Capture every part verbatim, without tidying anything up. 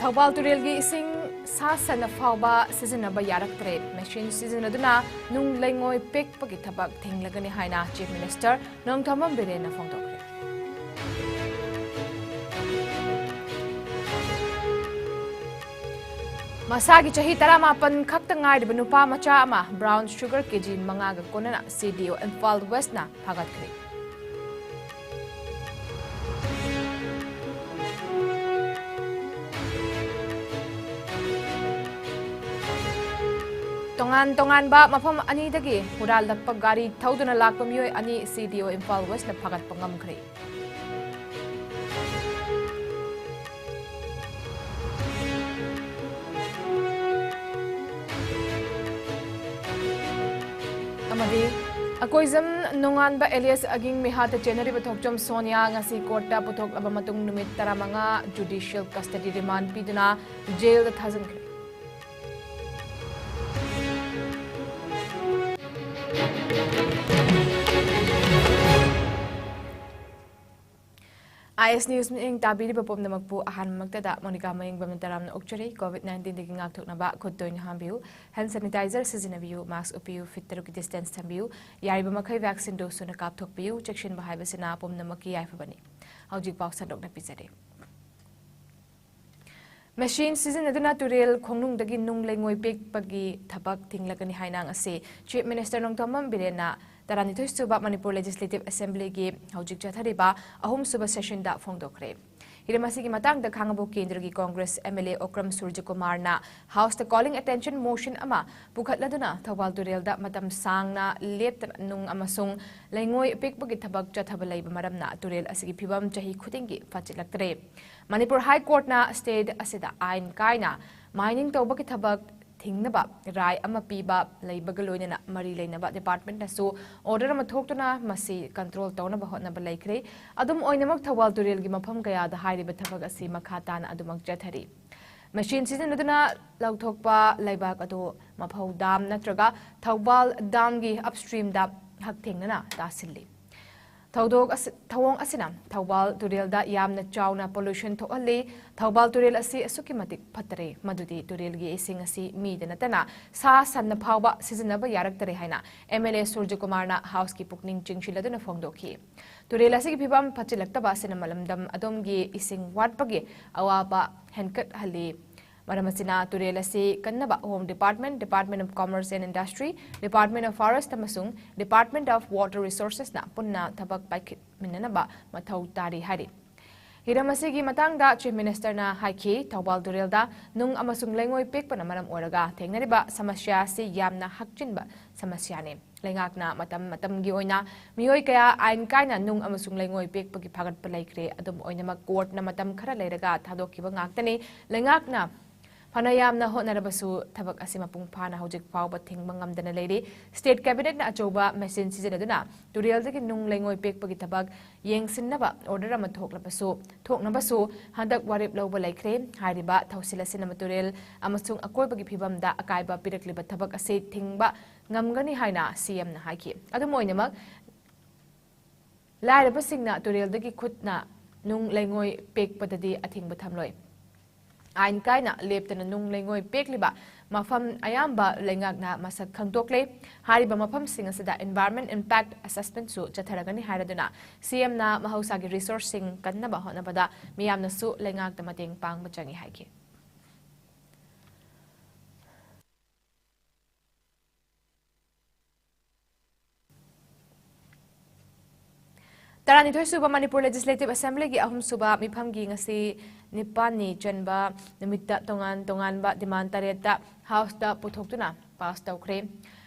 ꯊꯧꯕꯥꯜ ꯇꯨꯔꯦꯜꯒꯤ ꯏꯁꯤꯡ ꯁꯥ ꯁꯟꯅ ꯐꯥꯎꯕ ꯁꯤꯖꯤꯟꯅꯕ ꯌꯥꯔꯛꯇ꯭ꯔꯦ꯫ ꯃꯦꯁꯤꯟ ꯁꯤꯖꯤꯟꯅꯗꯨꯅ ꯅꯨꯡ ꯂꯩꯉꯣꯏ ꯄꯦꯛꯄꯒꯤ ꯊꯕꯛ ꯊꯤꯡꯂꯒꯅꯤ ꯍꯥꯏꯅ Chief Minister ꯅꯣꯡꯊꯣꯝꯕꯝ ꯕꯤꯔꯦꯟꯅ ꯐꯣꯡꯗꯣꯛꯈ꯭ꯔꯦ꯫ ꯃꯁꯥꯒꯤ ꯆꯍꯤ ꯇꯔꯥꯃꯥꯄꯟ ꯈꯛꯇ ꯉꯥꯏꯔꯤꯕ ꯅꯨꯄꯥ ꯃꯆꯥ ꯑꯃ brown sugar ꯀꯦꯖꯤ ꯃꯉꯥꯒ ꯀꯣꯟꯅꯅ CDO ꯏꯝꯐꯥꯜ ꯋꯦꯁꯅ ꯐꯥꯒꯠꯈ꯭ꯔꯦ꯫ ꯇꯣꯉꯥꯟ ꯇꯣꯉꯥꯟꯕ ꯃꯐꯝ ꯑꯅꯤꯗꯒꯤ ꯍꯨꯔꯥꯜꯂꯛꯄ ꯒꯥꯔꯤ ꯊꯧꯗꯨꯅ ꯂꯥꯛꯄ ꯃꯤꯑꯣꯏ ꯑꯅꯤ CDO ꯏꯝꯐꯥꯜ ꯋꯦꯁꯅ ꯐꯥꯒꯠꯄ ꯉꯝꯈ꯭ꯔꯦ꯫ ꯑꯃꯗꯤ ꯑꯀꯣꯏꯖꯝ ꯅꯣꯡꯉꯥꯟꯕ alias ꯑꯒꯤꯡ ꯃꯤꯍꯥꯠꯇ ꯆꯦꯟꯅꯔꯤꯕ ꯊꯣꯛꯆꯣꯝ ꯁꯣꯅꯤꯌꯥ ꯉꯁꯤ ꯀꯣꯔꯠꯇ ꯄꯨꯊꯣꯛꯂꯕ ꯃꯇꯨꯡ ꯅꯨꯃꯤꯠ ꯇꯔꯥꯃꯉꯥ judicial custody remand ꯄꯤꯗꯨꯅ ꯖꯦꯜꯗ ꯊꯥꯖꯤꯟꯈ꯭ꯔꯦ꯫ IS News ꯃꯤꯠꯌꯦꯡ ꯇꯥꯕꯤꯔꯤꯕ ꯄꯨꯝꯅꯃꯛꯄꯨ ꯑꯍꯥꯟꯕꯃꯛꯇꯗ ꯃꯣꯅꯤꯀꯥ ꯃꯌꯦꯡꯕꯝꯅ ꯇꯔꯥꯝꯅ ꯑꯣꯛꯆꯔꯤ꯫ COVID nineteenꯗꯒꯤ ꯉꯥꯛꯊꯣꯛꯅꯕ ꯈꯨꯠ ꯇꯣꯏꯅ ꯍꯥꯝꯕꯤꯌꯨ, hand sanitizer ꯁꯤꯖꯤꯟꯅꯕꯤꯌꯨ, mask ꯎꯞꯄꯤꯌꯨ, feet ꯇꯔꯨꯛꯀꯤ distance ꯊꯝꯕꯤꯌꯨ, ꯌꯥꯔꯤꯕ ꯃꯈꯩ vaccine dose ꯁꯨꯅ ꯀꯥꯞꯊꯣꯛꯄꯤꯌꯨ꯫ ꯆꯦꯛꯁꯤꯟꯕ ꯍꯥꯏꯕꯁꯤꯅ ꯄꯨꯝꯅꯃꯛꯀꯤ ꯌꯥꯏꯐꯕꯅꯤ꯫ ꯍꯧꯖꯤꯛ ꯄꯥꯎ ꯁꯟꯗꯣꯛꯅ ꯄꯤꯖꯔꯤ꯫ ꯃꯦꯁꯤꯟ ꯁꯤꯖꯤꯟꯅꯗꯨꯅ ꯇꯨꯔꯦꯜ ꯈꯣꯡꯅꯨꯡꯗꯒꯤ ꯅꯨꯡ ꯂꯩꯉꯣꯏ ꯄꯦꯛꯄꯒꯤ ꯊꯕꯛ ꯊꯤꯡꯂꯒꯅꯤ ꯍꯥꯏꯅ ꯉꯁꯤ Chief Minister ꯅꯣꯡꯊꯣꯝꯕꯝ ꯕꯤꯔꯦꯟꯅ ꯇꯔꯥꯅꯤꯊꯣꯏ ꯁꯨꯕ ꯃꯅꯤꯄꯨꯔ Legislative Assemblyꯒꯤ ꯍꯧꯖꯤꯛ ꯆꯠꯊꯔꯤꯕ ꯑꯍꯨꯝꯁꯨꯕ sessionꯗ ꯐꯣꯡꯗꯣꯛꯈ꯭ꯔꯦ꯫ ꯍꯤꯔꯝ ꯑꯁꯤꯒꯤ ꯃꯇꯥꯡꯗ ꯈꯥꯡꯉꯕꯣꯛ ꯀꯦꯟꯗ꯭ꯔꯒꯤ Congress MLA Okram ꯁꯨꯔꯖꯀꯨꯃꯥꯔꯅ Houseꯇ calling attention motion ꯑꯃ ꯄꯨꯈꯠꯂꯗꯨꯅ ꯊꯧꯕꯥꯜ ꯇꯨꯔꯦꯜꯗ ꯃꯇꯝ ꯁꯥꯡꯅ ꯂꯦꯞꯇꯅ ꯅꯨꯡ ꯑꯃꯁꯨꯡ ꯂꯩꯉꯣꯏ ꯄꯦꯛꯄꯒꯤ ꯊꯕꯛ ꯆꯠꯊꯕ ꯂꯩꯕ ꯃꯔꯝꯅ ꯇꯨꯔꯦꯜ ꯑꯁꯤꯒꯤ ꯐꯤꯕꯝ ꯆꯍꯤ ꯈꯨꯗꯤꯡꯒꯤ ꯐꯠꯆꯤꯜꯂꯛꯇ꯭ꯔꯦ꯫ ꯃꯅꯤꯄꯨꯔ High Courtꯅ state ꯑꯁꯤꯗ ꯑꯥꯏꯟ ꯀꯥꯏꯅ mining ꯇꯧꯕꯒꯤ ꯊꯕꯛ ꯊꯤꯡꯅꯕ ꯔꯥꯏ ꯑꯃ ꯄꯤꯕ ꯂꯩꯕꯒ ꯂꯣꯏꯅꯅ ꯃꯔꯤ ꯂꯩꯅꯕ departmentꯅꯁꯨ order ꯑꯃ ꯊꯣꯛꯇꯨꯅ ꯃꯁꯤ control ꯇꯧꯅꯕ ꯍꯣꯠꯅꯕ ꯂꯩꯈ꯭ꯔꯦ꯫ ꯑꯗꯨꯝ ꯑꯣꯏꯅꯃꯛ, ꯊꯧꯕꯥꯜ ꯇꯨꯔꯦꯜꯒꯤ ꯃꯐꯝ ꯀꯌꯥꯗ ꯍꯥꯏꯔꯤꯕ ꯊꯕꯛ ꯑꯁꯤ ꯃꯈꯥ ꯇꯥꯅ ꯑꯗꯨꯃꯛ ꯆꯠꯊꯔꯤ꯫ ꯃꯦꯁꯤꯟ ꯁꯤꯖꯤꯟꯅꯗꯨꯅ ꯂꯧꯊꯣꯛꯄ ꯂꯩꯕꯥꯛ ꯑꯗꯨ ꯃꯐꯧ dam ꯅꯠꯇ꯭ꯔꯒ ꯊꯧꯕꯥꯜ damꯒꯤ upstreamꯗ ꯍꯛꯊꯦꯡꯅꯅ ꯇꯥꯁꯤꯜꯂꯤ꯫ ꯊꯧꯗꯣꯛ ꯑꯁꯤ, ꯊꯧꯑꯣꯡ ꯑꯁꯤꯅ ꯊꯧꯕꯥꯜ ꯇꯨꯔꯦꯜꯗ ꯌꯥꯝꯅ ꯆꯥꯎꯅ pollution ꯊꯣꯛꯍꯜꯂꯤ꯫ ꯊꯧꯕꯥꯜ ꯇꯨꯔꯦꯜ ꯑꯁꯤ ꯑꯁꯨꯛꯀꯤ ꯃꯇꯤꯛ ꯐꯠꯇꯔꯦ, ꯃꯗꯨꯗꯤ ꯇꯨꯔꯦꯜꯒꯤ ꯏꯁꯤꯡ ꯑꯁꯤ ꯃꯤꯗ ꯅꯠꯇꯅ ꯁꯥ ꯁꯟꯅ ꯐꯥꯎꯕ ꯁꯤꯖꯤꯟꯅꯕ ꯌꯥꯔꯛꯇꯔꯦ ꯍꯥꯏꯅ MLA ꯁꯨꯔꯖꯀꯨꯃꯥꯔꯅ Houseꯀꯤ ꯄꯨꯛꯅꯤꯡ ꯆꯤꯡꯁꯤꯜꯂꯗꯨꯅ ꯐꯣꯡꯗꯣꯛꯈꯤ꯫ ꯇꯨꯔꯦꯜ ꯑꯁꯤꯒꯤ ꯐꯤꯕꯝ ꯐꯠꯆꯤꯜꯂꯛꯇꯕ ꯑꯁꯤꯅ ꯃꯂꯝꯗꯝ ꯑꯗꯣꯝꯒꯤ ꯏꯁꯤꯡ ꯋꯥꯠꯄꯒꯤ ꯑꯋꯥꯕ ꯍꯦꯟꯒꯠꯍꯜꯂꯤ꯫ ꯃꯔꯝ ꯑꯁꯤꯅ ꯇꯨꯔꯦꯜ ꯑꯁꯤ ꯀꯟꯅꯕ Home Department, Department of Commerce and Industry, Department of Forest ꯑꯃꯁꯨꯡ Department of Water Resourcesꯅ ꯄꯨꯟꯅ ꯊꯕꯛ ꯄꯥꯏꯈꯠꯃꯤꯟꯅꯅꯕ ꯃꯊꯧ ꯇꯥꯔꯤ ꯍꯥꯏꯔꯤ꯫ ꯍꯤꯔꯝ ꯑꯁꯤꯒꯤ ꯃꯇꯥꯡꯗ Chief Ministerꯅ ꯍꯥꯏꯈꯤ, ꯊꯧꯕꯥꯜ ꯇꯨꯔꯦꯜꯗ ꯅꯨꯡ ꯑꯃꯁꯨꯡ ꯂꯩꯉꯣꯏ ꯄꯦꯛꯄꯅ ꯃꯔꯝ ꯑꯣꯏꯔꯒ ꯊꯦꯡꯅꯔꯤꯕ ꯁꯃꯁ꯭ꯌꯥ ꯑꯁꯤ ꯌꯥꯝꯅ ꯍꯛꯆꯤꯟꯕ ꯁꯃꯁ꯭ꯌꯥꯅꯤ꯫ ꯂꯩꯉꯥꯛꯅ ꯃꯇꯝ ꯃꯇꯝꯒꯤ ꯑꯣꯏꯅ ꯃꯤꯑꯣꯏ ꯀꯌꯥ ꯑꯥꯏꯟ ꯀꯥꯏꯅ ꯅꯨꯡ ꯑꯃꯁꯨꯡ ꯂꯩꯉꯣꯏ ꯄꯦꯛꯄꯒꯤ ꯐꯥꯒꯠꯄ ꯂꯩꯈ꯭ꯔꯦ꯫ ꯑꯗꯨꯝ ꯑꯣꯏꯅꯃꯛ, courtꯅ ꯃꯇꯝ ꯈꯔ ꯂꯩꯔꯒ ꯊꯥꯗꯣꯛꯈꯤꯕ ꯉꯥꯛꯇꯅꯤ꯫ ꯂꯩꯉꯥꯛꯅ ꯐꯅ ꯌꯥꯝꯅ ꯍꯣꯠꯅꯔꯕꯁꯨ, ꯊꯕꯛ ꯑꯁꯤ ꯃꯄꯨꯡ ꯐꯥꯅ ꯍꯧꯖꯤꯛ ꯐꯥꯎꯕ ꯊꯤꯡꯕ ꯉꯝꯗꯅ ꯂꯩꯔꯤ꯫ State Cabinetꯅ ꯑꯆꯧꯕ machine ꯁꯤꯖꯤꯟꯅꯗꯨꯅ ꯇꯨꯔꯦꯜꯗꯒꯤ ꯅꯨꯡ ꯂꯩꯉꯣꯏ ꯄꯦꯛꯄꯒꯤ ꯊꯕꯛ ꯌꯦꯡꯁꯤꯟꯅꯕ order ꯑꯃ ꯊꯣꯛꯂꯕꯁꯨ, ꯊꯣꯛꯅꯕꯁꯨ ꯍꯟꯗꯛ ꯋꯥꯔꯦꯞ ꯂꯧꯕ ꯂꯩꯈ꯭ꯔꯦ꯫ ꯍꯥꯏꯔꯤꯕ ꯊꯧꯁꯤꯜ ꯑꯁꯤꯅ ꯇꯨꯔꯦꯜ ꯑꯃꯁꯨꯡ ꯑꯀꯣꯏꯕꯒꯤ ꯐꯤꯕꯝꯗ ꯑꯀꯥꯏꯕ ꯄꯤꯔꯛꯂꯤꯕ ꯊꯕꯛ ꯑꯁꯤ ꯊꯤꯡꯕ ꯉꯝꯒꯅꯤ ꯍꯥꯏꯅ CMꯅ ꯍꯥꯏꯈꯤ꯫ ꯑꯗꯨꯝ ꯑꯣꯏꯅꯃꯛ, ꯂꯥꯏꯔꯕꯁꯤꯡꯅ ꯇꯨꯔꯦꯜꯗꯒꯤ ꯈꯨꯠꯅ ꯅꯨꯡ ꯂꯩꯉꯣꯏ ꯄꯦꯛꯄꯗꯗꯤ ꯑꯊꯤꯡꯕ ꯊꯝꯂꯣꯏ꯫ ꯑꯥꯏꯟ ꯀꯥꯏꯅ ꯂꯦꯞꯇꯅ ꯅꯨꯡ ꯂꯩꯉꯣꯏ ꯄꯦꯛꯂꯤꯕ ꯃꯐꯝ ꯑꯌꯥꯝꯕ ꯂꯩꯉꯥꯛꯅ ꯃꯁꯛ ꯈꯪꯗꯣꯛꯂꯦ꯫ ꯍꯥꯏꯔꯤꯕ ꯃꯐꯝꯁꯤꯡ ꯑꯁꯤꯗ environment impact assessmentꯁꯨ ꯆꯠꯊꯔꯒꯅꯤ ꯍꯥꯏꯔꯗꯨꯅ, CMꯅ ꯃꯍꯧꯁꯥꯒꯤ resourceꯁꯤꯡ ꯀꯟꯅꯕ ꯍꯣꯠꯅꯕꯗ ꯃꯤꯌꯥꯝꯅꯁꯨ ꯂꯩꯉꯥꯛꯇ ꯃꯇꯦꯡ ꯄꯥꯡꯕ ꯆꯪꯏ ꯍꯥꯏꯈꯤ꯫ ꯇꯔꯥꯅꯤꯊꯣꯏ ꯁꯨꯕ ꯃꯅꯤꯄꯨꯔ Legislative Assemblyꯒꯤ ꯑꯍꯨꯝ ꯁꯨꯕ ꯃꯤꯐꯝꯒꯤ ꯉꯁꯤ ꯅꯤꯄꯥꯟꯅꯤ ꯆꯟꯕ ꯅꯨꯃꯤꯠꯇ ꯇꯣꯉꯥꯟ ꯇꯣꯉꯥꯟꯕ demand ꯇꯔꯦꯠꯇ Houseꯇ ꯄꯨꯊꯣꯛꯇꯨꯅ pass ꯇꯧꯈ꯭ꯔꯦ꯫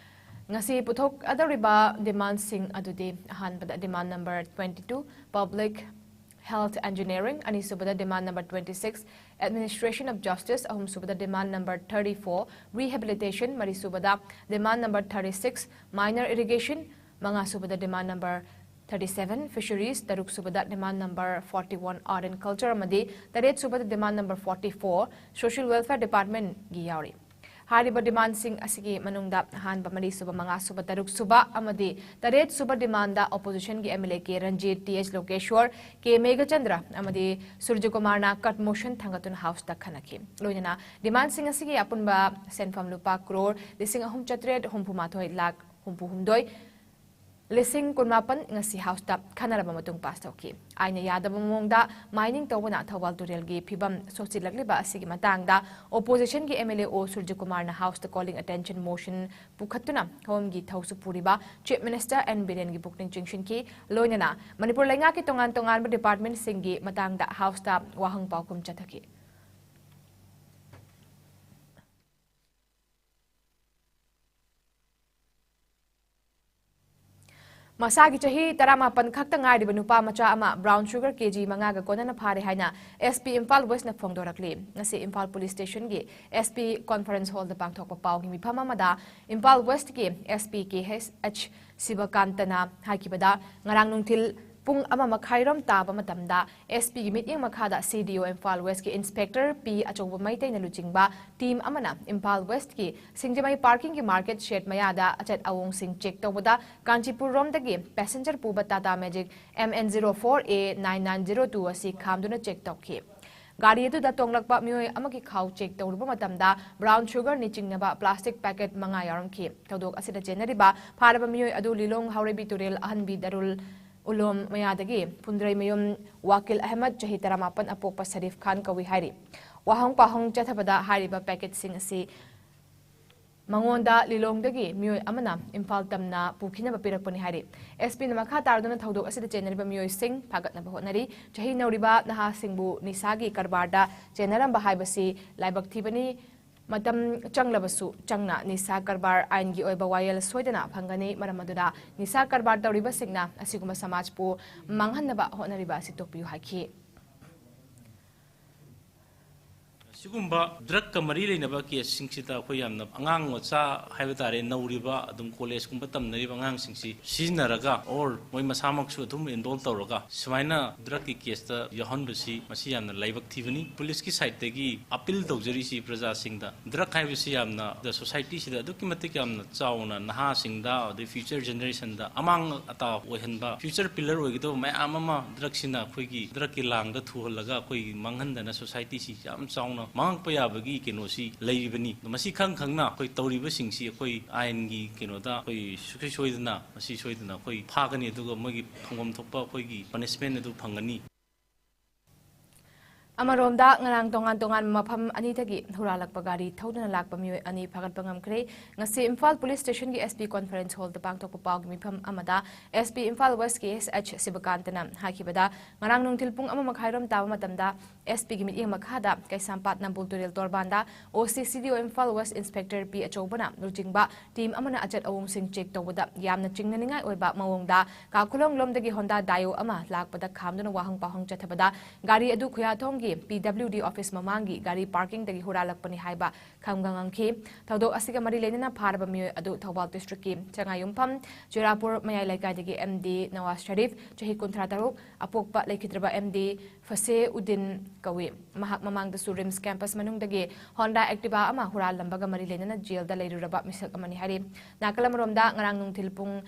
ꯉꯁꯤ ꯄꯨꯊꯣꯛꯀꯗꯧꯔꯤꯕ demandꯁꯤꯡ ꯑꯗꯨꯗꯤ, ꯑꯍꯥꯟꯕꯗ demand number twenty two, public health engineering, ꯑꯅꯤꯁꯨꯕꯗ demand number twenty six, administration of justice, ꯑꯍꯨꯝꯁꯨꯕꯗ demand number thirty four, rehabilitation, ꯃꯔꯤꯁꯨꯕꯗ demand number thirty six, minor irrigation, ꯃꯉꯥꯁꯨꯕꯗ demand number thirty seven, fisheries, ꯇꯔꯨꯛꯁꯨꯕꯗ demand number forty one, art and culture, ꯑꯃꯗꯤ ꯇꯔꯦꯠꯁꯨꯕꯗ demand number forty four, social welfare departmentꯀꯤ ꯌꯥꯎꯔꯤ꯫ ꯍꯥꯏꯔꯤꯕ ꯗꯤꯃꯥꯟꯁꯤꯡ ꯑꯁꯤꯒꯤ ꯃꯅꯨꯡꯗ ꯑꯍꯥꯟꯕ, ꯃꯔꯤꯁꯨꯕ, ꯃꯉꯥꯁꯨꯕ, ꯇꯔꯨꯛꯁꯨꯕ ꯑꯃꯗꯤ ꯇꯔꯦꯠꯁꯨꯕ ꯗꯤꯃꯥꯟꯗ ꯑꯣꯄꯣꯖꯤꯁꯟꯒꯤ MLA ꯀꯦ Ranjit, T H ꯂꯣꯀꯦꯁ꯭ꯋꯔ, ꯀꯦ ꯃꯦꯘꯆꯟꯗ꯭ꯔ ꯑꯃꯗꯤ ꯁꯨꯔꯖꯀꯨꯃꯥꯔꯅ ꯀꯠ ꯃꯣꯁꯟ ꯊꯥꯡꯒꯠꯇꯨꯅ ꯍꯥꯎꯁꯇ ꯈꯟꯅꯈꯤ꯫ ꯂꯣꯏꯅꯅ ꯗꯤꯃꯥꯟꯁꯤꯡ ꯑꯁꯤꯒꯤ ꯑꯄꯨꯟꯕ ꯁꯦꯟꯐꯝ ꯂꯨꯄꯥ ꯀ꯭ꯔꯣꯔ ꯂꯤꯁꯤꯡ ꯑꯍꯨꯝ ꯆꯥꯇ꯭ꯔꯦꯠ ꯍꯨꯝꯐꯨ ꯃꯥꯊꯣꯏ ꯂꯥꯈ ꯍꯨꯝꯐꯨ ꯍꯨꯝꯗꯣꯏ, ꯂꯤꯁꯤꯡ ꯀꯨꯟꯃꯥꯄꯟ ꯉꯁꯤ ꯍꯥꯎꯁꯇ ꯈꯟꯅꯔꯕ ꯃꯇꯨꯡ ꯄꯥꯁ ꯇꯧꯈꯤ꯫ ꯑꯥꯏꯟꯅ ꯌꯥꯗꯕ ꯃꯑꯣꯡꯗ ꯃꯥꯏꯅꯤꯡ ꯇꯧꯕꯅ ꯊꯧꯕꯥꯜ ꯇꯨꯔꯦꯜꯒꯤ ꯐꯤꯕꯝ ꯁꯣꯛꯆꯤꯜꯂꯛꯂꯤꯕ ꯑꯁꯤꯒꯤ ꯃꯇꯥꯡꯗ ꯑꯣꯄꯣꯖꯤꯁꯟꯒꯤ MLA ꯑꯣ ꯁꯨꯔꯖꯀꯨꯃꯥꯔꯅ ꯍꯥꯎꯁꯇ ꯀꯣꯂꯤꯡ ꯑꯇꯦꯟꯁꯟ ꯃꯣꯁꯟ ꯄꯨꯈꯠꯇꯨꯅ ꯍꯣꯝꯒꯤ ꯊꯧꯁꯨ ꯄꯨꯔꯤꯕ ꯆꯤꯐ ꯃꯤꯅꯤꯁꯇꯔ ꯑꯦꯟ ꯕꯤꯔꯦꯟꯒꯤ ꯄꯨꯛꯅꯤꯡ ꯆꯤꯡꯁꯤꯟꯈꯤ꯫ ꯂꯣꯏꯅꯅ ꯃꯅꯤꯄꯨꯔ ꯂꯩꯉꯥꯛꯀꯤ ꯇꯣꯉꯥꯟ ꯇꯣꯉꯥꯟꯕ ꯗꯤꯄꯥꯔꯠꯃꯦꯟꯠꯁꯤꯡꯒꯤ ꯃꯇꯥꯡꯗ ꯍꯥꯎꯁꯇ ꯋꯥꯍꯪ ꯄꯥꯎꯈꯨꯝ ꯆꯠꯊꯈꯤ꯫ ꯃꯁꯥꯒꯤ ꯆꯍꯤ ꯇꯔꯥꯃꯥꯄꯟ ꯈꯛꯇ ꯉꯥꯏꯔꯤꯕ ꯅꯨꯄꯥ ꯃꯆꯥ ꯑꯃ ꯕ꯭ꯔꯥꯎꯟ ꯁꯨꯒꯔ ꯀꯦꯖꯤ ꯃꯉꯥꯒ ꯀꯣꯟꯅꯅ ꯐꯥꯔꯦ ꯍꯥꯏꯅ SP ꯏꯝꯐꯥꯜ ꯋꯦꯁꯅ ꯐꯣꯡꯗꯣꯔꯛꯂꯤ꯫ ꯉꯁꯤ ꯏꯝꯐꯥꯜ ꯄꯨꯂꯤꯁ ꯁ꯭ꯇꯦꯁꯟꯒꯤ SP ꯀꯣꯟꯐꯔꯦꯟꯁ ꯍꯣꯜꯗ ꯄꯥꯡꯊꯣꯛꯄ ꯄꯥꯎꯒꯤ ꯃꯤꯐꯝ ꯑꯃꯗ ꯏꯝꯐꯥꯜ ꯋꯦꯁꯀꯤ SP ꯀꯦ ꯑꯩꯆ ꯁꯤꯕꯀꯥꯟꯇꯅ ꯍꯥꯏꯈꯤꯕꯗ, ꯉꯔꯥꯡ ꯅꯨꯡꯊꯤꯜ ꯄꯨꯡ ꯑꯃ ꯃꯈꯥꯏꯔꯣꯝ ꯇꯥꯕ ꯃꯇꯝꯗ SPꯒꯤ ꯃꯤꯠꯌꯦꯡ ꯃꯈꯥꯗ CDO ꯏꯝꯐꯥꯜ ꯋꯦꯁꯀꯤ ꯏꯟꯁꯄꯦꯛꯇꯔ ꯄꯤ ꯑꯆꯧꯕ ꯃꯩꯇꯩꯅ ꯂꯨꯆꯤꯡꯕ ꯇꯤꯝ ꯑꯃꯅ ꯏꯝꯐꯥꯜ ꯋꯦꯁꯀꯤ ꯁꯤꯡꯖꯃꯩ ꯄꯥꯔꯀꯤꯡꯒꯤ ꯃꯥꯔꯀꯦꯠ ꯁꯦꯗ ꯃꯌꯥꯗ ꯑꯆꯠ ꯑꯋꯣꯡꯁꯤꯡ ꯆꯦꯛ ꯇꯧꯕꯗ ꯀꯥꯟꯆꯤꯄꯨꯔ ꯔꯣꯝꯗꯒꯤ ꯄꯦꯁꯦꯟꯖꯔ ꯄꯨꯕ Tata magic MN zero four A nine nine zero two ꯑꯁꯤ ꯈꯥꯝꯗꯨꯅ ꯆꯦꯛ ꯇꯧꯈꯤ꯫ ꯒꯥꯔꯤ ꯑꯗꯨꯗ ꯇꯣꯡꯂꯛꯄ ꯃꯤꯑꯣꯏ ꯑꯃꯒꯤ ꯈꯥꯎ ꯆꯦꯛ ꯇꯧꯔꯨꯕ ꯃꯇꯝꯗ ꯕ꯭ꯔꯥꯎꯟ ꯁꯨꯒꯔꯅꯤ ꯆꯤꯡꯅꯕ ꯄ꯭ꯂꯥꯁꯇꯤꯛ ꯄꯦꯀꯦꯠ ꯃꯉꯥ ꯌꯥꯎꯔꯝꯈꯤ꯫ ꯊꯧꯗꯣꯛ ꯑꯁꯤꯗ ꯆꯦꯟꯅꯔꯤꯕ ꯐꯥꯔꯕ ꯃꯤꯑꯣꯏ ꯑꯗꯨ ꯂꯤꯂꯣꯡ ꯍꯥꯎꯔꯩꯕꯤ ꯇꯨꯔꯦꯜ ꯑꯍꯟꯕꯤ ꯗꯔꯨꯜ ꯎꯂꯣꯝ ꯃꯌꯥꯗꯒꯤ ꯐꯨꯟꯗ꯭ꯔꯩꯃꯌꯨꯝ ꯋꯥꯀꯤꯜ ꯑꯍꯃꯗ, ꯆꯍꯤ ꯇꯔꯥꯃꯥꯄꯟ, ꯑꯄꯣꯛꯄ ꯁꯔꯤꯐ ꯈꯥꯟ ꯀꯧꯏ ꯍꯥꯏꯔꯤ꯫ ꯋꯥꯍꯪ ꯄꯥꯎꯍꯪ ꯆꯠꯊꯕꯗ ꯍꯥꯏꯔꯤꯕ ꯄꯦꯀꯦꯠꯁꯤꯡ ꯑꯁꯤ ꯃꯉꯣꯟꯗ ꯂꯤꯂꯣꯡꯗꯒꯤ ꯃꯤꯑꯣꯏ ꯑꯃꯅ ꯏꯝꯐꯥꯜ ꯇꯝꯅ ꯄꯨꯈꯤꯅꯕ ꯄꯤꯔꯛꯄꯅꯤ ꯍꯥꯏꯔꯤ꯫ SPꯅ ꯃꯈꯥ ꯇꯥꯔꯗꯨꯅ ꯊꯧꯗꯣꯛ ꯑꯁꯤꯗ ꯆꯦꯟꯅꯔꯤꯕ ꯃꯤꯑꯣꯏꯁꯤꯡ ꯐꯥꯒꯠꯅꯕ ꯍꯣꯠꯅꯔꯤ꯫ ꯆꯍꯤ ꯅꯧꯔꯤꯕ ꯅꯍꯥꯁꯤꯡꯕꯨ ꯅꯤꯁꯥꯒꯤ ꯀꯔꯕꯥꯔꯗ ꯆꯦꯟꯅꯔꯝꯕ ꯍꯥꯏꯕꯁꯤ ꯂꯥꯏꯕꯛ ꯊꯤꯕꯅꯤ꯫ ꯃꯇꯝ ꯆꯪꯂꯕꯁꯨ ꯆꯪꯅ ꯅꯤꯁꯥ ꯀꯔꯕꯥꯔ ꯑꯥꯏꯟꯒꯤ ꯑꯣꯏꯕ ꯋꯥꯌꯦꯜ ꯁꯣꯏꯗꯅ ꯐꯪꯒꯅꯤ꯫ ꯃꯔꯝ ꯑꯗꯨꯅ ꯅꯤꯁꯥ ꯀꯔꯕꯥꯔ ꯇꯧꯔꯤꯕꯁꯤꯡꯅ ꯑꯁꯤꯒꯨꯝꯕ ꯁꯃꯥꯖꯄꯨ ꯃꯥꯡꯍꯟꯅꯕ ꯍꯣꯠꯅꯔꯤꯕ ꯑꯁꯤ ꯇꯣꯛꯄꯤꯌꯨ ꯍꯥꯏꯈꯤ꯫ ꯁꯤꯒꯨꯝꯕ ꯗ꯭ꯔꯒꯀ ꯃꯔꯤ ꯂꯩꯅꯕ ꯀꯦꯁꯁꯤꯡꯁꯤꯗ ꯑꯩꯈꯣꯏ ꯌꯥꯝꯅ ꯑꯉꯥꯡ ꯃꯆꯥ ꯍꯥꯏꯕ ꯇꯥꯔꯦ, ꯅꯧꯔꯤꯕ, ꯑꯗꯨꯝ ꯀꯣꯂꯦꯖꯀꯨꯝꯕ ꯇꯝꯅꯔꯤꯕ ꯑꯉꯥꯡꯁꯤꯡꯁꯤ ꯁꯤꯖꯤꯟꯅꯔꯒ, ꯑꯣꯔ ꯃꯣꯏ ꯃꯁꯥꯃꯛꯁꯨ ꯑꯗꯨꯝ ꯏꯟꯚꯣꯜꯕ ꯇꯧꯔꯒ ꯁꯨꯃꯥꯏꯅ ꯗ꯭ꯔꯒꯀꯤ ꯀꯦꯁꯇ ꯌꯥꯎꯍꯟꯕꯁꯤ, ꯃꯁꯤ ꯌꯥꯝꯅ ꯂꯥꯏꯕꯛ ꯊꯤꯕꯅꯤ꯫ ꯄꯨꯂꯤꯁꯀꯤ ꯁꯥꯏꯠꯇꯒꯤ ꯑꯄꯤꯜ ꯇꯧꯖꯔꯤꯁꯤ ꯄ꯭ꯔꯖꯥꯁꯤꯡꯗ, ꯗ꯭ꯔꯒ ꯍꯥꯏꯕꯁꯤ ꯌꯥꯝꯅ ꯁꯣꯁꯥꯏꯇꯤꯁꯤꯗ ꯑꯗꯨꯛꯀꯤ ꯃꯇꯤꯛ ꯌꯥꯝꯅ ꯆꯥꯎꯅ ꯅꯍꯥꯁꯤꯡꯗ, ꯑꯗꯩ ꯐ꯭ꯌꯨꯆꯔ ꯖꯦꯅꯦꯔꯦꯁꯟꯗ ꯑꯃꯥꯡ ꯑꯇꯥ ꯑꯣꯏꯍꯟꯕ, ꯐ꯭ꯌꯨꯆꯔ ꯄꯤꯂꯔ ꯑꯣꯏꯒꯗꯕ ꯃꯌꯥꯝ ꯑꯃ ꯗ꯭ꯔꯒꯁꯤꯅ ꯑꯩꯈꯣꯏꯒꯤ ꯗ꯭ꯔꯒꯀꯤ ꯂꯥꯡꯗ ꯊꯨꯍꯜꯂꯒ ꯑꯩꯈꯣꯏꯒꯤ ꯃꯥꯡꯍꯟꯗꯅ ꯁꯣꯁꯥꯏꯇꯤꯁꯤ ꯌꯥꯝ ꯆꯥꯎꯅ ꯃꯥꯡꯉꯛꯄ ꯌꯥꯕꯒꯤ ꯀꯩꯅꯣꯁꯤ ꯂꯩꯔꯤꯕꯅꯤ꯫ ꯑꯗꯣ ꯃꯁꯤ ꯈꯪ ꯈꯪꯅ ꯑꯩꯈꯣꯏ ꯇꯧꯔꯤꯕꯁꯤꯡꯁꯤ ꯑꯩꯈꯣꯏ ꯑꯥꯏꯟꯒꯤ ꯀꯩꯅꯣꯗ ꯑꯩꯈꯣꯏ ꯁꯨꯡꯁꯣꯏ ꯁꯣꯏꯗꯅ, ꯃꯁꯤ ꯁꯣꯏꯗꯅ ꯑꯩꯈꯣꯏ ꯐꯥꯒꯅꯤ, ꯑꯗꯨꯒ ꯃꯣꯏꯒꯤ ꯐꯪꯐꯝ ꯊꯣꯛꯄ ꯑꯩꯈꯣꯏꯒꯤ ꯄꯅꯤꯁꯃꯦꯟ ꯑꯗꯨ ꯐꯪꯒꯅꯤ꯫ ꯑꯃꯔꯣꯝꯗ, ꯉꯔꯥꯡ ꯇꯣꯉꯥꯟ ꯇꯣꯉꯥꯟꯕ ꯃꯐꯝ ꯑꯅꯤꯗꯒꯤ ꯍꯨꯔꯥꯜꯂꯛꯄ ꯒꯥꯔꯤ ꯊꯧꯗꯨꯅ ꯂꯥꯛꯄ ꯃꯤꯑꯣꯏ ꯑꯅꯤ ꯐꯥꯒꯠꯄ ꯉꯝꯈ꯭ꯔꯦ꯫ ꯉꯁꯤ ꯏꯝꯐꯥꯜ ꯄꯨꯂꯤꯁ ꯁ꯭ꯇꯦꯁꯟꯒꯤ S P conference hall ꯗ ꯄꯥꯡꯊꯣꯛꯄ ꯄꯥꯎꯒꯤ ꯃꯤꯐꯝ ꯑꯃꯗ S P Imphal West K S H ꯁꯤꯕꯀꯥꯟꯇꯅ ꯍꯥꯏꯈꯤꯕꯗ, ꯉꯔꯥꯡ ꯅꯨꯡꯊꯤꯜ ꯄꯨꯡ ꯑꯃ ꯃꯈꯥꯏꯔꯣꯝ ꯇꯥꯕ ꯃꯇꯝꯗ S P ꯒꯤ ꯃꯤꯠꯌꯦꯡ ꯃꯈꯥꯗ ꯀꯩꯁꯥꯝꯄꯥꯠ ꯅꯝꯕꯨꯜ ꯇꯨꯔꯦꯜ ꯇꯣꯔꯕꯥꯟꯗ O C C D O Imphal West Inspector P ꯑꯆꯧꯕꯅ ꯂꯨꯆꯤꯡꯕ team ꯑꯃꯅ ꯑꯆꯠ ꯑꯋꯣꯡꯁꯤꯡ check ꯇꯧꯕꯗ ꯌꯥꯝꯅ ꯆꯤꯡꯅꯅꯤꯡꯉꯥꯏ ꯑꯣꯏꯕ ꯃꯑꯣꯡꯗ ꯀꯥꯈꯨꯂꯣꯡ ꯂꯣꯝꯗꯒꯤ Honda Dio ꯑꯃ ꯂꯥꯛꯄꯗ ꯈꯥꯝꯗꯨꯅ ꯋꯥꯍꯪ ꯄꯥꯎꯍꯪ ꯆꯠꯊꯕꯗ, ꯒꯥꯔꯤ ꯑꯗꯨ ꯈꯨꯌꯥꯊꯣꯡꯒꯤ P W D office ꯃꯃꯥꯡꯒꯤ ꯒꯥꯔꯤ parking ꯗꯒꯤ ꯍꯨꯔꯥꯜꯂꯛꯄꯅꯤ ꯍꯥꯏꯕ ꯈꯪꯕ ꯉꯝꯈꯤ꯫ ꯊꯧꯗꯣꯛ ꯑꯁꯤꯒ ꯃꯔꯤ ꯂꯩꯅꯅ ꯐꯥꯔꯕ ꯃꯤꯑꯣꯏ ꯑꯗꯨ ꯊꯧꯕꯥꯜ district ꯀꯤ ꯆꯉꯥꯏꯌꯨꯝꯐꯝ ꯆꯨꯔꯥꯄꯨꯔ ꯃꯌꯥꯏ ꯂꯩꯀꯥꯏꯗꯒꯤ M D ꯅꯋꯥꯖ ꯁꯔꯤꯐ, ꯆꯍꯤ ꯀꯨꯟꯊ꯭ꯔꯥ ꯇꯔꯨꯛ, ꯑꯄꯣꯛꯄ ꯂꯩꯈꯤꯗ꯭ꯔꯕ M D ꯐꯁꯦ ꯎꯗꯤꯟ ꯀꯧꯏ꯫ ꯃꯍꯥꯛ ꯃꯃꯥꯡꯗꯁꯨ RIMS campus ꯃꯅꯨꯡꯗꯒꯤ Honda Activa ꯑꯃ ꯍꯨꯔꯥꯜꯂꯝꯕꯒ ꯃꯔꯤ ꯂꯩꯅꯅ jail ꯗ ꯂꯩꯔꯨꯔꯕ ꯃꯤꯁꯛ ꯑꯃꯅꯤ ꯍꯥꯏꯔꯤ꯫ ꯅꯥꯀꯜ ꯑꯃꯔꯣꯝꯗ, ꯉꯔꯥꯡ ꯅꯨꯡꯊꯤꯜ ꯄꯨꯡ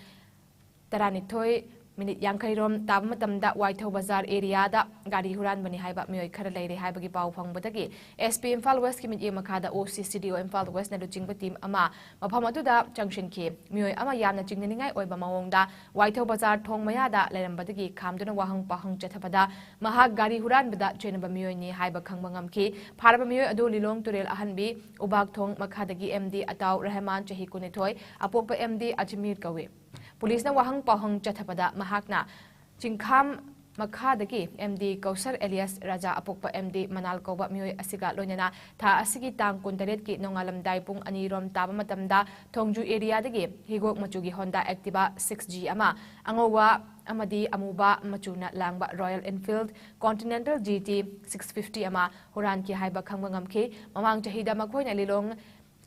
ꯇꯔꯥꯅꯤꯊꯣꯏ minute ꯌꯥꯡꯈꯩ ꯔꯣꯝ ꯇꯥꯕ ꯃꯇꯝꯗ ꯋꯥꯏꯊꯧ ꯕꯖꯥꯔ area ꯗ ꯒꯥꯔꯤ ꯍꯨꯔꯥꯟꯕꯅꯤ ꯍꯥꯏꯕ ꯃꯤꯑꯣꯏ ꯈꯔ ꯂꯩꯔꯦ ꯍꯥꯏꯕꯒꯤ ꯄꯥꯎ ꯐꯪꯕꯗꯒꯤ S P ꯏꯝꯐꯥꯜ West ꯀꯤ ꯃꯤꯠꯌꯦꯡ ꯃꯈꯥꯗ O C C D O Imphal West ꯅ ꯂꯨꯆꯤꯡꯕ team ꯑꯃ ꯃꯐꯝ ꯑꯗꯨꯗ ꯆꯪꯁꯤꯟꯈꯤ꯫ ꯃꯤꯑꯣꯏ ꯑꯃ ꯌꯥꯝꯅ ꯆꯤꯡꯅꯅꯤꯡꯉꯥꯏ ꯑꯣꯏꯕ ꯃꯑꯣꯡꯗ ꯋꯥꯏꯊꯧ ꯕꯖꯥꯔ ꯊꯣꯡ ꯃꯌꯥꯗ ꯂꯩꯔꯝꯕꯗꯒꯤ ꯈꯥꯝꯗꯨꯅ ꯋꯥꯍꯪ ꯄꯥꯎꯍꯪ ꯆꯠꯊꯕꯗ, ꯃꯍꯥꯛ ꯒꯥꯔꯤ ꯍꯨꯔꯥꯟꯕꯗ ꯆꯦꯟꯅꯕ ꯃꯤꯑꯣꯏꯅꯤ ꯍꯥꯏꯕ ꯈꯪꯕ ꯉꯝꯈꯤ꯫ ꯐꯥꯔꯕ ꯃꯤꯑꯣꯏ ꯑꯗꯨ ꯂꯤꯂꯣꯡ ꯇꯨꯔꯦꯜ ꯑꯍꯟꯕꯤ ꯎꯕꯥꯛ ꯊꯣꯡ ꯃꯈꯥꯗꯒꯤ M D ꯑꯇꯥꯎ ꯔꯍꯃꯥꯟ, ꯆꯍꯤ ꯀꯨꯟꯅꯤꯊꯣꯏ, ꯑꯄꯣꯛꯄ M D ꯑꯖꯃꯤꯔ ꯀꯧꯏ꯫ ꯄꯨꯂꯤꯁꯅ ꯋꯥꯍꯪ ꯄꯥꯎꯍꯪ ꯆꯠꯊꯕꯗ, ꯃꯍꯥꯛꯅ ꯆꯤꯡꯈꯥꯝ ꯃꯈꯥꯗꯒꯤ M D ꯀꯧꯁꯔ alias ꯔꯥꯖꯥ, ꯑꯄꯣꯛꯄ M D ꯃꯅꯥꯜ ꯀꯧꯕ ꯃꯤꯑꯣꯏ ꯑꯁꯤꯒ ꯂꯣꯏꯅꯅ ꯊꯥ ꯑꯁꯤꯒꯤ ꯇꯥꯡ ꯀꯨꯟꯇꯔꯦꯠꯀꯤ ꯅꯣꯡꯉꯥꯜꯂꯝꯗꯥꯏ ꯄꯨꯡ ꯑꯅꯤ ꯔꯣꯝ ꯇꯥꯕ ꯃꯇꯝꯗ ꯊꯣꯡꯖꯨ area ꯗꯒꯤ ꯍꯤꯒꯣꯛ ꯃꯆꯨꯒꯤ Honda Activa six G ꯑꯃ, ꯑꯉꯧꯕ ꯑꯃꯗꯤ ꯑꯃꯨꯕ ꯃꯆꯨꯅ ꯂꯥꯡꯕ Royal Enfield Continental G T six fifty ꯑꯃ ꯍꯨꯔꯥꯟꯈꯤ ꯍꯥꯏꯕ ꯈꯪꯕ ꯉꯝꯈꯤ꯫ ꯃꯃꯥꯡ ꯆꯍꯤꯗ ꯃꯈꯣꯏꯅ ꯂꯤꯂꯣꯡ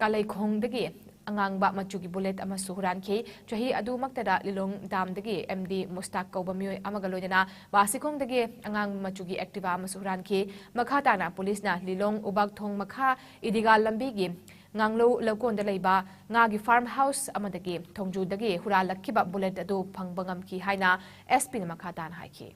ꯀꯥꯂꯩꯈꯣꯡꯗꯒꯤ ꯑꯉꯥꯡꯕ ꯃꯆꯨꯒꯤ bullet ꯑꯃꯁꯨ ꯍꯨꯔꯥꯟꯈꯤ꯫ ꯆꯍꯤ ꯑꯗꯨꯃꯛꯇꯗ ꯂꯤꯂꯣꯡ ꯗꯥꯝꯗꯒꯤ M D ꯃꯨꯁꯇꯥꯛ ꯀꯧꯕ ꯃꯤꯑꯣꯏ ꯑꯃꯒ ꯂꯣꯏꯅꯅ ꯕꯥꯁꯤꯈꯣꯡꯗꯒꯤ ꯑꯉꯥꯡꯕ ꯃꯆꯨꯒꯤ Activa ꯑꯃꯁꯨ ꯍꯨꯔꯥꯟꯈꯤ꯫ ꯃꯈꯥ ꯇꯥꯅ ꯄꯨꯂꯤꯁꯅ ꯂꯤꯂꯣꯡ ꯎꯕꯥꯛꯊꯣꯡ ꯃꯈꯥ ꯏꯗꯤꯒꯥ ꯂꯝꯕꯤꯒꯤ ꯉꯥꯡꯂꯧ ꯂꯧꯀꯣꯟꯗ ꯂꯩꯕ ꯉꯥꯒꯤ farm house ꯑꯃꯗꯒꯤ ꯊꯣꯡꯖꯨꯗꯒꯤ ꯍꯨꯔꯥꯜꯂꯛꯈꯤꯕ bullet ꯑꯗꯨ ꯐꯪꯕ ꯉꯝꯈꯤ ꯍꯥꯏꯅ S Pꯅ ꯃꯈꯥ ꯇꯥꯅ ꯍꯥꯏꯈꯤ꯫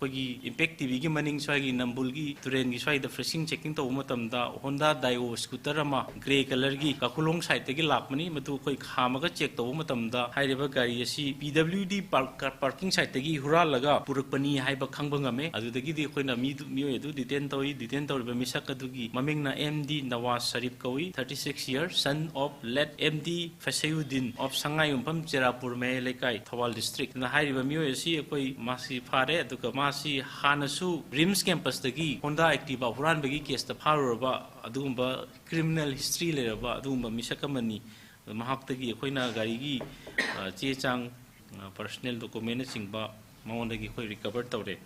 ꯑꯩꯈꯣꯏꯒꯤ Impact T Vꯒꯤ ꯃꯅꯤꯡ ꯁ꯭ꯋꯥꯏꯒꯤ ꯅꯝꯕꯨꯜꯒꯤ ꯇꯨꯔꯦꯟꯒꯤ ꯁ꯭ꯋꯥꯏꯗ fishing checking ꯇꯧꯕ ꯃꯇꯝꯗ Honda Daewoo scooter ꯑꯃ grey colourꯒꯤ ꯀꯥꯈꯨꯂꯣꯡ sideꯇꯒꯤ ꯂꯥꯛꯄꯅꯤ꯫ ꯃꯗꯨ ꯑꯩꯈꯣꯏ ꯈꯥꯝꯃꯒ check ꯇꯧꯕ ꯃꯇꯝꯗ ꯍꯥꯏꯔꯤꯕ ꯒꯥꯔꯤ ꯑꯁꯤ P W D park, parking sideꯇꯒꯤ ꯍꯨꯔꯥꯜꯂꯒ ꯄꯨꯔꯛꯄꯅꯤ ꯍꯥꯏꯕ ꯈꯪꯕ ꯉꯝꯃꯦ꯫ ꯑꯗꯨꯗꯒꯤꯗꯤ ꯑꯩꯈꯣꯏꯅ ꯃꯤꯗꯨ, ꯃꯤꯑꯣꯏ ꯑꯗꯨ detain ꯇꯧꯏ꯫ Detain ꯇꯧꯔꯤꯕ ꯃꯤꯁꯛ ꯑꯗꯨꯒꯤ ꯃꯃꯤꯡꯅ M D ꯅꯋꯥꯖ ꯁꯔꯤꯐ ꯀꯧꯏ, thirty six year, son of late M D ꯐꯁꯩꯎꯗꯤꯟ of ꯁꯉꯥꯏꯌꯨꯝꯐꯝ ꯆꯦꯔꯥꯄꯨꯔ ꯃꯌꯥꯏ ꯂꯩꯀꯥꯏ, ꯊꯧꯕꯥꯜ district꯫ ꯑꯗꯨꯅ ꯍꯥꯏꯔꯤꯕ ꯃꯤꯑꯣꯏ ꯑꯁꯤ ꯑꯩꯈꯣꯏ ꯃꯥꯁꯤ ꯐꯥꯔꯦ, ꯑꯗꯨꯒ ꯃꯥꯁꯤ ꯍꯥꯟꯅꯁꯨ RIMS campusꯇꯒꯤ Honda Activa ꯍꯨꯔꯥꯟꯕꯒꯤ caseꯇ ꯐꯥꯔꯨꯔꯕ ꯑꯗꯨꯒꯨꯝꯕ criminal history ꯂꯩꯔꯕ ꯑꯗꯨꯒꯨꯝꯕ ꯃꯤꯁꯛ ꯑꯃꯅꯤ꯫ ꯑꯗꯨ ꯃꯍꯥꯛꯇꯒꯤ ꯑꯩꯈꯣꯏꯅ ꯒꯥꯔꯤꯒꯤ, ꯑ, ꯆꯦ ꯆꯥꯡ, ꯑ, personal documentꯅꯆꯤꯡꯕ ꯃꯉꯣꯟꯗꯒꯤ ꯑꯩꯈꯣꯏ recover ꯇꯧꯔꯦ꯫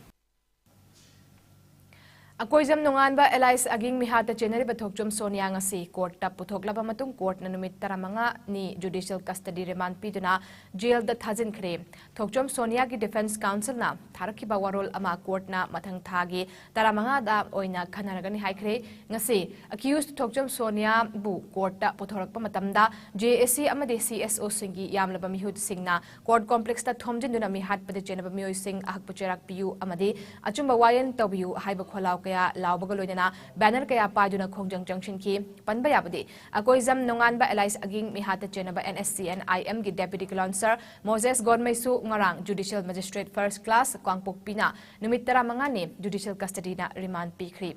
ꯑꯀꯣꯏꯖꯝ ꯅꯣꯡꯉꯥꯟꯕ alias ꯑꯒꯤꯡ ꯃꯤꯍꯥꯠꯇ ꯆꯦꯟꯅꯔꯤꯕ ꯊꯣꯛꯆꯣꯝ ꯁꯣꯅꯤꯌꯥ ꯉꯁꯤ courtꯇ ꯄꯨꯊꯣꯛꯂꯕ ꯃꯇꯨꯡ courtꯅ ꯅꯨꯃꯤꯠ ꯇꯔꯥꯃꯉꯥꯅꯤ judicial custody remand ꯄꯤꯗꯨꯅ jailꯗ ꯊꯥꯖꯤꯟꯈ꯭ꯔꯦ꯫ ꯊꯣꯛꯆꯣꯝ ꯁꯣꯅꯤꯌꯥꯒꯤ defence counselꯅ ꯊꯥꯔꯛꯈꯤꯕ ꯋꯥꯔꯣꯜ ꯑꯃ courtꯅ ꯃꯊꯪ ꯊꯥꯒꯤ ꯇꯔꯥꯃꯉꯥꯗ ꯑꯣꯏꯅ ꯈꯟꯅꯔꯒꯅꯤ ꯍꯥꯏꯈ꯭ꯔꯦ꯫ ꯉꯁꯤ accused ꯊꯣꯛꯆꯣꯝ ꯁꯣꯅꯤꯌꯥꯕꯨ courtꯇ ꯄꯨꯊꯣꯔꯛꯄ ꯃꯇꯝꯗ JAC ꯑꯃꯗꯤ CSOꯁꯤꯡꯒꯤ ꯌꯥꯝꯂꯕ ꯃꯤꯍꯨꯠꯁꯤꯡꯅ court complexꯇ ꯊꯣꯝꯖꯤꯟꯗꯨꯅ ꯃꯤꯍꯥꯠꯄꯗ ꯆꯦꯟꯅꯕ ꯃꯤꯑꯣꯏꯁꯤꯡ ꯑꯍꯛꯄ ꯆꯩꯔꯥꯛ ꯄꯤꯌꯨ ꯑꯃꯗꯤ ꯑꯆꯨꯝꯕ ꯋꯥꯌꯦꯜ ꯇꯧꯕꯤꯌꯨ ꯍꯥꯏꯕ ꯈꯣꯜꯂꯥꯎ ꯀꯌꯥ ꯂꯥꯎꯕꯒ ꯂꯣꯏꯅꯅ banner ꯀꯌꯥ ꯄꯥꯏꯗꯨꯅ ꯈꯣꯡꯖꯪ ꯆꯪꯁꯤꯟꯈꯤ꯫ ꯄꯟꯕ ꯌꯥꯕꯗꯤ, ꯑꯀꯣꯏꯖꯝ ꯅꯣꯡꯉꯥꯟꯕ alias ꯑꯒꯤꯡ ꯃꯤꯍꯥꯠꯇ ꯆꯦꯟꯅꯕ NSCN IMꯒꯤ deputy councillor ꯃꯣꯖꯦꯁ ꯒꯣꯟꯃꯩꯁꯨ ꯉꯔꯥꯡ judicial magistrate first class ꯀꯥꯡꯄꯣꯛꯄꯤꯅ ꯅꯨꯃꯤꯠ ꯇꯔꯥꯃꯉꯥꯅꯤ judicial custodyꯅ remand ꯄꯤꯈ꯭ꯔꯤ꯫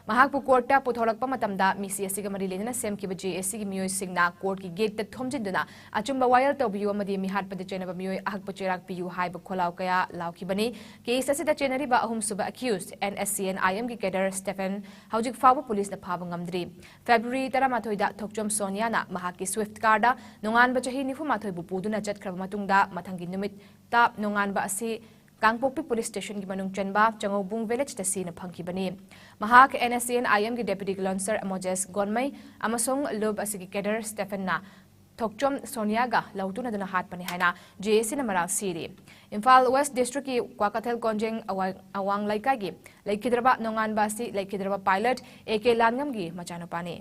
ꯃꯍꯥꯛꯄꯨ ꯀꯣꯔꯠꯇ ꯄꯨꯊꯣꯔꯛꯄ ꯃꯇꯝꯗ ꯃꯤꯁꯤ ꯑꯁꯤꯒ ꯃꯔꯤ ꯂꯩꯅꯅ ꯁꯦꯝꯈꯤꯕ ꯖꯦ ꯑꯦ ꯁꯤꯒꯤ ꯃꯤꯑꯣꯏꯁꯤꯡꯅ ꯀꯣꯔꯠꯀꯤ ꯒꯦꯠꯇ ꯊꯣꯝꯖꯤꯟꯗꯨꯅ ꯑꯆꯨꯝꯕ ꯋꯥꯌꯦꯜ ꯇꯧꯕꯤꯌꯨ ꯑꯃꯗꯤ ꯃꯤꯍꯥꯠꯄꯗ ꯆꯦꯟꯅꯕ ꯃꯤꯑꯣꯏ ꯑꯍꯛꯄ ꯆꯩꯔꯥꯛ ꯄꯤꯌꯨ ꯍꯥꯏꯕ ꯈꯣꯜꯂꯥꯎ ꯀꯌꯥ ꯂꯥꯎꯈꯤꯕꯅꯤ꯫ ꯀꯦꯁ ꯑꯁꯤꯗ ꯆꯦꯟꯅꯔꯤꯕ ꯑꯍꯨꯝꯁꯨꯕ ꯑꯦꯀ꯭ꯌꯨꯁ ꯑꯦꯟ ꯑꯦꯁ ꯁꯤ ꯑꯦꯟ ꯑꯥꯏ ꯑꯦꯝꯒꯤ ꯀꯦꯗꯔ ꯁ꯭ꯇꯦꯐꯦꯟ ꯍꯧꯖꯤꯛ ꯐꯥꯎꯕ ꯄꯨꯂꯤꯁꯅ ꯐꯥꯕ ꯉꯝꯗ꯭ꯔꯤ꯫ ꯐꯦꯕ꯭ꯔꯨꯋꯥꯔꯤ ꯇꯔꯥꯃꯥꯊꯣꯏꯗ ꯊꯣꯛꯆꯣꯝ ꯁꯣꯅꯤꯌꯥꯅ ꯃꯍꯥꯛꯀꯤ ꯁ꯭ꯋꯤꯐ꯭ꯠ ꯀꯥꯔꯗ ꯅꯣꯡꯉꯥꯟꯕ ꯆꯍꯤ ꯅꯤꯐꯨꯃꯥꯊꯣꯏꯕꯨ ꯄꯨꯗꯨꯅ ꯆꯠꯈ꯭ꯔꯕ ꯃꯇꯨꯡꯗ ꯃꯊꯪꯒꯤ ꯅꯨꯃꯤꯠꯇ ꯅꯣꯡꯉꯥꯟꯕ ꯑꯁꯤ ꯀꯥꯡꯄꯣꯛꯄꯤ ꯄꯨꯂꯤꯁ ꯁ꯭ꯇꯦꯁꯟꯒꯤ ꯃꯅꯨꯡ ꯆꯟꯕ ꯆꯉꯧꯕꯨꯡ ꯚꯤꯂꯦꯖꯇ ꯁꯤꯅ ꯐꯪꯈꯤꯕꯅꯤ꯫ ꯃꯍꯥꯛ ꯑꯦꯟ ꯑꯦꯁ ꯁꯤ ꯑꯦꯟ ꯑꯥꯏ ꯑꯦꯝꯒꯤ ꯗꯦꯄ꯭ꯌꯨꯇꯤ ꯂꯣꯟꯁꯔ ꯃꯣꯖꯦꯁ ꯒꯣꯟꯃꯩ ꯑꯃꯁꯨꯡ ꯂꯨꯞ ꯑꯁꯤꯒꯤ ꯀꯦꯗꯔ ꯁ꯭ꯇꯦꯐꯦꯟꯅ ꯊꯣꯛꯆꯣꯝ ꯁꯣꯅꯤꯌꯥꯒ ꯂꯧꯇꯨꯅꯗꯨꯅ ꯍꯥꯠꯄꯅꯤ ꯍꯥꯏꯅ ꯖꯦ ꯑꯦ ꯁꯤꯅ ꯃꯔꯥꯜ ꯁꯤꯔꯤ꯫ ꯏꯝꯐꯥꯜ ꯋꯦꯁ꯭ꯠ ꯗꯤꯁꯇ꯭ꯔꯤꯛꯀꯤ ꯀ꯭ꯋꯥꯀꯩꯊꯦꯜ ꯀꯣꯟꯖꯦꯡ ꯑꯋꯥ-, ꯑꯋꯥꯡ ꯂꯩꯀꯥꯏꯒꯤ ꯂꯩꯈꯤꯗ꯭ꯔꯕ ꯅꯣꯡꯉꯥꯟꯕ ꯑꯁꯤ ꯂꯩꯈꯤꯗ꯭ꯔꯕ ꯄꯥꯏꯂꯠ ꯑꯦ ꯀꯦ ꯂꯥꯟꯉꯝꯒꯤ ꯃꯆꯥꯅꯨꯄꯥꯅꯤ꯫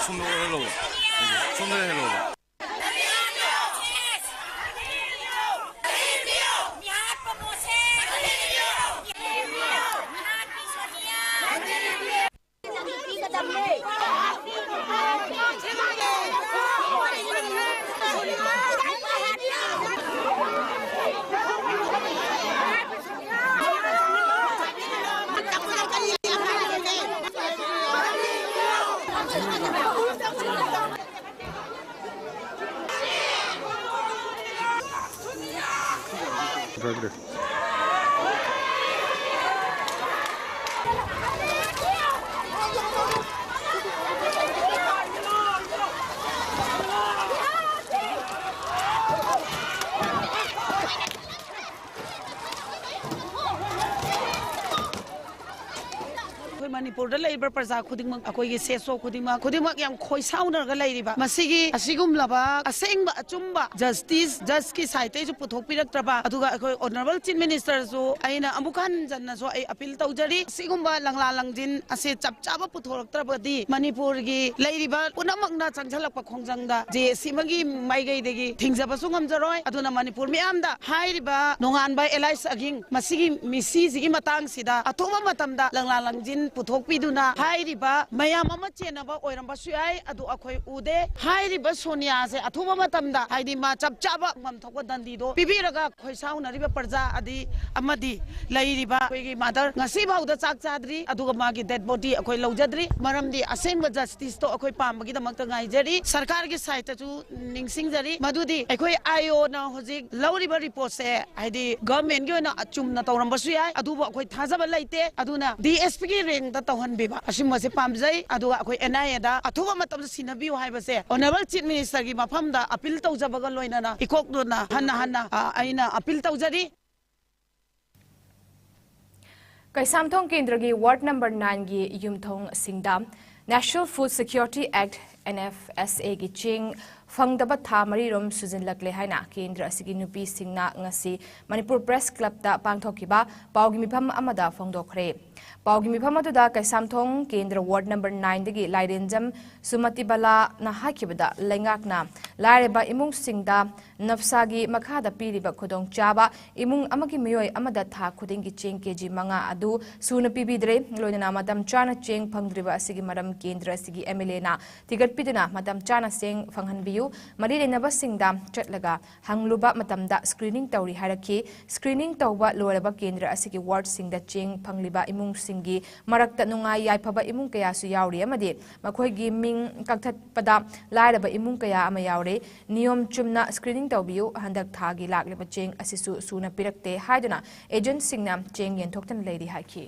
ꯁꯣꯝꯗ ꯍꯦꯜꯂꯣ꯫ ꯁꯣꯝꯗ ꯍꯦꯜꯂꯣ꯫ ꯑꯩꯈꯣꯏ ꯃꯅꯤꯄꯨꯔꯗ ꯂꯩꯔꯤꯕ ꯄ꯭ꯔꯖꯥ ꯈꯨꯗꯤꯡꯃꯛ, ꯑꯩꯈꯣꯏꯒꯤ ꯁꯦꯁꯣ ꯈꯨꯗꯤꯡꯃꯛ, ꯈꯨꯗꯤꯡꯃꯛ ꯌꯥꯝ ꯈꯣꯏꯁꯥꯎꯅꯔꯒ ꯂꯩꯔꯤꯕ ꯃꯁꯤꯒꯤ ꯑꯁꯤꯒꯨꯝꯂꯕ ꯑꯁꯦꯡꯕ ꯑꯆꯨꯝꯕ ꯖꯁꯇꯤꯁ, ꯖꯁꯀꯤ ꯁꯥꯏꯠꯇꯩꯁꯨ ꯄꯨꯊꯣꯛꯄꯤꯔꯛꯇ꯭ꯔꯕ, ꯑꯗꯨꯒ ꯑꯩꯈꯣꯏ ꯑꯣꯅꯔꯦꯕꯜ ꯆꯤꯐ ꯃꯤꯅꯤꯁꯇꯔꯁꯨ ꯑꯩꯅ ꯑꯃꯨꯛ ꯍꯟꯖꯟꯅꯁꯨ ꯑꯩ ꯑꯄꯤꯜ ꯇꯧꯖꯔꯤ, ꯑꯁꯤꯒꯨꯝꯕ ꯂꯪꯂꯥ ꯂꯪꯖꯤꯟ ꯑꯁꯤ ꯆꯞ ꯆꯥꯕ ꯄꯨꯊꯣꯔꯛꯇ꯭ꯔꯕꯗꯤ ꯃꯅꯤꯄꯨꯔꯒꯤ ꯂꯩꯔꯤꯕ ꯄꯨꯝꯅꯃꯛꯅ ꯆꯪꯁꯤꯜꯂꯛꯄ ꯈꯣꯡꯖꯪꯗ ꯖꯦ ꯑꯦ ꯁꯤ ꯑꯃꯒꯤ ꯃꯥꯏꯀꯩꯗꯒꯤ ꯊꯤꯡꯖꯕꯁꯨ ꯉꯝꯖꯔꯣꯏ꯫ ꯑꯗꯨꯅ ꯃꯅꯤꯄꯨꯔ ꯃꯤꯌꯥꯝꯗ ꯍꯥꯏꯔꯤꯕ ꯅꯣꯡꯉꯥꯟꯕ ꯑꯦꯂꯥꯏꯁ ꯑꯒꯤꯡ ꯃꯁꯤꯒꯤ ꯃꯤꯁꯤꯁꯤꯒꯤ ꯃꯇꯥꯡꯁꯤꯗ ꯑꯊꯨꯕ ꯃꯇꯝꯗ ꯂꯪꯂꯥ ꯂꯪꯖꯤꯟ ꯄꯨꯊꯣꯛ ꯄꯤꯗꯨꯅ ꯍꯥꯏꯔꯤꯕ ꯃꯌꯥꯝ ꯑꯃ ꯆꯦꯟꯅꯕ ꯑꯣꯏꯔꯝꯕꯁꯨ ꯌꯥꯏ, ꯑꯗꯨ ꯑꯩꯈꯣꯏ ꯎꯗꯦ꯫ ꯍꯥꯏꯔꯤꯕ ꯁꯣꯅꯤꯌꯥꯁꯦ ꯑꯊꯨꯕ ꯃꯇꯝꯗ, ꯍꯥꯏꯗꯤ ꯃꯥ ꯆꯞ ꯆꯥꯕ ꯐꯪꯐꯝ ꯊꯣꯛꯄ ꯗꯟꯗꯤꯗꯣ ꯄꯤꯕꯤꯔꯒ ꯑꯩꯈꯣꯏ ꯁꯥꯎꯅꯔꯤꯕ ꯄ꯭ꯔꯖꯥ ꯑꯗꯤ ꯑꯃꯗꯤ ꯂꯩꯔꯤꯕ ꯑꯩꯈꯣꯏꯒꯤ ꯃꯥꯗꯔ ꯉꯁꯤ ꯐꯥꯎꯗ ꯆꯥꯛ ꯆꯥꯗ꯭ꯔꯤ, ꯑꯗꯨꯒ ꯃꯥꯒꯤ ꯗꯦꯗ ꯕꯣꯗꯤ ꯑꯩꯈꯣꯏ ꯂꯧꯖꯗ꯭ꯔꯤ꯫ ꯃꯔꯝꯗꯤ ꯑꯁꯦꯡꯕ ꯖꯁꯇꯤꯁꯇꯣ ꯑꯩꯈꯣꯏ ꯄꯥꯝꯕꯒꯤꯗꯃꯛꯇ ꯉꯥꯏꯖꯔꯤ꯫ ꯁꯔꯀꯥꯔꯒꯤ ꯁꯥꯏꯠꯇꯁꯨ ꯅꯤꯡꯁꯤꯡꯖꯔꯤ ꯃꯗꯨꯗꯤ ꯑꯩꯈꯣꯏ ꯑꯥꯏ ꯑꯣꯅ ꯍꯧꯖꯤꯛ ꯂꯧꯔꯤꯕ ꯔꯤꯄꯣꯔꯠꯁꯦ ꯍꯥꯏꯗꯤ ꯒꯚꯔꯟꯃꯦꯟꯒꯤ ꯑꯣꯏꯅ ꯑꯆꯨꯝꯅ ꯇꯧꯔꯝꯕꯁꯨ ꯌꯥꯏ, ꯑꯗꯨꯕꯨ ꯑꯩꯈꯣꯏ ꯊꯥꯖꯕ ꯂꯩꯇꯦ꯫ ꯑꯗꯨꯅ ꯗꯤ ꯑꯦꯁ ꯄꯤꯒꯤ ꯔꯦꯡꯗ ꯇꯧꯍꯟꯕꯤꯕ ꯑꯁꯤꯒꯨꯝꯕꯁꯦ ꯄꯥꯝꯖꯩ꯫ ꯑꯗꯨꯒ ꯑꯩꯈꯣꯏ ꯑꯦꯟ ꯑꯥꯏ ꯑꯦꯗ ꯑꯊꯨꯕ ꯃꯇꯝꯗ ꯁꯤꯟꯅꯕꯤꯌꯨ ꯍꯥꯏꯕꯁꯦ ꯑꯣꯅꯔꯦꯕꯜ ꯆꯤꯐ ꯃꯤꯅꯤꯁꯇꯔꯒꯤ ꯃꯐꯝꯗ ꯑꯄꯤꯜ ꯇꯧꯖꯕꯒ ꯂꯣꯏꯅꯅ ꯏꯀꯣꯛꯇꯨꯅ ꯍꯟꯅ ꯍꯟꯅ, ꯑ, ꯑꯩꯅ ꯑꯄꯤꯜ ꯇꯧꯖꯔꯤ꯫ ꯀꯩꯁꯥꯝꯊꯣꯡ ꯀꯦꯟꯗ꯭ꯔꯒꯤ ꯋꯥꯔꯗ ꯅꯝꯕꯔ ꯅꯥꯏꯟꯒꯤ ꯌꯨꯝꯊꯣꯡꯁꯤꯡꯗ National Food Security Act, N F S A ꯒꯤ ꯆꯦꯡ ꯐꯪꯗꯕ ꯊꯥ ꯃꯔꯤꯔꯣꯝ ꯁꯨꯖꯤꯜꯂꯛꯂꯦ ꯍꯥꯏꯅ ꯀꯦꯟꯗ꯭ꯔ ꯑꯁꯤꯒꯤ ꯅꯨꯄꯤꯁꯤꯡꯅ ꯉꯁꯤ ꯃꯅꯤꯄꯨꯔ ꯄ꯭ꯔꯦꯁ ꯀ꯭ꯂꯕꯇ ꯄꯥꯡꯊꯣꯛꯈꯤꯕ ꯄꯥꯎꯒꯤ ꯃꯤꯐꯝ ꯑꯃꯗ ꯐꯣꯡꯗꯣꯛꯈ꯭ꯔꯦ꯫ ꯄꯥꯎꯒꯤ ꯃꯤꯐꯝ ꯑꯗꯨꯗ ꯀꯩꯁꯥꯝꯊꯣꯡ ꯀꯦꯟꯗ꯭ꯔ ꯋꯥꯔꯗ ꯅꯝꯕꯔ ꯅꯥꯏꯟꯗꯒꯤ ꯂꯥꯏꯔꯦꯟꯖꯝ ꯁꯨꯃꯇꯤꯕꯂꯥꯅ ꯍꯥꯏꯈꯤꯕꯗ, ꯂꯩꯉꯥꯛꯅ ꯂꯥꯏꯔꯕ ꯏꯃꯨꯡꯁꯤꯡꯗ ꯅꯞꯁꯥꯒꯤ ꯃꯈꯥꯗ ꯄꯤꯔꯤꯕ ꯈꯨꯗꯣꯡꯆꯥꯕ ꯏꯃꯨꯡ ꯑꯃꯒꯤ ꯃꯤꯑꯣꯏ ꯑꯃꯗ ꯊꯥ ꯈꯨꯗꯤꯡꯒꯤ ꯆꯦꯡ ꯀꯦ ꯖꯤ ꯃꯉꯥ ꯑꯗꯨ ꯁꯨꯅ ꯄꯤꯕꯤꯗ꯭ꯔꯦ꯫ ꯂꯣꯏꯅꯅ ꯃꯇꯝ ꯆꯥꯅ ꯆꯦꯡ ꯐꯪꯗ꯭ꯔꯤꯕ ꯑꯁꯤꯒꯤ ꯃꯔꯝ ꯀꯦꯟꯗ꯭ꯔ ꯑꯁꯤꯒꯤ ꯑꯦꯝ ꯑꯦꯜ ꯑꯦꯅ ꯊꯤꯒꯠꯄꯤꯗꯨꯅ ꯃꯇꯝ ꯆꯥꯅ ꯆꯦꯡ ꯐꯪꯍꯟꯕꯤꯌꯨ꯫ ꯃꯔꯤ ꯂꯩꯅꯕꯁꯤꯡꯗ ꯆꯠꯂꯒ ꯍꯪꯂꯨꯕ ꯃꯇꯝꯗ ꯁ꯭ꯀ꯭ꯔꯤꯅꯤꯡ ꯇꯧꯔꯤ ꯍꯥꯏꯔꯛꯈꯤ꯫ ꯁ꯭ꯀ꯭ꯔꯤꯅꯤꯡ ꯇꯧꯕ ꯂꯣꯏꯔꯕ ꯀꯦꯟꯗ꯭ꯔ ꯑꯁꯤꯒꯤ ꯋꯥꯔꯗꯁꯤꯡꯗ ꯆꯦꯡ ꯐꯪꯂꯤꯕ ꯏꯃꯨꯡꯁꯤꯡꯒꯤ ꯃꯔꯛꯇ ꯅꯨꯡꯉꯥꯏ ꯌꯥꯏꯐꯕ ꯏꯃꯨꯡ ꯀꯌꯥꯁꯨ ꯌꯥꯎꯔꯤ ꯑꯃꯗꯤ ꯃꯈꯣꯏꯒꯤ ꯃꯤꯡ ꯀꯛꯊꯠꯄꯗ ꯂꯥꯏꯔꯕ ꯏꯃꯨꯡ ꯀꯌꯥ ꯑꯃ ꯌꯥꯎꯔꯦ꯫ ꯅꯤꯌꯣꯝ ꯆꯨꯝꯅ ꯁ꯭ꯀ꯭ꯔꯤꯅꯤꯡ ꯇꯧꯕꯤꯌꯨ꯫ ꯍꯟꯗꯛ ꯊꯥꯒꯤ ꯂꯥꯛꯂꯤꯕ ꯆꯦꯡ ꯑꯁꯤꯁꯨ ꯁꯨꯅ ꯄꯤꯔꯛꯇꯦ ꯍꯥꯏꯗꯨꯅ ꯑꯦꯖꯦꯟꯠꯁꯤꯡꯅ ꯆꯦꯡ ꯌꯦꯟꯊꯣꯛꯇꯅ ꯂꯩꯔꯤ ꯍꯥꯏꯈꯤ꯫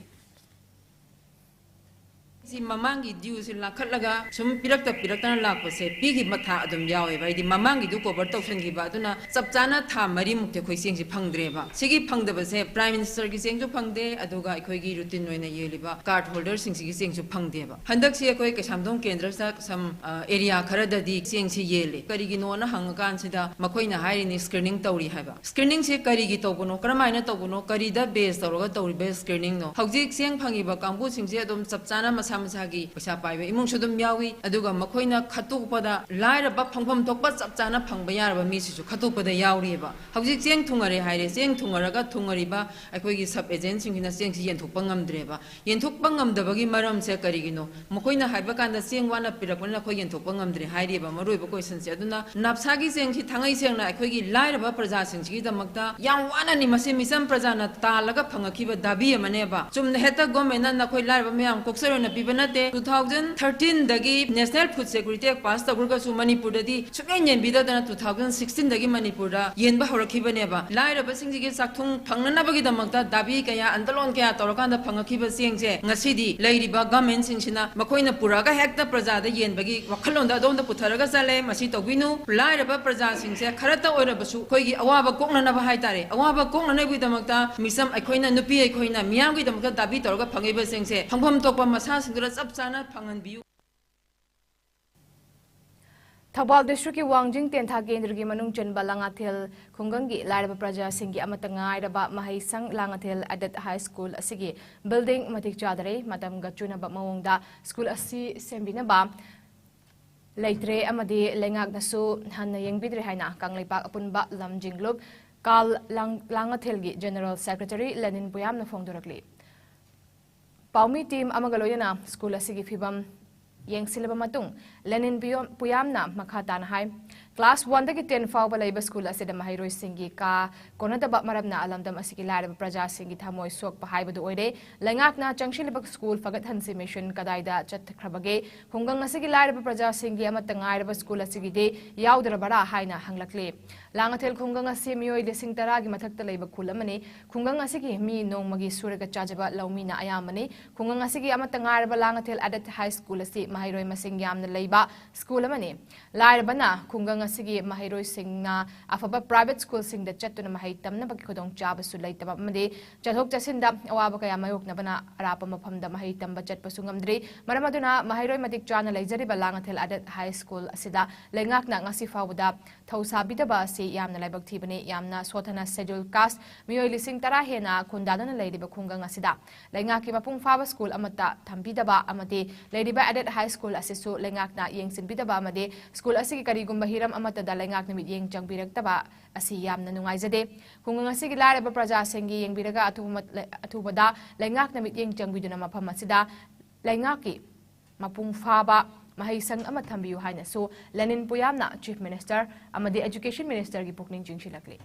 ꯁꯤ ꯃꯃꯥꯡꯒꯤ ꯗ꯭ꯌꯨꯁꯤ ꯂꯥꯡꯈꯠꯂꯒ ꯁꯨꯝ ꯄꯤꯔꯛꯇ ꯄꯤꯔꯛꯇꯅ ꯂꯥꯛꯄꯁꯦ ꯄꯤꯈꯤꯕ ꯊꯥ ꯑꯗꯨꯝ ꯌꯥꯎꯋꯦꯕ꯫ ꯍꯥꯏꯗꯤ ꯃꯃꯥꯡꯒꯤꯗꯨ ꯀꯣꯚꯔ ꯇꯧꯁꯟꯈꯤꯕ, ꯑꯗꯨꯅ ꯆꯞ ꯆꯥꯅ ꯊꯥ ꯃꯔꯤꯃꯨꯛꯇꯤ ꯑꯩꯈꯣꯏ ꯆꯦꯡꯁꯤ ꯐꯪꯗ꯭ꯔꯦꯕ꯫ ꯁꯤꯒꯤ ꯐꯪꯗꯕꯁꯦ ꯄ꯭ꯔꯥꯏꯝ ꯃꯤꯅꯤꯁꯇꯔꯒꯤ ꯆꯦꯡꯁꯨ ꯐꯪꯗꯦ, ꯑꯗꯨꯒ ꯑꯩꯈꯣꯏꯒꯤ ꯔꯨꯇꯤꯟ ꯑꯣꯏꯅ ꯌꯦꯜꯂꯤꯕ ꯀꯥꯔꯗ ꯍꯣꯜꯗꯔꯁꯤꯡꯁꯤꯒꯤ ꯆꯦꯡꯁꯨ ꯐꯪꯗꯦꯕ꯫ ꯍꯟꯗꯛꯁꯤ ꯑꯩꯈꯣꯏ ꯀꯩꯁꯥꯝꯊꯣꯡ ꯀꯦꯟꯗ꯭ꯔ ꯁꯝ ꯑꯦꯔꯤꯌꯥ ꯈꯔꯗꯗꯤ ꯆꯦꯡꯁꯤ ꯌꯦꯜꯂꯦ꯫ ꯀꯔꯤꯒꯤꯅꯣꯅ ꯍꯪꯉꯀꯥꯟꯁꯤꯗ ꯃꯈꯣꯏꯅ ꯍꯥꯏꯔꯤꯅꯤ ꯁ꯭ꯀ꯭ꯔꯤꯅꯤꯡ ꯇꯧꯔꯤ ꯍꯥꯏꯕ꯫ ꯁ꯭ꯀ꯭ꯔꯤꯅꯤꯡꯁꯦ ꯀꯔꯤꯒꯤ ꯇꯧꯕꯅꯣ, ꯀꯔꯝꯍꯥꯏꯅ ꯇꯧꯕꯅꯣ, ꯀꯔꯤꯗ ꯕꯦꯖ ꯇꯧꯔꯒ ꯇꯧꯔꯤꯕ ꯁ꯭ꯀ꯭ꯔꯤꯅꯤꯡꯅꯣ? ꯍꯧꯖꯤꯛ ꯆꯦꯡ ꯐꯪꯉꯤꯕ ꯀꯥꯡꯕꯨꯁꯤꯡꯁꯦ ꯑꯗꯨꯝ ꯆꯞ ꯆꯥꯅ ꯃꯁꯥ ꯃꯁꯥ ꯃꯁꯥꯒꯤ ꯄꯩꯁꯥ ꯄꯥꯏꯕ ꯏꯃꯨꯡꯁꯨ ꯑꯗꯨꯝ ꯌꯥꯎꯏ꯫ ꯑꯗꯨꯒ ꯃꯈꯣꯏꯅ ꯈꯠꯇꯣꯛꯄꯗ ꯂꯥꯏꯔꯕ ꯐꯪꯐꯝ ꯊꯣꯛꯄ ꯆꯞ ꯆꯥꯅ ꯐꯪꯕ ꯌꯥꯔꯕ ꯃꯤꯁꯤꯁꯨ ꯈꯠꯇꯣꯛꯄꯗ ꯌꯥꯎꯔꯤꯑꯕ꯫ ꯍꯧꯖꯤꯛ ꯆꯦꯡ ꯊꯨꯡꯉꯔꯦ ꯍꯥꯏꯔꯦ, ꯆꯦꯡ ꯊꯨꯡꯉꯔꯒ ꯊꯨꯡꯉꯔꯤꯕ ꯑꯩꯈꯣꯏꯒꯤ sub agentꯁꯤꯡꯁꯤꯅ ꯆꯦꯡꯁꯤ ꯌꯦꯟꯊꯣꯛꯄ ꯉꯝꯗ꯭ꯔꯦꯕ꯫ ꯌꯦꯟꯊꯣꯛꯄ ꯉꯝꯗꯕꯒꯤ ꯃꯔꯝꯁꯦ ꯀꯔꯤꯒꯤꯅꯣ? ꯃꯈꯣꯏꯅ ꯍꯥꯏꯕ ꯀꯥꯟꯗ ꯆꯦꯡ ꯋꯥꯅ ꯄꯤꯔꯛꯄꯅꯤꯅ ꯑꯩꯈꯣꯏ ꯌꯦꯟꯊꯣꯛꯄ ꯉꯝꯗ꯭ꯔꯦ ꯍꯥꯏꯔꯤꯕ ꯃꯔꯨꯑꯣꯏꯕ questionꯁꯦ꯫ ꯑꯗꯨꯅ ꯅꯞꯁꯥꯒꯤ ꯆꯦꯡꯁꯤ ꯊꯥꯡꯉꯩ ꯁꯦꯡꯅ ꯑꯩꯈꯣꯏꯒꯤ ꯂꯥꯏꯔꯕ ꯄ꯭ꯔꯖꯥꯁꯤꯡꯁꯤꯒꯤꯗꯃꯛꯇ ꯌꯥꯝ ꯋꯥꯅꯅꯤ ꯃꯁꯤ ꯃꯤꯆꯝ ꯄ꯭ꯔꯖꯥꯅ ꯇꯥꯜꯂꯒ ꯐꯪꯉꯛꯈꯤꯕ ꯗꯥꯕꯤ ꯑꯃꯅꯦꯕ꯫ ꯆꯨꯝꯅ ꯍꯦꯛꯇ governmentꯅ ꯅꯈꯣꯏ ꯂꯥꯏꯔꯕ ꯃꯌꯥꯝ ꯀꯣꯛꯆꯔꯣꯏꯅ ꯄꯤꯕ ꯅꯠꯇꯦ꯫ Two thousand thirteenꯗꯒꯤ National Food Security Act pass ꯇꯧꯈ꯭ꯔꯒꯁꯨ ꯃꯅꯤꯄꯨꯔꯗꯗꯤ ꯁꯨꯛꯌꯦꯟ ꯌꯦꯟꯕꯤꯗꯗꯅ two thousand sixteenꯗꯒꯤ ꯃꯅꯤꯄꯨꯔꯗ ꯌꯦꯟꯕ ꯍꯧꯔꯛꯈꯤꯕꯅꯦꯕ꯫ ꯂꯥꯏꯔꯕꯁꯤꯡꯁꯤꯒꯤ ꯆꯥꯛꯊꯨꯡ ꯐꯪꯅꯅꯕꯒꯤꯗꯃꯛꯇ ꯗꯥꯕꯤ ꯀꯌꯥ, ꯑꯟꯗꯂꯣꯟ ꯀꯌꯥ ꯇꯧꯔꯀꯥꯟꯗ ꯐꯪꯉꯛꯈꯤꯕ ꯆꯦꯡꯁꯦ ꯉꯁꯤꯗꯤ ꯂꯩꯔꯤꯕ governmentꯁꯤꯡꯁꯤꯅ ꯃꯈꯣꯏꯅ ꯄꯨꯔꯛꯑꯒ ꯍꯦꯛꯇ ꯄ꯭ꯔꯖꯥꯗ ꯌꯦꯟꯕꯒꯤ ꯋꯥꯈꯜꯂꯣꯟꯗ ꯑꯗꯣꯝꯗ ꯄꯨꯊꯔꯒ ꯆꯠꯂꯦ꯫ ꯃꯁꯤ ꯇꯧꯕꯤꯅꯨ꯫ ꯂꯥꯏꯔꯕ ꯄ꯭ꯔꯖꯥꯁꯤꯡꯁꯦ ꯈꯔꯇ ꯑꯣꯏꯔꯕꯁꯨ ꯑꯩꯈꯣꯏꯒꯤ ꯑꯋꯥꯕ ꯀꯣꯛꯅꯅꯕ ꯍꯥꯏꯇꯥꯔꯦ, ꯑꯋꯥꯕ ꯀꯣꯛꯅꯅꯕꯒꯤꯗꯃꯛꯇ ꯃꯤꯆꯝ ꯑꯩꯈꯣꯏꯅ, ꯅꯨꯄꯤ ꯑꯩꯈꯣꯏꯅ ꯃꯤꯌꯥꯝꯒꯤꯗꯃꯛꯇ ꯗꯥꯕꯤ ꯇꯧꯔꯒ ꯐꯪꯉꯛꯏꯕꯁꯤꯡꯁꯦ ꯐꯪꯐꯝ ꯊꯣꯛꯄ ꯃꯁꯥꯁꯤꯡꯗꯨꯗ ꯆꯞ ꯆꯥꯅ ꯐꯪꯍꯟꯕꯤꯌꯨ꯫ ꯊꯧꯕꯥꯜ districtꯀꯤ ꯋꯥꯡꯖꯤꯡ ꯇꯦꯟꯊꯥ ꯀꯦꯟꯗ꯭ꯔꯒꯤ ꯃꯅꯨꯡ ꯆꯟꯕ ꯂꯥꯡꯉꯥꯊꯦꯜ ꯈꯨꯡꯒꯪꯒꯤ ꯂꯥꯏꯔꯕ ꯄ꯭ꯔꯖꯥꯁꯤꯡꯒꯤ ꯑꯃꯠꯇ ꯉꯥꯏꯔꯕ ꯃꯍꯩꯁꯪ ꯂꯥꯡꯉꯥꯊꯦꯜ Aided High School ꯑꯁꯤꯒꯤ building ꯃꯇꯤꯛ ꯆꯥꯗꯔꯦ꯫ ꯃꯇꯝꯒ ꯆꯨꯅꯕ ꯃꯑꯣꯡꯗ school ꯑꯁꯤ ꯁꯦꯝꯕꯤꯅꯕ ꯂꯩꯇ꯭ꯔꯦ ꯑꯃꯗꯤ ꯂꯩꯉꯥꯛꯅꯁꯨ ꯍꯟꯅ ꯌꯦꯡꯕꯤꯗ꯭ꯔꯦ ꯍꯥꯏꯅ ꯀꯪꯂꯩꯄꯥꯛ ꯑꯄꯨꯟꯕ ꯂꯝꯖꯤꯡꯂꯨꯞ ꯀꯥꯜ ꯂꯥꯡ-, ꯂꯥꯡꯉꯥꯊꯦꯜꯒꯤ general secretary ꯂꯦꯅꯤꯟ ꯄꯨꯌꯥꯝꯅ ꯐꯣꯡꯗꯣꯔꯛꯂꯤ꯫ ꯄꯥꯎꯃꯤ team ꯑꯃꯒ ꯂꯣꯏꯅꯅ school ꯑꯁꯤꯒꯤ ꯐꯤꯕꯝ ꯌꯦꯡꯁꯤꯜꯂꯕ ꯃꯇꯨꯡ, ꯂꯦꯅꯤꯟ ꯄꯨꯌꯣ-, ꯄꯨꯌꯥꯝꯅ ꯃꯈꯥ ꯇꯥꯅ ꯍꯥꯏ, class one ꯗꯒꯤ ten ꯐꯥꯎꯕ ꯂꯩꯕ school ꯑꯁꯤꯗ ꯃꯍꯩꯔꯣꯏꯁꯤꯡꯒꯤ ꯀꯥ ꯀꯣꯟꯅꯗꯕ ꯃꯔꯝꯅ ꯂꯝꯗꯝ ꯑꯁꯤꯒꯤ ꯂꯥꯏꯔꯕ ꯄ꯭ꯔꯖꯥꯁꯤꯡꯒꯤ ꯊꯃꯣꯏ ꯁꯣꯛꯄ ꯍꯥꯏꯕꯗꯨ ꯑꯣꯏꯔꯦ꯫ ꯂꯩꯉꯥꯛꯅ ꯆꯪꯁꯤꯜꯂꯤꯕ school ꯐꯒꯠꯍꯟꯁꯤ mission ꯀꯗꯥꯏꯗ ꯆꯠꯈ꯭ꯔꯕꯒꯦ? ꯈꯨꯡꯒꯪ ꯑꯁꯤꯒꯤ ꯂꯥꯏꯔꯕ ꯄ꯭ꯔꯖꯥꯁꯤꯡꯒꯤ ꯑꯃꯠꯇ ꯉꯥꯏꯔꯕ school ꯑꯁꯤꯒꯤꯗꯤ ꯌꯥꯎꯗ꯭ꯔꯕꯔꯥ ꯍꯥꯏꯅ ꯍꯪꯂꯛꯂꯤ꯫ ꯂꯥꯡꯉꯥꯊꯦꯜ ꯈꯨꯡꯒꯪ ꯑꯁꯤ ꯃꯤꯑꯣꯏ ꯂꯤꯁꯤꯡ ꯇꯔꯥꯒꯤ ꯃꯊꯛꯇ ꯂꯩꯕ ꯈꯨꯜ ꯑꯃꯅꯤ꯫ ꯈꯨꯡꯒꯪ ꯑꯁꯤꯒꯤ ꯃꯤ ꯅꯣꯡꯃꯒꯤ ꯁꯨꯔꯒ ꯆꯥꯖꯕ ꯂꯧꯃꯤꯅ ꯑꯌꯥꯝꯕꯅꯤ꯫ ꯈꯨꯡꯒꯪ ꯑꯁꯤꯒꯤ ꯑꯃꯠꯇ ꯉꯥꯏꯔꯕ ꯂꯥꯡꯉꯥꯊꯦꯜ Aided High School ꯑꯁꯤ ꯃꯍꯩꯔꯣꯏ ꯃꯁꯤꯡ ꯌꯥꯝꯅ ꯂꯩꯕ school ꯑꯃꯅꯤ꯫ ꯂꯥꯏꯔꯕꯅ ꯈꯨꯡꯒꯪ ꯑꯁꯤꯒꯤ ꯃꯍꯩꯔꯣꯏꯁꯤꯡꯅ ꯑꯐꯕ private schoolꯁꯤꯡꯗ ꯆꯠꯇꯨꯅ ꯃꯍꯩ ꯇꯝꯅꯕꯒꯤ ꯈꯨꯗꯣꯡꯆꯥꯕꯁꯨ ꯂꯩꯇꯕ ꯑꯃꯗꯤ ꯆꯠꯊꯣꯛ ꯆꯠꯁꯤꯟꯗ ꯑꯋꯥꯕ ꯀꯌꯥ ꯃꯥꯌꯣꯛꯅꯕꯅ ꯑꯔꯥꯞꯄ ꯃꯐꯝꯗ ꯃꯍꯩ ꯇꯝꯕ ꯆꯠꯄꯁꯨ ꯉꯝꯗ꯭ꯔꯤ꯫ ꯃꯔꯝ ꯑꯗꯨꯅ ꯃꯍꯩꯔꯣꯏ ꯃꯇꯤꯛ ꯆꯥꯅ ꯂꯩꯖꯔꯤꯕ ꯂꯥꯡꯉꯊꯦꯜ Aided High School ꯑꯁꯤꯗ ꯂꯩꯉꯥꯛꯅ ꯉꯁꯤ ꯐꯥꯎꯕꯗ ꯊꯧꯁꯥꯕꯤꯗꯕ ꯑꯁꯤ ꯌꯥꯝꯅ ꯂꯥꯏꯕꯛ ꯊꯤꯕꯅꯤ꯫ ꯌꯥꯝꯅ ꯁꯣꯠꯊꯅ Scheduled Caste ꯃꯤꯑꯣꯏ ꯂꯤꯁꯤꯡ ꯇꯔꯥ ꯍꯦꯟꯅ ꯈꯨꯟꯗꯥꯗꯨꯅ ꯂꯩꯔꯤꯕ ꯈꯨꯡꯒꯪ ꯑꯁꯤꯗ ꯂꯩꯉꯥꯛꯀꯤ ꯃꯄꯨꯡ ꯐꯥꯕ school ꯑꯃꯠꯇ ꯊꯝꯕꯤꯗꯕ ꯑꯃꯗꯤ ꯂꯩꯔꯤꯕ Aided High School ꯑꯁꯤꯁꯨ ꯂꯩꯉꯥꯛꯅ ꯌꯦꯡꯁꯤꯟꯕꯤꯗꯕ ꯑꯃꯗꯤ school ꯑꯁꯤꯒꯤ ꯀꯔꯤꯒꯨꯝꯕ ꯍꯤꯔꯝ ꯑꯃꯠꯇꯗ ꯂꯩꯉꯥꯛꯅ ꯃꯤꯠꯌꯦꯡ ꯆꯪꯕꯤꯔꯛꯇꯕ ꯑꯁꯤ ꯌꯥꯝꯅ ꯅꯨꯡꯉꯥꯏꯖꯗꯦ꯫ ꯈꯨꯡꯒꯪ ꯑꯁꯤꯒꯤ ꯂꯥꯏꯔꯕ ꯄ꯭ꯔꯖꯥꯁꯤꯡꯒꯤ ꯌꯦꯡꯕꯤꯔꯒ ꯑꯊꯨꯕ ꯃꯠ-, ꯑꯊꯨꯕꯗ ꯂꯩꯉꯥꯛꯅ ꯃꯤꯠꯌꯦꯡ ꯆꯪꯕꯤꯗꯨꯅ ꯃꯐꯝ ꯑꯁꯤꯗ ꯂꯩꯉꯥꯛꯀꯤ ꯃꯄꯨꯡ ꯐꯥꯕ ꯃꯍꯩꯁꯪ ꯑꯃ ꯊꯝꯕꯤꯌꯨ ꯍꯥꯏꯅꯁꯨ ꯂꯦꯅꯤꯟ ꯄꯨꯌꯥꯝꯅ Chief Minister ꯑꯃꯗꯤ Education Ministerꯒꯤ ꯄꯨꯛꯅꯤꯡ ꯆꯤꯡꯁꯤꯜꯂꯛꯂꯤ꯫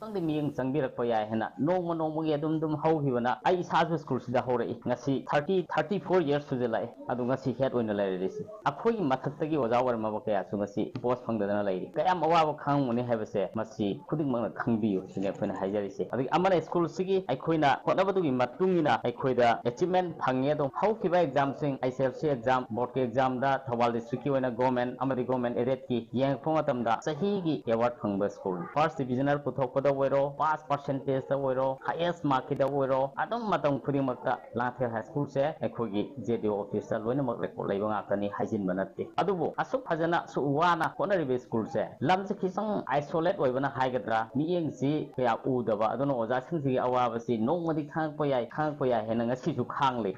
ꯈꯤꯇꯪꯗꯤ ꯃꯤꯠꯌꯦꯡ ꯆꯪꯕꯤꯔꯛꯄ ꯌꯥꯏ ꯍꯥꯏꯅ ꯅꯣꯡꯃ ꯅꯣꯡꯃꯒꯤ ꯑꯗꯨꯝ ꯑꯗꯨꯝ ꯍꯧꯈꯤꯕꯅ ꯑꯩ ꯏꯁꯥꯁꯨ schoolꯁꯤꯗ ꯍꯧꯔꯛꯏ꯫ ꯉꯁꯤ thirty, thirty four years ꯁꯨꯖꯜꯂꯛꯑꯦ꯫ ꯑꯗꯨ ꯉꯁꯤ head ꯑꯣꯏꯅ ꯂꯩꯔꯤꯁꯤ꯫ ꯑꯩꯈꯣꯏꯒꯤ ꯃꯊꯛꯇꯒꯤ ꯑꯣꯖꯥ ꯑꯣꯏꯔꯝꯃꯕ ꯀꯌꯥꯁꯨ ꯉꯁꯤ post ꯐꯪꯗꯗꯅ ꯂꯩꯔꯤ꯫ ꯀꯌꯥꯝ ꯑꯋꯥꯕ ꯈꯥꯡꯉꯝꯒꯅꯤ ꯍꯥꯏꯕꯁꯦ ꯃꯁꯤ ꯈꯨꯗꯤꯡꯃꯛꯅ ꯈꯪꯕꯤꯌꯨ ꯁꯤꯅꯤ ꯑꯩꯈꯣꯏꯅ ꯍꯥꯏꯖꯔꯤꯁꯦ꯫ ꯑꯗꯒꯤ ꯑꯃꯅ schoolꯁꯤꯒꯤ ꯑꯩꯈꯣꯏꯅ ꯍꯣꯠꯅꯕꯗꯨꯒꯤ ꯃꯇꯨꯡ ꯏꯟꯅ ꯑꯩꯈꯣꯏꯗ achievement ꯐꯪꯉꯦ꯫ ꯑꯗꯣ ꯍꯧꯈꯤꯕ examꯁꯤꯡ, S S L C exam, boardꯀꯤ examꯗ Thoubal districtꯀꯤ ꯑꯣꯏꯅ government ꯑꯃꯗꯤ government aidedꯀꯤ ꯌꯦꯡꯉꯛꯄ ꯃꯇꯝꯗ ꯆꯍꯤꯒꯤ award ꯐꯪꯕ school, first divisional ꯄꯨꯊꯣꯛꯄꯗ ꯑꯣꯏꯔꯣ, pass percentageꯇ ꯑꯣꯏꯔꯣ, highest markꯀꯤꯗ ꯑꯣꯏꯔꯣ, ꯑꯗꯨꯝ ꯃꯇꯝ ꯈꯨꯗꯤꯡꯃꯛꯇ ꯂꯥꯡꯉꯊꯦꯜ High Schoolꯁꯦ ꯑꯩꯈꯣꯏꯒꯤ J D O officeꯇ ꯂꯣꯏꯅꯃꯛ record ꯂꯩꯕ ꯉꯥꯛꯇꯅꯤ, ꯍꯥꯏꯖꯤꯟꯕ ꯅꯠꯇꯦ꯫ ꯑꯗꯨꯕꯨ ꯑꯁꯨꯛ ꯐꯖꯅ, ꯑꯁꯨꯛ ꯋꯥꯅ ꯍꯣꯠꯅꯔꯤꯕ schoolꯁꯦ ꯂꯝꯁꯦ ꯈꯤꯇꯪ isolate ꯑꯣꯏꯕꯅ ꯍꯥꯏꯒꯗ꯭ꯔꯥ, ꯃꯤꯠꯌꯦꯡꯁꯤ ꯀꯌꯥ ꯎꯗꯕ, ꯑꯗꯨꯅ ꯑꯣꯖꯥꯁꯤꯡꯁꯤꯒꯤ ꯑꯋꯥꯕꯁꯤ ꯅꯣꯡꯃꯗꯤ ꯈꯥꯡꯉꯛꯄ ꯌꯥꯏ, ꯈꯥꯡꯉꯛꯄ ꯌꯥꯏ ꯍꯥꯏꯅ ꯉꯁꯤꯁꯨ ꯈꯥꯡꯂꯤ꯫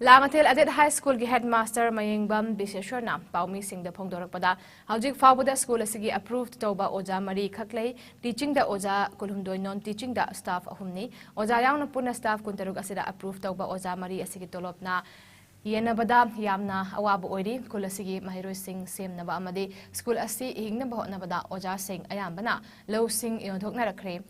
ꯂꯥꯡꯉꯊꯦꯜ Aided High Schoolꯒꯤ headmaster ꯃꯌꯦꯡꯕꯝ ꯕꯤꯁꯦꯁ꯭ꯋꯔꯅ ꯄꯥꯎꯃꯤꯁꯤꯡꯗ ꯐꯣꯡꯗꯣꯔꯛꯄꯗ, ꯍꯧꯖꯤꯛ ꯐꯥꯎꯕꯗ school ꯑꯁꯤꯒꯤ approve ꯇꯧꯕ ꯑꯣꯖꯥ ꯃꯔꯤ ꯈꯛ ꯂꯩ꯫ Teachingꯗ ꯑꯣꯖꯥ ꯀꯨꯟꯍꯨꯝꯗꯣꯏ, non teachingꯗ staff ꯑꯍꯨꯝꯅꯤ꯫ ꯑꯣꯖꯥ ꯌꯥꯎꯅ ꯄꯨꯟꯅ staff ꯀꯨꯟꯇꯔꯨꯛ ꯑꯁꯤꯗ approve ꯇꯧꯕ ꯑꯣꯖꯥ ꯃꯔꯤ ꯑꯁꯤꯒꯤ ꯇꯣꯂꯣꯞꯅ ꯌꯦꯟꯅꯕꯗ ꯌꯥꯝꯅ ꯑꯋꯥꯕ ꯑꯣꯏꯔꯤ꯫ ꯈꯨꯜ ꯑꯁꯤꯒꯤ ꯃꯍꯩꯔꯣꯏꯁꯤꯡ ꯁꯦꯝꯅꯕ ꯑꯃꯗꯤ school ꯑꯁꯤ ꯍꯤꯡꯅꯕ ꯍꯣꯠꯅꯕꯗ ꯑꯣꯖꯥꯁꯤꯡ ꯑꯌꯥꯝꯕꯅ ꯂꯧꯁꯤꯡ ꯌꯣꯟꯊꯣꯛꯅꯔꯛꯈ꯭ꯔꯦ꯫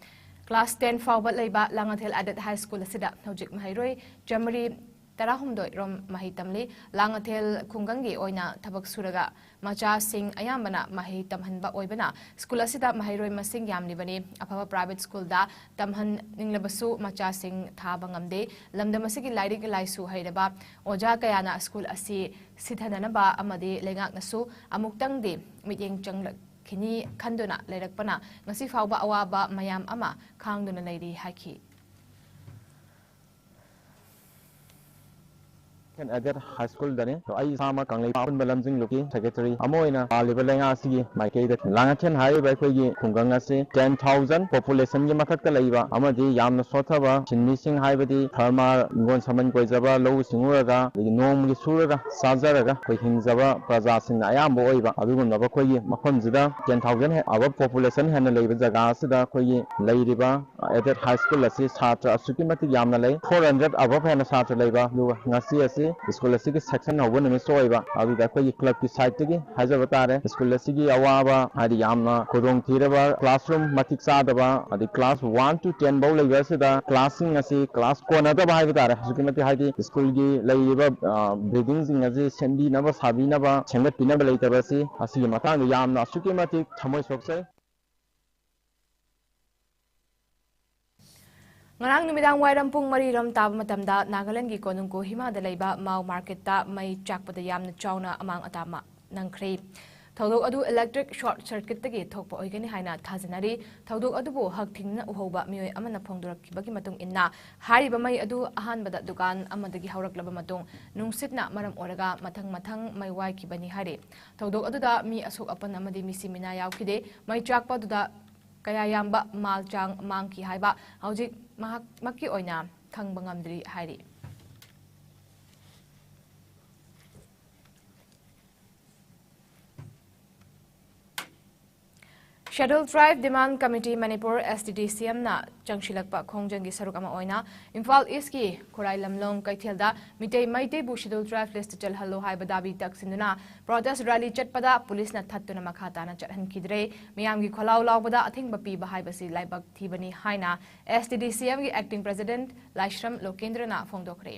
Class ten ꯐꯥꯎꯕ ꯂꯩꯕ ꯂꯥꯡꯉꯊꯦꯜ Aided High School ꯑꯁꯤꯗ ꯍꯧꯖꯤꯛ ꯃꯍꯩꯔꯣꯏ ꯆꯥꯃꯔꯤ ꯇꯔꯥꯍꯨꯝꯗꯣꯏ ꯔꯣꯝ ꯃꯍꯩ ꯇꯝꯂꯤ꯫ ꯂꯥꯡꯉꯊꯦꯜ ꯈꯨꯡꯒꯪꯒꯤ ꯑꯣꯏꯅ ꯊꯕꯛ ꯁꯨꯔꯒ ꯃꯆꯥꯁꯤꯡ ꯑꯌꯥꯝꯕꯅ ꯃꯍꯩ ꯇꯝꯍꯟꯕ ꯑꯣꯏꯕꯅ ꯁ꯭ꯀꯨꯜ ꯑꯁꯤꯗ ꯃꯍꯩꯔꯣꯏ ꯃꯁꯤꯡ ꯌꯥꯝꯂꯤꯕꯅꯤ꯫ ꯑꯐꯕ ꯄ꯭ꯔꯥꯏꯚꯦꯠ ꯁ꯭ꯀꯨꯜꯗ ꯇꯝꯍꯟꯅꯤꯡꯂꯕꯁꯨ ꯃꯆꯥꯁꯤꯡ ꯊꯥꯕ ꯉꯝꯗꯦ꯫ ꯂꯝꯗꯝ ꯑꯁꯤꯒꯤ ꯂꯥꯏꯔꯤꯛ ꯂꯥꯏꯁꯨ ꯍꯩꯔꯕ ꯑꯣꯖꯥ ꯀꯌꯥꯅ ꯁ꯭ꯀꯨꯜ ꯑꯁꯤ ꯁꯤꯊꯅꯅꯕ ꯑꯃꯗꯤ ꯂꯩꯉꯥꯛꯅꯁꯨ ꯑꯃꯨꯛꯇꯪꯗꯤ ꯃꯤꯠꯌꯦꯡ ꯆꯪꯂꯛꯈꯤꯅꯤ ꯈꯟꯗꯨꯅ ꯂꯩꯔꯛꯄꯅ ꯉꯁꯤ ꯐꯥꯎꯕ ꯑꯋꯥꯕ ꯃꯌꯥꯝ ꯑꯃ ꯈꯥꯡꯗꯨꯅ ꯂꯩꯔꯤ ꯍꯥꯏꯈꯤ꯫ ꯑꯦꯗꯦꯠ ꯍꯥꯏ ꯁ꯭ꯀꯨꯜꯗꯅꯤ꯫ ꯑꯗꯣ ꯑꯩ ꯏꯁꯥꯃꯛ ꯀꯪꯂꯩꯄꯥꯛ ꯑꯄꯨꯟꯕ ꯂꯝꯖꯤꯡꯂꯨꯞꯀꯤ ꯁꯦꯀ꯭ꯔꯦꯇꯔꯤ ꯑꯃ ꯑꯣꯏꯅ ꯄꯥꯜꯂꯤꯕ ꯂꯩꯉꯥꯛ ꯑꯁꯤꯒꯤ ꯃꯥꯏꯀꯩꯗ ꯂꯥꯡꯉꯊꯦꯜ ꯍꯥꯏꯔꯤꯕ ꯑꯩꯈꯣꯏꯒꯤ ꯈꯨꯡꯒꯪ ꯑꯁꯤ ten thousand populationꯒꯤ ꯃꯊꯛꯇ ꯂꯩꯕ ꯑꯃꯗꯤ ꯌꯥꯝꯅ ꯁꯣꯠꯊꯕ ꯁꯤꯟꯃꯤꯁꯤꯡ ꯍꯥꯏꯕꯗꯤ ꯐꯥꯔꯃꯔ, ꯍꯤꯡꯒꯣꯜ ꯁꯝꯕꯜ ꯀꯣꯏꯖꯕ, ꯂꯧꯎ ꯁꯤꯡꯎꯔꯒ, ꯑꯗꯒꯤ ꯅꯣꯡꯃꯒꯤ ꯁꯨꯔꯒ ꯆꯥꯖꯔꯒ ꯑꯩꯈꯣꯏ ꯍꯤꯡꯖꯕ ꯄ꯭ꯔꯖꯥꯁꯤꯡꯅ ꯑꯌꯥꯝꯕ ꯑꯣꯏꯕ ꯑꯗꯨꯒꯨꯝꯂꯕ ꯑꯩꯈꯣꯏꯒꯤ ꯃꯐꯝꯁꯤꯗ ten thousand above population ꯍꯦꯟꯅ ꯂꯩꯕ ꯖꯒꯥ ꯑꯁꯤꯗ ꯑꯩꯈꯣꯏꯒꯤ ꯂꯩꯔꯤꯕ ꯑꯦꯗꯦꯠ ꯍꯥꯏ ꯁ꯭ꯀꯨꯜ ꯑꯁꯤ ꯁꯥꯇ꯭ꯔ ꯑꯁꯨꯛꯀꯤ ꯃꯇꯤꯛ ꯌꯥꯝꯅ ꯂꯩ, four hundred above ꯍꯦꯟꯅ ꯁꯥꯇ꯭ꯔ ꯂꯩꯕ꯫ ꯑꯗꯨꯒ ꯉꯁꯤ ꯑꯁꯤ ꯁ꯭ꯀꯨꯜ ꯑꯁꯤꯒꯤ ꯁꯦꯛꯁꯟ ꯍꯧꯕ ꯅꯨꯃꯤꯠꯁꯨ ꯑꯣꯏꯕ, ꯑꯗꯨꯗ ꯑꯩꯈꯣꯏꯒꯤ ꯀ꯭ꯂꯕꯀꯤ ꯁꯥꯏꯠꯇꯒꯤ ꯍꯥꯏꯖꯕ ꯇꯥꯔꯦ, ꯁ꯭ꯀꯨꯜ ꯑꯁꯤꯒꯤ ꯑꯋꯥꯕ ꯍꯥꯏꯗꯤ ꯌꯥꯝꯅ ꯈꯨꯗꯣꯡꯊꯤꯔꯕ, ꯀ꯭ꯂꯥꯁꯔꯨꯝ ꯃꯇꯤꯛ ꯆꯥꯗꯕ, ꯑꯗꯩ class one to ten ꯐꯧ ꯂꯩꯕ ꯑꯁꯤꯗ ꯀ꯭ꯂꯥꯁꯁꯤꯡ ꯑꯁꯤ ꯀ꯭ꯂꯥꯁ ꯀꯣꯟꯅꯗꯕ ꯍꯥꯏꯕ ꯇꯥꯔꯦ, ꯑꯁꯨꯛꯀꯤ ꯃꯇꯤꯛ ꯍꯥꯏꯗꯤ ꯁ꯭ꯀꯨꯜꯒꯤ ꯂꯩꯔꯤꯕ, ꯑ, buildingꯁꯤꯡ ꯑꯁꯤ ꯁꯦꯝꯕꯤꯅꯕ, ꯁꯥꯕꯤꯅꯕ, ꯁꯦꯝꯒꯠꯄꯤꯅꯕ ꯂꯩꯇꯕ ꯑꯁꯤ, ꯑꯁꯤꯒꯤ ꯃꯇꯥꯡꯗ ꯌꯥꯝꯅ ꯑꯁꯨꯛꯀꯤ ꯃꯇꯤꯛ ꯊꯃꯣꯏ ꯁꯣꯛꯆꯩ꯫ ꯉꯔꯥꯡ ꯅꯨꯃꯤꯗꯥꯡ ꯋꯥꯏꯔꯝ ꯄꯨꯡ ꯃꯔꯤ ꯔꯣꯝ ꯇꯥꯕ ꯃꯇꯝꯗ ꯅꯥꯒꯥꯂꯦꯟꯒꯤ ꯀꯣꯅꯨꯡ ꯀꯣꯍꯤꯃꯥꯗ ꯂꯩꯕ ꯃꯥꯎ ꯃꯥꯔꯀꯦꯠꯇ ꯃꯩ ꯆꯥꯛꯄꯗ ꯌꯥꯝꯅ ꯆꯥꯎꯅ ꯑꯃꯥꯡ ꯑꯇꯥ ꯃꯥ-, ꯅꯪꯈ꯭ꯔꯦ꯫ ꯊꯧꯗꯣꯛ ꯑꯗꯨ electric short circuitꯇꯒꯤ ꯊꯣꯛꯄ ꯑꯣꯏꯒꯅꯤ ꯍꯥꯏꯅ ꯊꯥꯖꯅꯔꯤ꯫ ꯊꯧꯗꯣꯛ ꯑꯗꯨꯕꯨ ꯍꯛꯊꯦꯡꯅꯅ ꯎꯍꯧꯕ ꯃꯤꯑꯣꯏ ꯑꯃꯅ ꯐꯣꯡꯗꯣꯔꯛꯈꯤꯕꯒꯤ ꯃꯇꯨꯡ ꯏꯟꯅ, ꯍꯥꯏꯔꯤꯕ ꯃꯩ ꯑꯗꯨ ꯑꯍꯥꯟꯕꯗ ꯗꯨꯀꯥꯟ ꯑꯃꯗꯒꯤ ꯍꯧꯔꯛꯂꯕ ꯃꯇꯨꯡ, ꯅꯨꯡꯁꯤꯠꯅ ꯃꯔꯝ ꯑꯣꯏꯔꯒ ꯃꯊꯪ ꯃꯊꯪ ꯃꯩ ꯋꯥꯏꯈꯤꯕꯅꯤ ꯍꯥꯏꯔꯤ꯫ ꯊꯧꯗꯣꯛ ꯑꯗꯨꯗ ꯃꯤ ꯑꯁꯣꯛ ꯑꯄꯟ ꯑꯃꯗꯤ ꯃꯤꯁꯤ ꯃꯤꯅꯥ ꯌꯥꯎꯈꯤꯗꯦ꯫ ꯃꯩ ꯆꯥꯛꯄ ꯑꯗꯨꯗ ꯀꯌꯥ ꯌꯥꯝꯕ ꯃꯥꯜ ꯆꯥꯡ ꯃꯥꯡꯈꯤ ꯍꯥꯏꯕ ꯍꯧꯖꯤꯛ ꯃꯍꯥꯛꯃꯛꯀꯤ ꯑꯣꯏꯅ ꯈꯪꯕ ꯉꯝꯗ꯭ꯔꯤ ꯍꯥꯏꯔꯤ꯫ Scheduled Tribe Demand Committee Manipur, S T D C Mꯅ ꯆꯪꯁꯤꯜꯂꯛꯄ ꯈꯣꯡꯖꯪꯒꯤ ꯁꯔꯨꯛ ꯑꯃ ꯑꯣꯏꯅ ꯏꯝꯐꯥꯜ ꯏꯁꯀꯤ ꯈꯨꯔꯥꯏ ꯂꯝꯂꯣꯡ ꯀꯩꯊꯦꯜꯗ ꯃꯤꯇꯩ ꯃꯩꯇꯩꯕꯨ Scheduled Tribe List ꯆꯜꯍꯜꯂꯨ ꯍꯥꯏꯕ ꯗꯥꯕꯤ ꯇꯛꯁꯤꯟꯗꯨꯅ protest rally ꯆꯠꯄꯗ ꯄꯨꯂꯤꯁꯅ ꯊꯠꯇꯨꯅ ꯃꯈꯥ ꯇꯥꯅ ꯆꯠꯍꯟꯈꯤꯗ꯭ꯔꯦ꯫ ꯃꯤꯌꯥꯝꯒꯤ ꯈꯣꯜꯂꯥꯎ ꯂꯥꯎꯕꯗ ꯑꯊꯤꯡꯕ ꯄꯤꯕ ꯍꯥꯏꯕꯁꯤ ꯂꯥꯏꯕꯛ ꯊꯤꯕꯅꯤ ꯍꯥꯏꯅ S T D C Mꯒꯤ Acting President ꯂꯥꯏꯁ꯭ꯔꯝ ꯂꯣꯀꯦꯟꯗ꯭ꯔꯅ ꯐꯣꯡꯗꯣꯛꯈ꯭ꯔꯦ꯫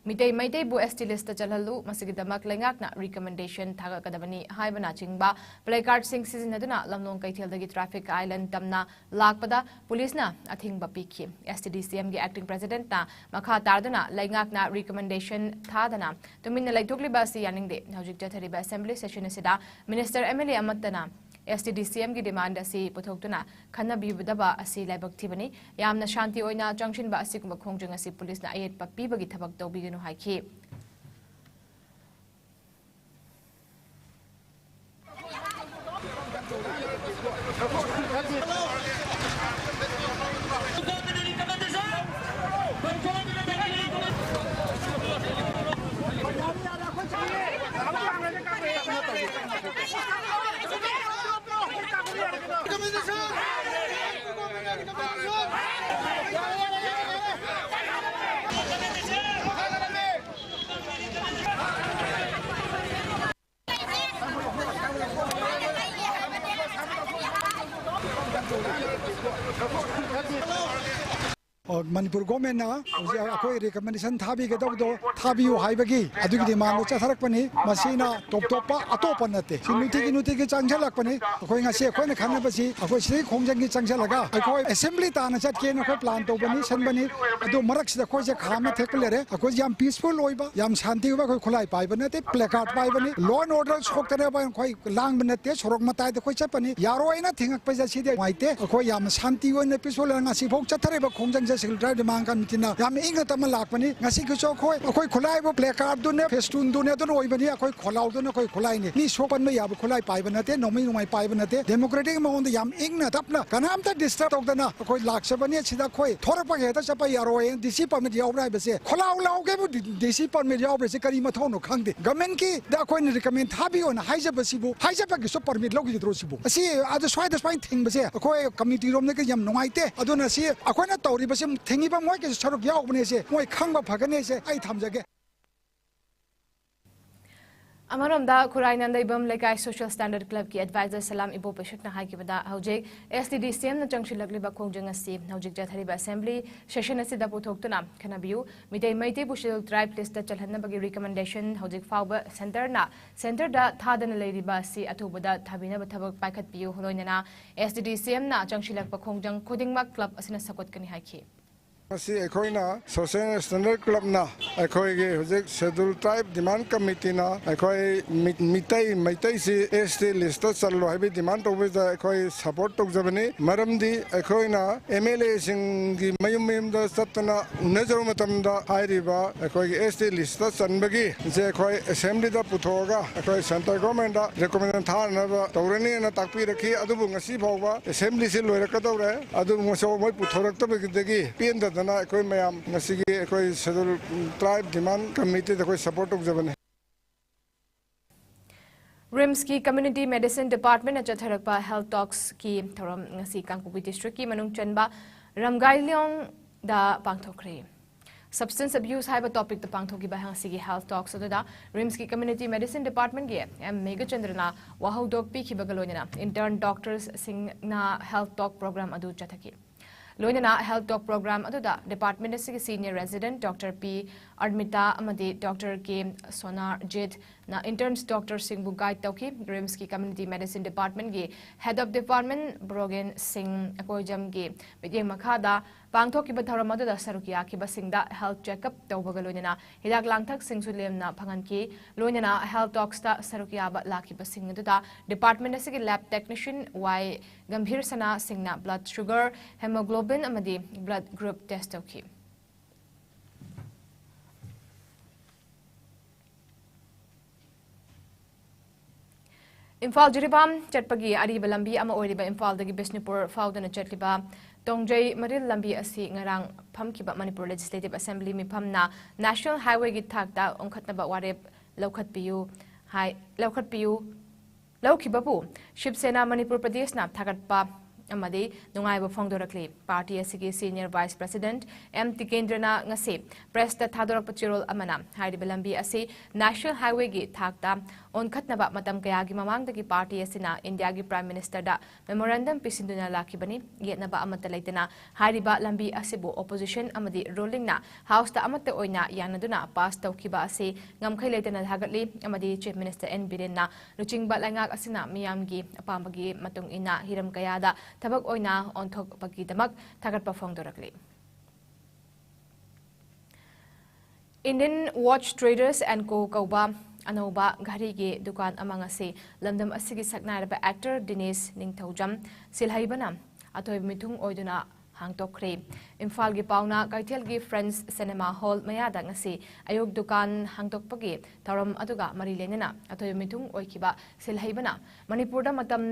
ꯃꯤꯇꯩ ꯃꯩꯇꯩꯕꯨ S T list ꯆꯜꯍꯜꯂꯨ, ꯃꯁꯤꯒꯤꯗꯃꯛ ꯂꯩꯉꯥꯛꯅ recommendation ꯊꯥꯒꯠꯀꯗꯕꯅꯤ ꯍꯥꯏꯕꯅꯆꯤꯡꯕ placardꯁꯤꯡ ꯁꯤꯖꯤꯟꯅꯗꯨꯅ ꯂꯝꯂꯣꯡ ꯀꯩꯊꯦꯜꯗꯒꯤ traffic island ꯇꯝꯅ ꯂꯥꯛꯄꯗ ꯄꯨꯂꯤꯁꯅ ꯑꯊꯤꯡꯕ ꯄꯤꯈꯤ꯫ S T D C Mꯒꯤ Acting Presidentꯅ ꯃꯈꯥ ꯇꯥꯗꯨꯅ ꯂꯩꯉꯥꯛꯅ recommendation ꯊꯥꯗꯅ ꯇꯨꯃꯤꯟꯅ ꯂꯩꯊꯣꯛꯂꯤꯕ ꯑꯁꯤ ꯌꯥꯅꯤꯡꯗꯦ꯫ ꯍꯧꯖꯤꯛ ꯆꯠꯊꯔꯤꯕ assembly session ꯑꯁꯤꯗ minister, M L A ꯑꯃꯠꯇꯅ S T D C Mꯒꯤ demand ꯑꯁꯤ ꯄꯨꯊꯣꯛꯇꯨꯅ ꯈꯟꯅꯕꯤꯒꯗꯕ ꯑꯁꯤ ꯂꯥꯏꯕꯛ ꯊꯤꯕꯅꯤ꯫ ꯌꯥꯝꯅ ꯁꯥꯟꯇꯤ ꯑꯣꯏꯅ ꯆꯪꯁꯤꯟꯕ ꯑꯁꯤꯒꯨꯝꯕ ꯈꯣꯡꯖꯪ ꯑꯁꯤ ꯄꯨꯂꯤꯁꯅ ꯑꯌꯦꯠꯄ ꯄꯤꯕꯒꯤ ꯊꯕꯛ ꯇꯧꯕꯤꯒꯅꯨ ꯍꯥꯏꯈꯤ꯫ ꯑꯣ, ꯃꯅꯤꯄꯨꯔ ꯒꯣꯔꯃꯦꯟꯅ ꯍꯧꯖꯤꯛ ꯑꯩꯈꯣꯏ recommendation ꯊꯥꯕꯤꯒꯗꯧꯕꯗꯣ ꯊꯥꯕꯤꯌꯨ ꯍꯥꯏꯕꯒꯤ ꯑꯗꯨꯒꯤ demandꯗꯣ ꯆꯠꯊꯔꯛꯄꯅꯤ꯫ ꯃꯁꯤꯅ ꯇꯣꯞ ꯇꯣꯞꯄ ꯑꯇꯣꯞꯄ ꯅꯠꯇꯦ꯫ ꯁꯤ ꯅꯨꯡꯇꯤꯒꯤ ꯅꯨꯡꯇꯤꯒꯤ ꯆꯪꯁꯤꯜꯂꯛꯄꯅꯤ꯫ ꯑꯩꯈꯣꯏ ꯉꯁꯤ ꯑꯩꯈꯣꯏꯅ ꯈꯟꯅꯕꯁꯤ ꯑꯩꯈꯣꯏ ꯁꯤꯗꯒꯤ ꯈꯣꯡꯖꯪꯒꯤ ꯆꯪꯁꯤꯜꯂꯒ ꯑꯩꯈꯣꯏ assembly ꯇꯥꯟꯅ ꯆꯠꯀꯦꯅ ꯑꯩꯈꯣꯏ plan ꯇꯧꯕꯅꯤ, ꯁꯤꯟꯕꯅꯤ꯫ ꯑꯗꯨ ꯃꯔꯛꯁꯤꯗ ꯑꯩꯈꯣꯏꯁꯦ ꯈꯥꯝꯃ ꯊꯦꯛꯄ ꯂꯩꯔꯦ꯫ ꯑꯩꯈꯣꯏꯁꯦ ꯌꯥꯝ peaceful ꯑꯣꯏꯕ, ꯌꯥꯝ ꯁꯥꯟꯇꯤ ꯑꯣꯏꯕ ꯑꯩꯈꯣꯏ ꯈꯨꯠꯂꯥꯏ ꯄꯥꯏꯕ ꯅꯠꯇꯦ, placard ꯄꯥꯏꯕꯅꯤ꯫ Law and order ꯁꯣꯛꯇꯅꯕ ꯑꯩꯈꯣꯏ ꯂꯥꯡꯕ ꯅꯠꯇꯦ, ꯁꯣꯔꯣꯛ ꯃꯇꯥꯏꯗ ꯑꯩꯈꯣꯏ ꯆꯠꯄꯅꯤ꯫ ꯌꯥꯔꯣꯏꯅ ꯊꯤꯡꯉꯛꯄꯁꯦ ꯁꯤꯗꯤ ꯅꯨꯡꯉꯥꯏꯇꯦ꯫ ꯑꯩꯈꯣꯏ ꯌꯥꯝꯅ ꯁꯥꯟꯇꯤ ꯑꯣꯏꯅ peaceful ꯑꯣꯏꯅ ꯉꯁꯤꯐꯥꯎ ꯆꯠꯊꯔꯤꯕ ꯈꯣꯡꯖꯪꯁꯦ ꯁꯤ ꯇ꯭ꯔꯥꯏꯕ ꯗꯤꯃꯥꯟ ꯀꯃꯤꯇꯤꯅ ꯌꯥꯝ ꯏꯪꯅ ꯇꯞꯅ ꯂꯥꯛꯄꯅꯤ꯫ ꯉꯁꯤꯒꯤꯁꯨ ꯑꯩꯈꯣꯏ, ꯑꯩꯈꯣꯏ ꯈꯨꯠꯂꯥꯏꯕꯨ ꯄ꯭ꯂꯦ ꯀꯥꯔꯗꯨꯅꯦ, ꯐꯦꯁꯇꯨꯟꯗꯨꯅꯦ, ꯑꯗꯨꯅ ꯑꯣꯏꯕꯅꯤ꯫ ꯑꯩꯈꯣꯏ ꯈꯣꯜꯂꯥꯎꯗꯨꯅ ꯑꯩꯈꯣꯏ ꯈꯨꯠꯂꯥꯏꯅꯤ꯫ ꯃꯤ ꯁꯣꯛꯍꯟꯕ ꯌꯥꯕ ꯈꯨꯠꯂꯥꯏ ꯄꯥꯏꯕ ꯅꯠꯇꯦ, ꯅꯣꯡꯃꯩ ꯅꯣꯡꯃꯥꯏ ꯄꯥꯏꯕ ꯅꯠꯇꯦ꯫ ꯗꯦꯃꯣꯀ꯭ꯔꯦꯇꯤꯛ ꯃꯑꯣꯡꯗ ꯌꯥꯝ ꯏꯪꯅ ꯇꯞꯅ, ꯀꯅꯥꯝꯇ ꯗꯤꯁꯇꯔꯕ ꯇꯧꯗꯅ ꯑꯩꯈꯣꯏ ꯂꯥꯛꯆꯕꯅꯤ꯫ ꯁꯤꯗ ꯑꯩꯈꯣꯏ ꯊꯣꯔꯛꯄꯒ ꯍꯦꯛꯇ ꯆꯠꯄ ꯌꯥꯔꯣꯏ꯫ ꯗꯤ ꯁꯤ ꯄꯔꯃꯤꯠ ꯌꯥꯎꯕ꯭ꯔꯥ ꯍꯥꯏꯕꯁꯦ, ꯈꯣꯜꯂꯥꯎ ꯂꯥꯎꯒꯦꯕꯨ ꯗꯤ ꯁꯤ ꯄꯔꯃꯤꯠ ꯌꯥꯎꯕ꯭ꯔꯥ ꯍꯥꯏꯁꯦ ꯀꯔꯤ ꯃꯊꯧꯅꯣ ꯈꯪꯗꯦ꯫ ꯒꯃꯦꯟꯒꯤꯗ ꯑꯩꯈꯣꯏꯅ ꯔꯤꯀꯃꯦꯟ ꯊꯥꯕꯤꯌꯣꯅ ꯍꯥꯏꯖꯕꯁꯤꯕꯨ, ꯍꯥꯏꯖꯕꯒꯤꯁꯨ ꯄꯔꯃꯤꯠ ꯂꯧꯈꯤꯒꯗ꯭ꯔꯣ ꯁꯤꯕꯨ? ꯑꯁꯤ ꯑꯗ ꯁ꯭ꯋꯥꯏꯗ ꯁꯨꯃꯥꯏꯅ ꯊꯤꯡꯕꯁꯦ ꯑꯩꯈꯣꯏ ꯀꯃꯤꯇꯤꯔꯣꯝꯗꯒꯤ ꯌꯥꯝ ꯅꯨꯡꯉꯥꯏꯇꯦ꯫ ꯑꯗꯨꯅ ꯁꯤ ꯑꯩꯈꯣꯏꯅ ꯇꯧꯔꯤꯕꯁꯤ ꯊꯤꯡꯉꯤꯕ ꯃꯣꯏꯒꯤꯁꯨ ꯁꯔꯨꯛ ꯌꯥꯎꯕꯅꯦꯁꯦ ꯃꯣꯏ ꯈꯪꯕ ꯐꯒꯅꯦꯁꯦ ꯑꯩ ꯊꯝꯖꯒꯦ꯫ ꯑꯃꯔꯣꯝꯗ ꯈꯨꯔꯥꯏ ꯅꯟꯗꯩꯕꯝ ꯂꯩꯀꯥꯏ ꯁꯣꯁꯤꯌꯦꯜ ꯁ꯭ꯇꯦꯟꯗꯔꯗ ꯀ꯭ꯂꯕꯀꯤ ꯑꯦꯗꯚꯥꯏꯖꯔ ꯁꯂꯥꯝ ꯏꯕꯣ ꯄꯦꯁꯨꯠꯅ ꯍꯥꯏꯈꯤꯕꯗ, ꯍꯧꯖꯤꯛ ꯑꯦꯁ ꯇꯤ ꯗꯤ ꯁꯤ ꯑꯦꯝꯅ ꯆꯪꯁꯤꯜꯂꯛꯂꯤꯕ ꯈꯣꯡꯖꯪ ꯑꯁꯤ ꯍꯧꯖꯤꯛ ꯆꯠꯊꯔꯤꯕ ꯑꯦꯁꯦꯝꯕ꯭ꯂꯤ ꯁꯦꯁꯟ ꯑꯁꯤꯗ ꯄꯨꯊꯣꯛꯇꯨꯅ ꯈꯟꯅꯕꯤꯌꯨ꯫ ꯃꯤꯇꯩ ꯃꯩꯇꯩꯕꯨ ꯁꯦꯗ꯭ꯌꯨꯜ ꯇ꯭ꯔꯥꯏꯕ ꯂꯤꯁꯇ ꯆꯜꯍꯟꯅꯕꯒꯤ ꯔꯤꯀꯃꯦꯟꯗꯦꯁꯟ ꯍꯧꯖꯤꯛ ꯐꯥꯎꯕ ꯁꯦꯟꯇꯔꯅ, ꯁꯦꯟꯇꯔꯗ ꯊꯥꯗꯅ ꯂꯩꯔꯤꯕ ꯑꯁꯤ ꯑꯊꯨꯕꯗ ꯊꯥꯕꯤꯅꯕ ꯊꯕꯛ ꯄꯥꯏꯈꯠꯄꯤꯌꯨ꯫ ꯂꯣꯏꯅꯅ ꯑꯦꯁ ꯇꯤ ꯗꯤ ꯁꯤ ꯑꯦꯝꯅ ꯆꯪꯁꯤꯜꯂꯛꯄ ꯈꯣꯡꯖꯪ ꯈꯨꯗꯤꯡꯃꯛ ꯀ꯭ꯂꯕ ꯑꯁꯤꯅ ꯁꯧꯒꯠꯀꯅꯤ ꯍꯥꯏꯈꯤ꯫ ꯃꯁꯤ ꯑꯩꯈꯣꯏꯅ ꯁꯣꯁꯤꯌꯦꯜ ꯁ꯭ꯇꯦꯟꯗꯔꯗ ꯀ꯭ꯂꯕꯅ ꯑꯩꯈꯣꯏꯒꯤ ꯍꯧꯖꯤꯛ ꯁꯦꯗ꯭ꯌꯨꯜ ꯇ꯭ꯔꯥꯏꯕ ꯗꯤꯃꯥꯟ ꯀꯃꯤꯇꯤꯅ ꯑꯩꯈꯣꯏ ꯃꯤ-, ꯃꯤꯇꯩ, ꯃꯩꯇꯩꯁꯤ ꯑꯦꯁ ꯇꯤ ꯂꯤꯁꯇ ꯆꯜꯂꯣ ꯍꯥꯏꯕꯒꯤ ꯗꯤꯃꯥꯟ ꯇꯧꯕꯁꯤꯗ ꯑꯩꯈꯣꯏ ꯁꯄꯣꯔꯠ ꯇꯧꯖꯕꯅꯤ꯫ ꯃꯔꯝꯗꯤ ꯑꯩꯈꯣꯏꯅ ꯑꯦꯝ ꯑꯦꯜ ꯑꯦꯁꯤꯡꯒꯤ ꯃꯌꯨꯝ ꯃꯌꯨꯝꯗ ꯆꯠꯇꯅ ꯎꯅꯖꯔꯨꯕ ꯃꯇꯝꯗ ꯍꯥꯏꯔꯤꯕ ꯑꯩꯈꯣꯏꯒꯤ ꯑꯦꯁ ꯇꯤ ꯂꯤꯁꯇ ꯆꯟꯕꯒꯤ ꯁꯦ ꯑꯩꯈꯣꯏ ꯑꯦꯁꯦꯝꯕ꯭ꯂꯤꯗ ꯄꯨꯊꯣꯛꯑꯒ ꯑꯩꯈꯣꯏ ꯁꯦꯟꯇ꯭ꯔꯦꯜ ꯒꯣꯔꯃꯦꯟꯗ ꯔꯤꯀꯃꯦꯟꯗꯦꯁꯟ ꯊꯥꯅꯕ ꯇꯧꯔꯅꯤꯅ ꯇꯥꯛꯄꯤꯔꯛꯈꯤ꯫ ꯑꯗꯨꯕꯨ ꯉꯁꯤ ꯐꯥꯎꯕ ꯑꯦꯁꯦꯝꯕ꯭ꯂꯤꯁꯤ ꯂꯣꯏꯔꯛꯀꯗꯧꯔꯦ꯫ ꯑꯗꯨ ꯉꯁꯤ ꯃꯣꯏ ꯄꯨꯊꯣꯔꯛꯇꯕꯗꯒꯤ ꯄꯦꯟꯗꯗꯅ ꯑꯩꯈꯣꯏ ꯃꯌꯥꯝ ꯉꯁꯤꯒꯤ ꯑꯩꯈꯣꯏ ꯁꯦꯗ꯭ꯌꯨꯜ ꯇ꯭ꯔꯥꯏꯕ ꯗꯤꯃꯥꯟ ꯀꯃꯤꯇꯤꯗ ꯑꯩꯈꯣꯏ ꯁꯄꯣꯔꯠ ꯇꯧꯖꯕꯅꯤ꯫ ꯔꯤꯝꯁꯀꯤ ꯀꯝꯃ꯭ꯌꯨꯅꯤꯇꯤ ꯃꯦꯗꯤꯁꯤꯟ ꯗꯤꯄꯥꯔꯠꯃꯦꯟꯅ ꯆꯠꯊꯔꯛꯄ ꯍꯦꯜꯊ ꯇꯣꯛꯁꯀꯤ ꯊꯧꯔꯝ ꯉꯁꯤ ꯀꯥꯡꯄꯣꯛꯄꯤ ꯗꯤꯁꯇ꯭ꯔꯤꯛꯀꯤ ꯃꯅꯨꯡ ꯆꯟꯕ ꯔꯝꯒꯥꯏꯂꯤꯌꯣꯡꯗ ꯄꯥꯡꯊꯣꯛꯈ꯭ꯔꯦ꯫ ꯁꯕꯁꯇꯦꯟꯁ ꯑꯕ꯭ꯌꯨꯁ ꯍꯥꯏꯕ ꯇꯣꯄꯤꯛꯇ ꯄꯥꯡꯊꯣꯛꯈꯤꯕ ꯉꯁꯤꯒꯤ ꯍꯦꯜꯊ ꯇꯣꯛꯁ ꯑꯗꯨꯗ ꯔꯤꯝꯁꯀꯤ ꯀꯝꯃ꯭ꯌꯨꯅꯤꯇꯤ ꯃꯦꯗꯤꯁꯤꯟ ꯗꯤꯄꯥꯔꯠꯃꯦꯟꯒꯤ ꯑꯦꯝ ꯃꯦꯘꯆꯟꯗ꯭ꯔꯅ ꯋꯥꯍꯧꯗꯣꯛ ꯄꯤꯈꯤꯕꯒ ꯂꯣꯏꯅꯅ ꯏꯟꯇꯔꯟ ꯗꯣꯛꯇꯔꯁꯁꯤꯡꯅ ꯍꯦꯜꯊ ꯇꯣꯛ ꯄ꯭ꯔꯣꯒ꯭ꯔꯥꯝ ꯑꯗꯨ ꯆꯠꯊꯈꯤ꯫ ꯂꯣꯏꯅꯅ ꯍꯦꯜꯊ ꯇꯣꯛ ꯄ꯭ꯔꯣꯒ꯭ꯔꯥꯝ ꯑꯗꯨꯗ ꯗꯤꯄꯥꯔꯠꯃꯦꯟ ꯑꯁꯤꯒꯤ ꯁꯤꯅꯤꯌꯔ ꯔꯦꯁꯤꯗꯦꯟꯠ ꯗꯣꯛꯇꯔ ꯄꯤ ꯑꯔꯃꯤꯇꯥ ꯑꯃꯗꯤ ꯗꯣꯛꯇꯔ ꯀꯦ ꯁꯣꯅꯥꯔꯖꯤꯠ ꯅ interns doctor ꯁꯤꯡꯕꯨ guide ꯇꯧꯈꯤ꯫ RIMSꯀꯤ Community Medicine Departmentꯀꯤ Head of Department ꯕ꯭ꯔꯣꯒꯦꯟ ꯁꯤꯡ ꯑꯀꯣꯏꯖꯝꯒꯤ ꯃꯤꯠꯌꯦꯡ ꯃꯈꯥꯗ ꯄꯥꯡꯊꯣꯛꯈꯤꯕ ꯊꯧꯔꯝ ꯑꯗꯨꯗ ꯁꯔꯨꯛ ꯌꯥꯈꯤꯕꯁꯤꯡꯗ health checkup ꯇꯧꯕꯒ ꯂꯣꯏꯅꯅ ꯍꯤꯗꯥꯛ ꯂꯥꯡꯊꯛꯁꯤꯡꯁꯨ ꯂꯦꯝꯅ ꯐꯪꯍꯟꯈꯤ꯫ ꯂꯣꯏꯅꯅ health talksꯇ ꯁꯔꯨꯛ ꯌꯥꯕ ꯂꯥꯛꯈꯤꯕꯁꯤꯡ ꯑꯗꯨꯗ department ꯑꯁꯤꯒꯤ lab technician ꯋꯥꯏ ꯒꯝꯚꯤꯔ ꯁꯅꯥ ꯁꯤꯡꯅ blood sugar, hemoglobin ꯑꯃꯗꯤ blood group test ꯇꯧꯈꯤ꯫ ꯏꯝꯐꯥꯜ ꯖꯤꯔꯤꯕꯥꯝ ꯆꯠꯄꯒꯤ ꯑꯔꯤꯕ ꯂꯝꯕꯤ ꯑꯃ ꯑꯣꯏꯔꯤꯕ ꯏꯝꯐꯥꯜꯗꯒꯤ ꯕꯤꯁꯅꯨꯄꯨꯔ ꯐꯥꯎꯗꯨꯅ ꯆꯠꯂꯤꯕ ꯇꯣꯡꯖꯩ ꯃꯔꯤꯜ ꯂꯝꯕꯤ ꯑꯁꯤ ꯉꯔꯥꯡ ꯐꯝꯈꯤꯕ ꯃꯅꯤꯄꯨꯔ Legislative Assembly ꯃꯤꯐꯝꯅ National Highwayꯒꯤ ꯊꯥꯛꯇ ꯑꯣꯟꯈꯠꯅꯕ ꯋꯥꯔꯦꯞ ꯂꯧꯈꯠꯄꯤꯌꯨ ꯍꯥꯏ, ꯂꯧꯈꯠꯄꯤꯌꯨ ꯂꯧꯈꯤꯕꯕꯨ ꯁꯤꯕ ꯁꯦꯅꯥ ꯃꯅꯤꯄꯨꯔ ꯄ꯭ꯔꯗꯦꯁꯅ ꯊꯥꯒꯠꯄ ꯑꯃꯗꯤ ꯅꯨꯡꯉꯥꯏꯕ ꯐꯣꯡꯗꯣꯔꯛꯂꯤ꯫ Party ꯑꯁꯤꯒꯤ Senior Vice President ꯑꯦꯝ ꯇꯤꯀꯦꯟꯗ꯭ꯔꯅ ꯉꯁꯤ pressꯇ ꯊꯥꯗꯣꯔꯛꯄ ꯆꯦꯔꯣꯜ ꯑꯃꯅ ꯍꯥꯏꯔꯤꯕ ꯂꯝꯕꯤ ꯑꯁꯤ National Highwayꯒꯤ ꯊꯥꯛꯇ ꯑꯣꯟꯈꯠꯅꯕ ꯃꯇꯝ ꯀꯌꯥꯒꯤ ꯃꯃꯥꯡꯗꯒꯤ party ꯑꯁꯤꯅ ꯏꯟꯗꯤꯌꯥꯒꯤ Prime Ministerꯗ memorandum ꯄꯤꯁꯤꯟꯗꯨꯅ ꯂꯥꯛꯈꯤꯕꯅꯤ꯫ ꯌꯦꯠꯅꯕ ꯑꯃꯠꯇ ꯂꯩꯇꯅ ꯍꯥꯏꯔꯤꯕ ꯂꯝꯕꯤ ꯑꯁꯤꯕꯨ opposition ꯑꯃꯗꯤ rulingꯅ Houseꯇ ꯑꯃꯠꯇ ꯑꯣꯏꯅ ꯌꯥꯅꯗꯨꯅ pass ꯇꯧꯈꯤꯕ ꯑꯁꯤ ꯉꯝꯈꯩ ꯂꯩꯇꯅ ꯊꯥꯒꯠꯂꯤ ꯑꯃꯗꯤ Chief Minister ꯑꯦꯟ ꯕꯤꯔꯦꯟꯅ ꯂꯨꯆꯤꯡꯕ ꯂꯩꯉꯥꯛ ꯑꯁꯤꯅ ꯃꯤꯌꯥꯝꯒꯤ ꯑꯄꯥꯝꯕꯒꯤ ꯃꯇꯨꯡ ꯏꯟꯅ ꯍꯤꯔꯝ ꯀꯌꯥꯗ ꯊꯕꯛ ꯑꯣꯏꯅ ꯑꯣꯟꯊꯣꯛꯄꯒꯤꯗꯃꯛ ꯊꯥꯒꯠꯄ ꯐꯣꯡꯗꯣꯔꯛꯂꯤ꯫ Indian Watch Traders and Co ꯀꯧꯕ ꯑꯅꯧꯕ ꯘꯔꯤꯒꯤ ꯗꯨꯀꯥꯟ ꯑꯃ ꯉꯁꯤ ꯂꯝꯗꯝ ꯑꯁꯤꯒꯤ ꯁꯛꯅꯥꯏꯔꯕ actor ꯗꯤꯅꯦꯁ ꯅꯤꯡꯊꯧꯖꯝ ꯁꯤꯜꯍꯩꯕꯅ ꯑꯊꯣꯏꯕ ꯃꯤꯊꯨꯡ ꯑꯣꯏꯗꯨꯅ ꯍꯥꯡꯗꯣꯛꯈ꯭ꯔꯦ꯫ ꯏꯝꯐꯥꯜꯒꯤ ꯄꯥꯎꯅ ꯀꯩꯊꯦꯜꯒꯤ Friends Cinema Hall ꯃꯌꯥꯗ ꯉꯁꯤ ꯑꯌꯨꯛ ꯗꯨꯀꯥꯟ ꯍꯥꯡꯗꯣꯛꯄꯒꯤ ꯊꯧꯔꯝ ꯑꯗꯨꯒ ꯃꯔꯤ ꯂꯩꯅꯅ ꯑꯊꯣꯏꯕ ꯃꯤꯊꯨꯡ ꯑꯣꯏꯈꯤꯕ ꯁꯤꯜꯍꯩꯕꯅ ꯃꯅꯤꯄꯨꯔꯗ ꯃꯇꯝ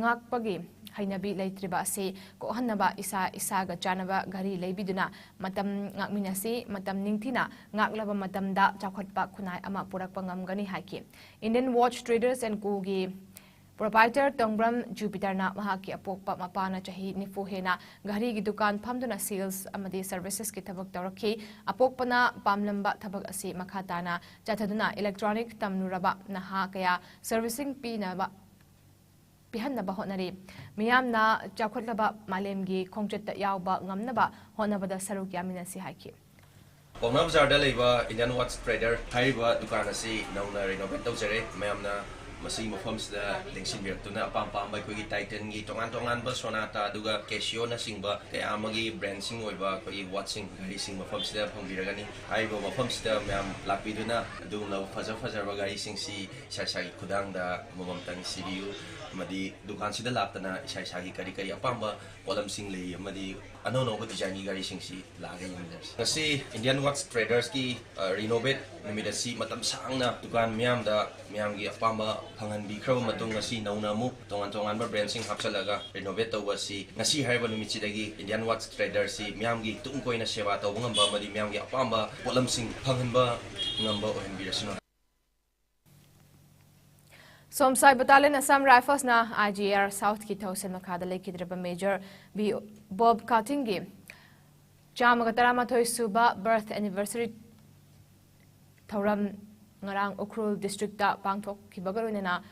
ꯉꯥꯛꯄꯒꯤ ꯍꯩꯅꯕꯤ ꯂꯩꯇ꯭ꯔꯤꯕ ꯑꯁꯤ ꯀꯣꯛꯍꯟꯅꯕ ꯏꯁꯥ ꯏꯁꯥꯒ ꯆꯥꯟꯅꯕ ꯘꯔꯤ ꯂꯩꯕꯤꯗꯨꯅ ꯃꯇꯝ ꯉꯥꯛꯃꯤꯟꯅꯁꯤ꯫ ꯃꯇꯝ ꯅꯤꯡꯊꯤꯅ ꯉꯥꯛꯂꯕ ꯃꯇꯝꯗ ꯆꯥꯎꯈꯠꯄ ꯈꯨꯟꯅꯥꯏ ꯑꯃ ꯄꯨꯔꯛꯄ ꯉꯝꯒꯅꯤ ꯍꯥꯏꯈꯤ꯫ Indian Watch Traders and Co ꯒꯤ proprietor ꯇꯣꯡꯕ꯭ꯔꯝ ꯖꯨꯄꯤꯇꯔꯅ ꯃꯍꯥꯛꯀꯤ ꯑꯄꯣꯛꯄ ꯃꯄꯥꯅ ꯆꯍꯤ ꯅꯤꯐꯨ ꯍꯦꯟꯅ ꯘꯔꯤꯒꯤ ꯗꯨꯀꯥꯟ ꯐꯝꯗꯨꯅ sales ꯑꯃꯗꯤ servicesꯀꯤ ꯊꯕꯛ ꯇꯧꯔꯛꯈꯤ꯫ ꯑꯄꯣꯛꯄꯅ ꯄꯥꯝꯂꯝꯕ ꯊꯕꯛ ꯑꯁꯤ ꯃꯈꯥ ꯇꯥꯅ ꯆꯠꯊꯗꯨꯅ electronic ꯇꯝꯂꯨꯔꯕ ꯅꯍꯥ ꯀꯌꯥ servicing ꯄꯤꯅꯕ, ꯄꯤꯍꯟꯅꯕ ꯍꯣꯠꯅꯔꯤ꯫ ꯃꯤꯌꯥꯝꯅ ꯆꯥꯎꯈꯠꯂꯕ ꯃꯥꯂꯦꯝꯒꯤ ꯈꯣꯡꯆꯠꯇ ꯌꯥꯎꯕ ꯉꯝꯅꯕ ꯍꯣꯠꯅꯕꯗ ꯁꯔꯨꯛ ꯌꯥꯃꯤꯟꯅꯁꯤ ꯍꯥꯏꯈꯤ꯫ ꯄꯥꯎꯅꯥ ꯕꯖꯥꯔꯗ ꯂꯩꯕ Indian Watch Trader ꯍꯥꯏꯔꯤꯕ ꯗꯨꯀꯥꯟ ꯑꯁꯤ ꯅꯧꯅ renovate ꯇꯧꯖꯔꯦ꯫ ꯃꯌꯥꯝꯅ ꯃꯁꯤꯒꯤ ꯃꯐꯝꯁꯤꯗ ꯂꯦꯡꯁꯤꯟꯕꯤꯔꯛꯇꯨꯅ ꯑꯄꯥꯝ ꯑꯄꯥꯝꯕ ꯑꯩꯈꯣꯏꯒꯤ Titanꯒꯤ ꯇꯣꯉꯥꯟ ꯇꯣꯉꯥꯟꯕ Sonata ꯑꯗꯨꯒ Casioꯅꯆꯤꯡꯕ ꯀꯌꯥ ꯑꯃꯒꯤ brandꯁꯤꯡ ꯑꯣꯏꯕ ꯑꯩꯈꯣꯏꯒꯤ watchꯁꯤꯡ, ꯘꯔꯤꯁꯤꯡ ꯃꯐꯝꯁꯤꯗ ꯐꯪꯕꯤꯔꯒꯅꯤ꯫ ꯍꯥꯏꯔꯤꯕ ꯃꯐꯝꯁꯤꯗ ꯃꯌꯥꯝ ꯂꯥꯛꯄꯤꯗꯨꯅ ꯑꯗꯨꯒꯨꯝꯂꯕ ꯐꯖ ꯐꯖꯔꯕ ꯘꯔꯤꯁꯤꯡꯁꯤ ꯏꯁꯥ ꯏꯁꯥꯒꯤ ꯈꯨꯗꯥꯡꯗ ꯑꯃꯃꯝꯇꯪ ꯁꯤꯕꯤꯌꯨ, ꯑꯃꯗꯤ ꯗꯨꯀꯥꯟꯁꯤꯗ ꯂꯥꯛꯇꯅ ꯏꯁꯥ ꯏꯁꯥꯒꯤ ꯀꯔꯤ ꯀꯔꯤ ꯑꯄꯥꯝꯕ ꯄꯣꯠꯂꯝꯁꯤꯡ ꯂꯩ ꯑꯃꯗꯤ ꯑꯅꯧ ꯑꯅꯧꯕ designꯒꯤ ꯘꯔꯤꯁꯤꯡꯁꯤ ꯂꯥꯛꯑꯒ ꯌꯦꯡꯃꯤꯟꯅꯔꯁꯤ꯫ ꯉꯁꯤ Indian Watch Tradersꯀꯤ, ꯑ, renovate ꯅꯨꯃꯤꯠ ꯑꯁꯤ ꯃꯇꯝ ꯁꯥꯡꯅ ꯗꯨꯀꯥꯟ ꯃꯤꯌꯥꯝꯗ ꯃꯤꯌꯥꯝꯒꯤ ꯑꯄꯥꯝꯕ ꯐꯪꯍꯟꯕꯤꯈ꯭ꯔꯕ ꯃꯇꯨꯡ, ꯉꯁꯤ ꯅꯧꯅ ꯑꯃꯨꯛ ꯇꯣꯉꯥꯟ ꯇꯣꯉꯥꯟꯕ brandꯁꯤꯡ ꯍꯥꯞꯆꯤꯜꯂꯒ renovate ꯇꯧꯕ ꯑꯁꯤ ꯉꯁꯤ ꯍꯥꯏꯔꯤꯕ ꯅꯨꯃꯤꯠꯁꯤꯗꯒꯤ Indian Watch Tradersꯁꯤ ꯃꯤꯌꯥꯝꯒꯤ ꯇꯨꯡ ꯀꯣꯏꯅ ꯁꯦꯕꯥ ꯇꯧꯕ ꯉꯝꯕ ꯑꯃꯗꯤ ꯃꯤꯌꯥꯝꯒꯤ ꯑꯄꯥꯝꯕ ꯄꯣꯠꯂꯝꯁꯤꯡ ꯐꯪꯍꯟꯕ ꯉꯝꯕ ꯑꯣꯏꯍꯟꯕꯤꯔꯁꯅꯨ꯫ ꯁꯣꯝꯁꯥꯏ Battalion Assam Riflesꯅ IGAR Southꯀꯤ ꯊꯧꯁꯤꯜ ꯃꯈꯥꯗ ꯂꯩꯈꯤꯗ꯭ꯔꯕ Major ꯕꯤ ꯕꯣꯕ ꯀꯥꯊꯤꯡꯒꯤ ꯆꯥꯝꯃꯒ ꯇꯔꯥꯃꯥꯊꯣꯏ ꯁꯨꯕ birth anniversary ꯊꯧꯔꯝ ꯉꯔꯥꯡ ꯎꯈ꯭ꯔꯨꯜ districtꯇ ꯄꯥꯡꯊꯣꯛꯈꯤꯕꯒ ꯂꯣꯏꯅꯅ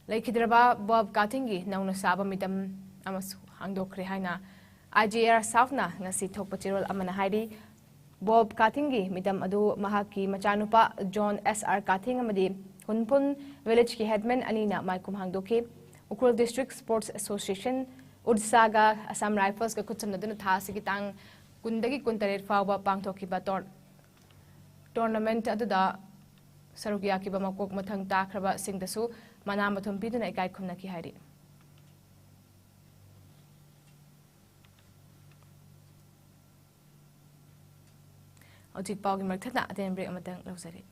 ꯂꯩꯈꯤꯗ꯭ꯔꯕ ꯕꯣꯕ ꯀꯥꯊꯤꯡꯒꯤ ꯅꯧꯅ ꯁꯥꯕ ꯃꯤꯇꯝ ꯑꯃꯁꯨ ꯍꯥꯡꯗꯣꯛꯈ꯭ꯔꯦ ꯍꯥꯏꯅ IGAR Southꯅ ꯉꯁꯤ ꯊꯣꯛꯄ ꯆꯦꯔꯣꯜ ꯑꯃꯅ ꯍꯥꯏꯔꯤ꯫ ꯕꯣꯕ ꯀꯥꯊꯤꯡꯒꯤ ꯃꯤꯇꯝ ꯑꯗꯨ ꯃꯍꯥꯛꯀꯤ ꯃꯆꯥꯅꯨꯄꯥ ꯖꯣꯟ ꯑꯦꯁ ꯑꯥꯔ ꯀꯥꯊꯤꯡ ꯑꯃꯗꯤ ꯍꯨꯟꯐꯨꯟ villageꯀꯤ headman ꯑꯅꯤꯅ ꯃꯥꯏꯈꯨꯝ ꯍꯥꯡꯗꯣꯛꯈꯤ꯫ Ukhrul District Sports Association, ꯎꯠꯁꯥꯒ Assam Riflesꯀ ꯈꯨꯠꯁꯝꯅꯗꯨꯅ ꯊꯥ ꯑꯁꯤꯒꯤ ꯇꯥꯡ ꯀꯨꯟꯗꯒꯤ ꯀꯨꯟꯇꯔꯦꯠ ꯐꯥꯎꯕ ꯄꯥꯡꯊꯣꯛꯈꯤꯕ ꯇꯣꯔ-, tournament ꯑꯗꯨꯗ ꯁꯔꯨꯛ ꯌꯥꯈꯤꯕ ꯃꯀꯣꯛ ꯃꯊꯪ ꯇꯥꯈ꯭ꯔꯕꯁꯤꯡꯗꯁꯨ ꯃꯅꯥ ꯃꯊꯨꯝ ꯄꯤꯗꯨꯅ ꯏꯀꯥꯏ ꯈꯨꯝꯅꯈꯤ ꯍꯥꯏꯔꯤ꯫ ꯍꯧꯖꯤꯛ ꯄꯥꯎꯒꯤ ꯃꯔꯛ ꯊꯠꯅ ꯑꯇꯦꯟ break ꯑꯃꯇꯪ ꯂꯧꯖꯔꯤ꯫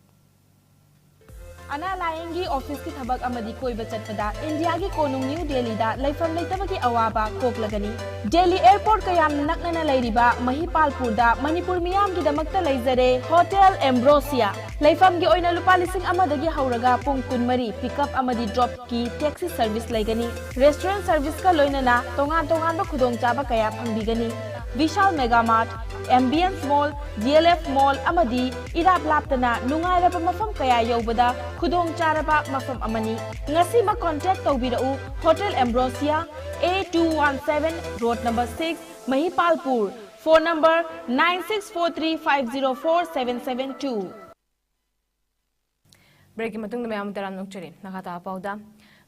ꯑꯅꯥ ꯂꯥꯌꯦꯡꯒꯤ officeꯀꯤ ꯊꯕꯛ ꯑꯃꯗꯤ ꯀꯣꯏꯕ ꯆꯠꯄꯗ ꯏꯟꯗꯤꯌꯥꯒꯤ ꯀꯣꯅꯨꯡ ꯅ꯭ꯌꯨ ꯗꯦꯜꯂꯤꯗ ꯂꯩꯐꯝ ꯂꯩꯇꯕꯒꯤ ꯑꯋꯥꯕ ꯀꯣꯛꯂꯒꯅꯤ꯫ ꯗꯦꯜꯂꯤ airportꯀ ꯌꯥꯝꯅ ꯅꯛꯅꯅ ꯂꯩꯔꯤꯕ ꯃꯍꯤꯄꯥꯜꯄꯨꯔꯗ ꯃꯅꯤꯄꯨꯔ ꯃꯤꯌꯥꯝꯒꯤꯗꯃꯛꯇ ꯂꯩꯖꯔꯦ Hotel Ambrosia꯫ ꯂꯩꯐꯝꯒꯤ ꯑꯣꯏꯅ ꯂꯨꯄꯥ ꯂꯤꯁꯤꯡ ꯑꯃꯗꯒꯤ ꯍꯧꯔꯒ ꯄꯨꯡ ꯀꯨꯟꯃꯔꯤ pickup ꯑꯃꯗꯤ dropꯀꯤ taxi service ꯂꯩꯒꯅꯤ꯫ Restaurant serviceꯀ ꯂꯣꯏꯅꯅ ꯇꯣꯉꯥꯟ ꯇꯣꯉꯥꯟꯕ ꯈꯨꯗꯣꯡꯆꯥꯕ ꯀꯌꯥ ꯐꯪꯕꯤꯒꯅꯤ꯫ Vishal Mega Mart, Ambience Mall, DLF Mall ꯑꯃꯗꯤ ꯏꯔꯥꯞ ꯂꯥꯞꯇꯅ ꯅꯨꯡꯉꯥꯏꯔꯕ ꯃꯐꯝ ꯀꯌꯥ ꯌꯧꯕꯗ ꯈꯨꯗꯣꯡ ꯆꯥꯔꯕ ꯃꯐꯝ ꯑꯃꯅꯤ꯫ ꯉꯁꯤꯃꯛ contact ꯇꯧꯕꯤꯔꯛꯎ꯫ Hotel Ambrosia, A two one seven, road number six, ꯃꯍꯤꯄꯥꯜꯄꯨꯔ, Phone number nine six four three five zero four seven seven two. Break ꯀꯤ ꯃꯇꯨꯡꯗ ꯃꯌꯥꯝ ꯇꯔꯥꯝꯅ ꯑꯣꯛꯆꯔꯤ꯫ ꯃꯈꯥ ꯇꯥꯕ ꯄꯥꯎꯗ,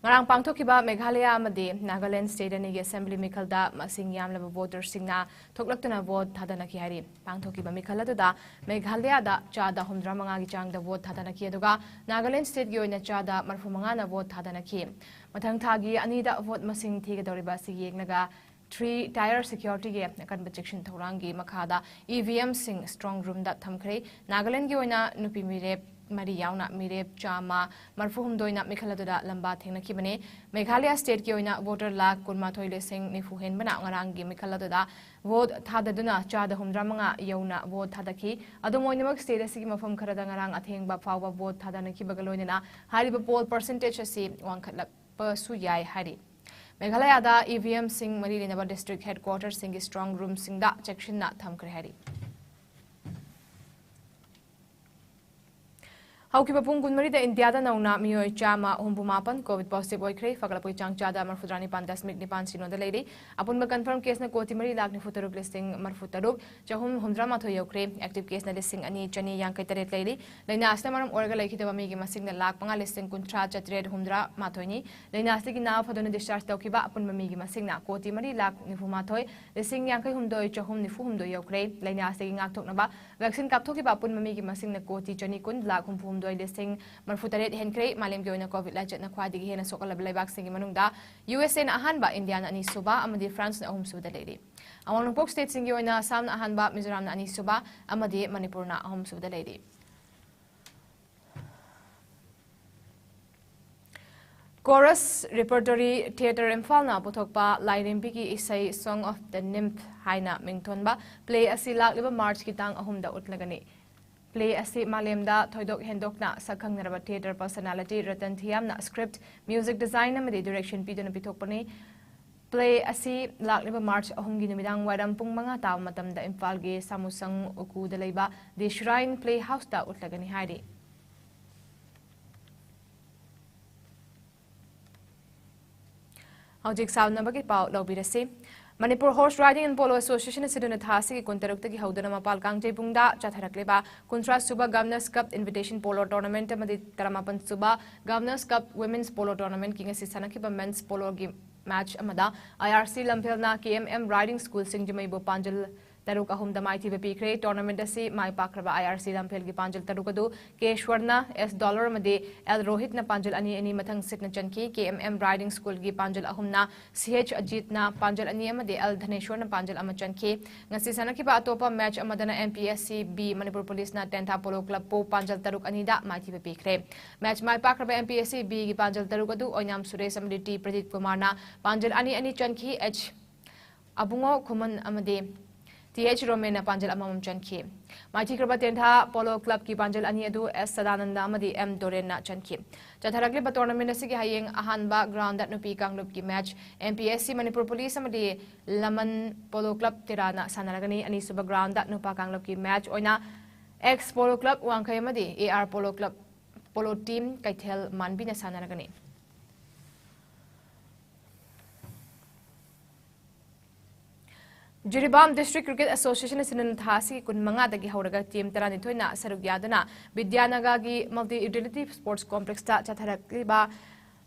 ꯉꯔꯥꯡ ꯄꯥꯡꯊꯣꯛꯈꯤꯕ ꯃꯦꯘꯥꯂꯌꯥ ꯑꯃꯗꯤ ꯅꯥꯒꯥꯂꯦꯟ state ꯑꯅꯤꯒꯤ assembly ꯃꯤꯈꯜꯗ ꯃꯁꯤꯡ ꯌꯥꯝꯂꯕ voterꯁꯤꯡꯅ ꯊꯣꯛꯂꯛꯇꯨꯅ vote ꯊꯥꯗꯅꯈꯤ ꯍꯥꯏꯔꯤ꯫ ꯄꯥꯡꯊꯣꯛꯈꯤꯕ ꯃꯤꯈꯜ ꯑꯗꯨꯗ ꯃꯦꯘꯥꯂꯌꯥꯗ ꯆꯥꯗ ꯍꯨꯝꯗ꯭ꯔꯥ ꯃꯉꯥꯒꯤ ꯆꯥꯡꯗ vote ꯊꯥꯗꯅꯈꯤ, ꯑꯗꯨꯒ ꯅꯥꯒꯥꯂꯦꯟ stateꯀꯤ ꯑꯣꯏꯅ ꯆꯥꯗ ꯃꯔꯐꯨ ꯃꯉꯥꯅ vote ꯊꯥꯗꯅꯈꯤ꯫ ꯃꯊꯪ ꯊꯥꯒꯤ ꯑꯅꯤꯗ vote ꯃꯁꯤꯡ ꯊꯤꯒꯗꯧꯔꯤꯕ ꯑꯁꯤ ꯌꯦꯡꯂꯒ three tier securityꯒꯤ ꯑꯀꯟꯕ ꯆꯦꯛꯁꯤꯟ ꯊꯧꯔꯥꯡꯒꯤ ꯃꯈꯥꯗ EVMꯁꯤꯡ strong roomꯗ ꯊꯝꯈ꯭ꯔꯦ꯫ ꯅꯥꯒꯥꯂꯦꯟꯒꯤ ꯑꯣꯏꯅ ꯅꯨꯄꯤ ꯃꯤꯔꯦꯞ ꯃꯔꯤ ꯌꯥꯎꯅ ꯃꯤꯔꯦꯞ ꯆꯥꯝꯃ ꯃꯔꯐꯨ ꯍꯨꯝꯗꯣꯏꯅ ꯃꯤꯈꯜ ꯑꯗꯨꯗ ꯂꯝꯕꯥ ꯊꯦꯡꯅꯈꯤꯕꯅꯤ꯫ ꯃꯦꯘꯥꯂꯌꯥ stateꯀꯤ ꯑꯣꯏꯅ voter ꯂꯥꯈ ꯀꯨꯟꯃꯥꯊꯣꯏ ꯂꯤꯁꯤꯡ ꯅꯤꯐꯨ ꯍꯦꯟꯕꯅ ꯉꯔꯥꯡꯒꯤ ꯃꯤꯈꯜ ꯑꯗꯨꯗ vote ꯊꯥꯗꯗꯨꯅ ꯆꯥꯗ ꯍꯨꯝꯗ꯭ꯔꯥ ꯃꯉꯥ ꯌꯧꯅ vote ꯊꯥꯗꯈꯤ꯫ ꯑꯗꯨꯝ ꯑꯣꯏꯅꯃꯛ, state ꯑꯁꯤꯒꯤ ꯃꯐꯝ ꯈꯔꯗ ꯉꯔꯥꯡ ꯑꯊꯦꯡꯕ ꯐꯥꯎꯕ vote ꯊꯥꯗꯅꯈꯤꯕꯒ ꯂꯣꯏꯅꯅ ꯍꯥꯏꯔꯤꯕ poll percentage ꯑꯁꯤ ꯋꯥꯡꯈꯠꯂꯛꯄꯁꯨ ꯌꯥꯏ ꯍꯥꯏꯔꯤ꯫ ꯃꯦꯘꯥꯂꯌꯥꯗ EVMꯁꯤꯡ ꯃꯔꯤ ꯂꯩꯅꯕ district headquarterꯁꯤꯡꯒꯤ strong roomꯁꯤꯡꯗ ꯆꯦꯛꯁꯤꯟꯅ ꯊꯝꯈ꯭ꯔꯦ ꯍꯥꯏꯔꯤ꯫ ꯍꯧꯈꯤꯕ ꯄꯨꯡ ꯀꯨꯟꯃꯔꯤꯗ ꯏꯟꯗꯤꯌꯥꯗ ꯅꯧꯅ ꯃꯤꯑꯣꯏ ꯆꯥꯝꯃ ꯍꯨꯝꯐꯨ ꯃꯥꯄꯟ COVID positive ꯑꯣꯏꯈ꯭ꯔꯦ꯫ ꯐꯒꯠꯂꯛꯄꯒꯤ ꯆꯥꯡ ꯆꯥꯗ ꯃꯔꯐꯨꯇꯔꯥ ꯅꯤꯄꯥꯟ ꯗꯁꯃꯤꯛ ꯅꯤꯄꯥꯟ ꯁꯤꯅꯣꯗ ꯂꯩꯔꯤ꯫ ꯑꯄꯨꯟꯕ confirm caseꯅ ꯀꯣꯇꯤ ꯃꯔꯤ ꯂꯥꯈ ꯅꯤꯐꯨ ꯇꯔꯨꯛ ꯂꯤꯁꯤꯡ ꯃꯔꯐꯨ ꯇꯔꯨꯛ ꯆꯍꯨꯝ ꯍꯨꯝꯗ꯭ꯔꯥ ꯃꯥꯊꯣꯏ ꯌꯧꯈ꯭ꯔꯦ꯫ Active caseꯅ ꯂꯤꯁꯤꯡ ꯑꯅꯤ ꯆꯅꯤ ꯌꯥꯡꯈꯩ ꯇꯔꯦꯠ ꯂꯩꯔꯤ꯫ ꯂꯥꯏꯅꯥ ꯑꯁꯤꯅ ꯃꯔꯝ ꯑꯣꯏꯔꯒ ꯂꯩꯈꯤꯗꯕ ꯃꯤꯒꯤ ꯃꯁꯤꯡꯅ ꯂꯥꯈ ꯃꯉꯥ ꯂꯤꯁꯤꯡ ꯀꯨꯟꯊ꯭ꯔꯥ ꯆꯥꯇ꯭ꯔꯦꯠ ꯍꯨꯝꯗ꯭ꯔꯥ ꯃꯥꯊꯣꯏꯅꯤ꯫ ꯂꯥꯏꯅꯥ ꯑꯁꯤꯒꯤ ꯅꯥꯕ ꯐꯗꯨꯅ discharge ꯇꯧꯈꯤꯕ ꯑꯄꯨꯟꯕ ꯃꯤꯒꯤ ꯃꯁꯤꯡꯅ ꯀꯣꯇꯤ ꯃꯔꯤ ꯂꯥꯈ ꯅꯤꯐꯨ ꯃꯥꯊꯣꯏ ꯂꯤꯁꯤꯡ ꯌꯥꯡꯈꯩ ꯍꯨꯝꯗꯣꯏ ꯆꯍꯨꯝ ꯅꯤꯐꯨ ꯍꯨꯝꯗꯣꯏ ꯌꯧꯈ꯭ꯔꯦ꯫ ꯂꯥꯏꯅꯥ ꯑꯁꯤꯒꯤ ꯉꯥꯛꯊꯣꯛꯅꯕ vaccine ꯀꯥꯞꯊꯣꯛꯈꯤꯕ ꯑꯄꯨꯟꯕ ꯃꯤꯒꯤ ꯃꯁꯤꯡꯅ ꯀꯣꯇꯤ ꯆꯅꯤ ꯀꯨꯟ ꯂꯥꯈ ꯍꯨꯝꯐꯨ ꯍꯨꯝꯗꯣꯏ ꯂꯤꯁꯤꯡ ꯃꯔꯐꯨ ꯇꯔꯦꯠ ꯍꯦꯟꯈ꯭ꯔꯦ꯫ ꯃꯥꯂꯦꯝꯒꯤ ꯑꯣꯏꯅ COVID ꯂꯥꯏꯆꯠꯅ ꯈ꯭ꯋꯥꯏꯗꯒꯤ ꯍꯦꯟꯅ ꯁꯣꯛꯍꯜꯂꯕ ꯂꯩꯕꯥꯛꯁꯤꯡꯒꯤ ꯃꯅꯨꯡꯗ USAꯅ ꯑꯍꯥꯟꯕ, ꯏꯟꯗꯤꯌꯥꯅ ꯑꯅꯤꯁꯨꯕ ꯑꯃꯗꯤ ꯐ꯭ꯔꯥꯟꯁꯅ ꯑꯍꯨꯝꯁꯨꯕꯗ ꯂꯩꯔꯤ꯫ ꯑꯋꯥꯡ ꯅꯣꯡꯄꯣꯛ stateꯁꯤꯡꯒꯤ ꯑꯣꯏꯅ ꯑꯁꯥꯝꯅ ꯑꯍꯥꯟꯕ, ꯃꯤꯖꯣꯔꯥꯝꯅ ꯑꯅꯤꯁꯨꯕ ꯑꯃꯗꯤ ꯃꯅꯤꯄꯨꯔꯅ ꯑꯍꯨꯝꯁꯨꯕꯗ ꯂꯩꯔꯤ꯫ Chorus Repertory Theatre ꯏꯝꯐꯥꯜꯅ ꯄꯨꯊꯣꯛꯄ ꯂꯥꯏꯔꯦꯝꯕꯤꯒꯤ ꯏꯁꯩ Song of the Nymph ꯍꯥꯏꯅ ꯃꯤꯡꯊꯣꯟꯕ play ꯑꯁꯤ ꯂꯥꯛꯂꯤꯕ Marchꯀꯤ ꯇꯥꯡ ꯑꯍꯨꯝꯗ ꯎꯠꯂꯒꯅꯤ꯫ Play ꯑꯁꯤ ꯃꯥꯂꯦꯝꯗ ꯊꯣꯏꯗꯣꯛ ꯍꯦꯟꯗꯣꯛꯅ ꯁꯛꯈꯪꯅꯔꯕ theatre personality Ratan ꯊꯤꯌꯥꯝꯅ script, music design ꯑꯃꯗꯤ direction ꯄꯤꯗꯨꯅ ꯄꯤꯊꯣꯛꯄꯅꯤ꯫ Play ꯑꯁꯤ ꯂꯥꯛꯂꯤꯕ March ꯑꯍꯨꯝꯒꯤ ꯅꯨꯃꯤꯗꯥꯡ ꯋꯥꯏꯔꯝ ꯄꯨꯡ ꯃꯉꯥ ꯇꯥꯕ ꯃꯇꯝꯗ ꯏꯝꯐꯥꯜꯒꯤ ꯁꯥꯃꯨꯁꯪ ꯎꯀꯨꯗ ꯂꯩꯕ The Shrine Playhouseꯇ ꯎꯠꯂꯒꯅꯤ ꯍꯥꯏꯔꯤ꯫ ꯍꯧꯖꯤꯛ ꯁꯥꯎꯅꯕꯒꯤ ꯄꯥꯎ ꯂꯧꯕꯤꯔꯁꯤ꯫ Manipur Horse Riding and Polo Association ꯑꯁꯤꯗꯨꯅ ꯊꯥ ꯑꯁꯤꯒꯤ ꯀꯨꯟꯇꯔꯨꯛꯇꯒꯤ ꯍꯧꯗꯨꯅ ꯃꯄꯥꯜ ꯀꯥꯡꯖꯩꯕꯨꯡꯗ ꯆꯠꯊꯔꯛꯂꯤꯕ ꯀꯨꯟꯊ꯭ꯔꯥ ꯁꯨꯕ Governors Cup Invitation Polo Tournament ꯑꯃꯗꯤ ꯇꯔꯥꯃꯥꯄꯟ ꯁꯨꯕ Governors Cup Women's Polo Tournamentꯀꯤ ꯉꯁꯤ ꯁꯥꯟꯅꯈꯤꯕ Men's Poloꯒꯤ match ꯑꯃꯗ I R C ꯂꯝꯐꯦꯜꯅ K M M Riding School ꯁꯤꯡꯖꯃꯩꯕꯨ ꯄꯥꯟꯖꯜ ꯇꯔꯨꯛ ꯑꯍꯨꯝꯗ ꯃꯥꯏꯊꯤꯕ ꯄꯤꯈ꯭ꯔꯦ꯫ Tournament ꯑꯁꯤ ꯃꯥꯏ ꯄꯥꯛꯈ꯭ꯔꯕ I R C ꯂꯝꯐꯦꯜꯒꯤ ꯄꯥꯟꯖꯜ ꯇꯔꯨꯛ ꯑꯗꯨ K ꯁ꯭ꯋꯔꯅ, S Dollar ꯑꯃꯗꯤ L ꯔꯣꯍꯤꯠꯅ ꯄꯥꯟꯖꯜ ꯑꯅꯤ ꯑꯅꯤ ꯃꯊꯪ ꯁꯤꯠꯅ ꯆꯟꯈꯤ꯫ K M M Riding Schoolꯒꯤ ꯄꯥꯟꯖꯜ ꯑꯍꯨꯝꯅ C H ꯑꯖꯤꯠꯅ ꯄꯥꯟꯖꯜ ꯑꯅꯤ ꯑꯃꯗꯤ L ꯙꯅꯦꯁ꯭ꯋꯔꯅ ꯄꯥꯟꯖꯜ ꯑꯃ ꯆꯟꯈꯤ꯫ ꯉꯁꯤ ꯁꯥꯟꯅꯈꯤꯕ ꯑꯇꯣꯞꯄ match ꯑꯃꯗꯅ M P S C B Manipur ꯄꯨꯂꯤꯁꯅ ꯇꯦꯟꯊꯥ Polo Clubꯄꯨ ꯄꯥꯟꯖꯜ ꯇꯔꯨꯛ ꯑꯅꯤꯗ ꯃꯥꯏꯊꯤꯕ ꯄꯤꯈ꯭ꯔꯦ꯫ Match ꯃꯥꯏ ꯄꯥꯛꯈ꯭ꯔꯕ M P S C Bꯒꯤ ꯄꯥꯟꯖꯜ ꯇꯔꯨꯛ ꯑꯗꯨ ꯑꯣꯏꯅꯥꯝ ꯁꯨꯔꯦꯁ ꯑꯃꯗꯤ ꯇꯤ ꯄ꯭ꯔꯗꯤꯞ ꯀꯨꯃꯥꯔꯅ ꯄꯥꯟꯖꯜ ꯑꯅꯤ ꯑꯅꯤ ꯆꯟꯈꯤ꯫ H ꯑꯕꯨꯡꯉꯣ ꯈꯨꯃꯟ ꯑꯃꯗꯤ ꯇꯤ ꯑꯩꯆ ꯔꯣꯃꯦꯟꯅ ꯄꯥꯟꯖꯜ ꯑꯃꯃꯝ ꯆꯟꯈꯤ꯫ ꯃꯥꯏꯊꯤꯈ꯭ꯔꯕ ꯇꯦꯟꯊꯥ Polo Clubꯀꯤ ꯄꯥꯟꯖꯜ ꯑꯅꯤ ꯑꯗꯨ S ꯁꯗꯥꯅꯟꯗ ꯑꯃꯗꯤ M ꯗꯣꯔꯦꯟꯅ ꯆꯟꯈꯤ꯫ ꯆꯠꯊꯔꯛꯂꯤꯕ tournament ꯑꯁꯤꯒꯤ ꯍꯌꯦꯡ ꯑꯍꯥꯟꯕ groundꯗ ꯅꯨꯄꯤ ꯀꯥꯡꯂꯨꯞꯀꯤ match M P S C Manipur police ꯑꯃꯗꯤ ꯂꯃꯟ Polo Club ꯇꯦꯔꯥꯅ ꯁꯥꯟꯅꯔꯒꯅꯤ꯫ ꯑꯅꯤꯁꯨꯕ groundꯗ ꯅꯨꯄꯥ ꯀꯥꯡꯂꯨꯞꯀꯤ match ꯑꯣꯏꯅ X Polo Club ꯋꯥꯡꯈꯩ ꯑꯃꯗꯤ A R Polo Club Polo Team ꯀꯩꯊꯦꯜ ꯃꯥꯟꯕꯤꯅ ꯁꯥꯟꯅꯔꯒꯅꯤ꯫ ꯖꯤꯔꯤꯕꯥꯝ District Cricket Association ꯑꯁꯤꯅ ꯊꯥ ꯑꯁꯤꯒꯤ ꯀꯨꯟꯃꯉꯥꯗꯒꯤ ꯍꯧꯔꯒ team ꯇꯔꯥꯅꯤꯊꯣꯏꯅ ꯁꯔꯨꯛ ꯌꯥꯗꯨꯅ ꯕꯤꯗ꯭ꯌꯥꯅꯒꯔꯒꯤ Multi Utility Sports Complexꯇ ꯆꯠꯊꯔꯛꯂꯤꯕ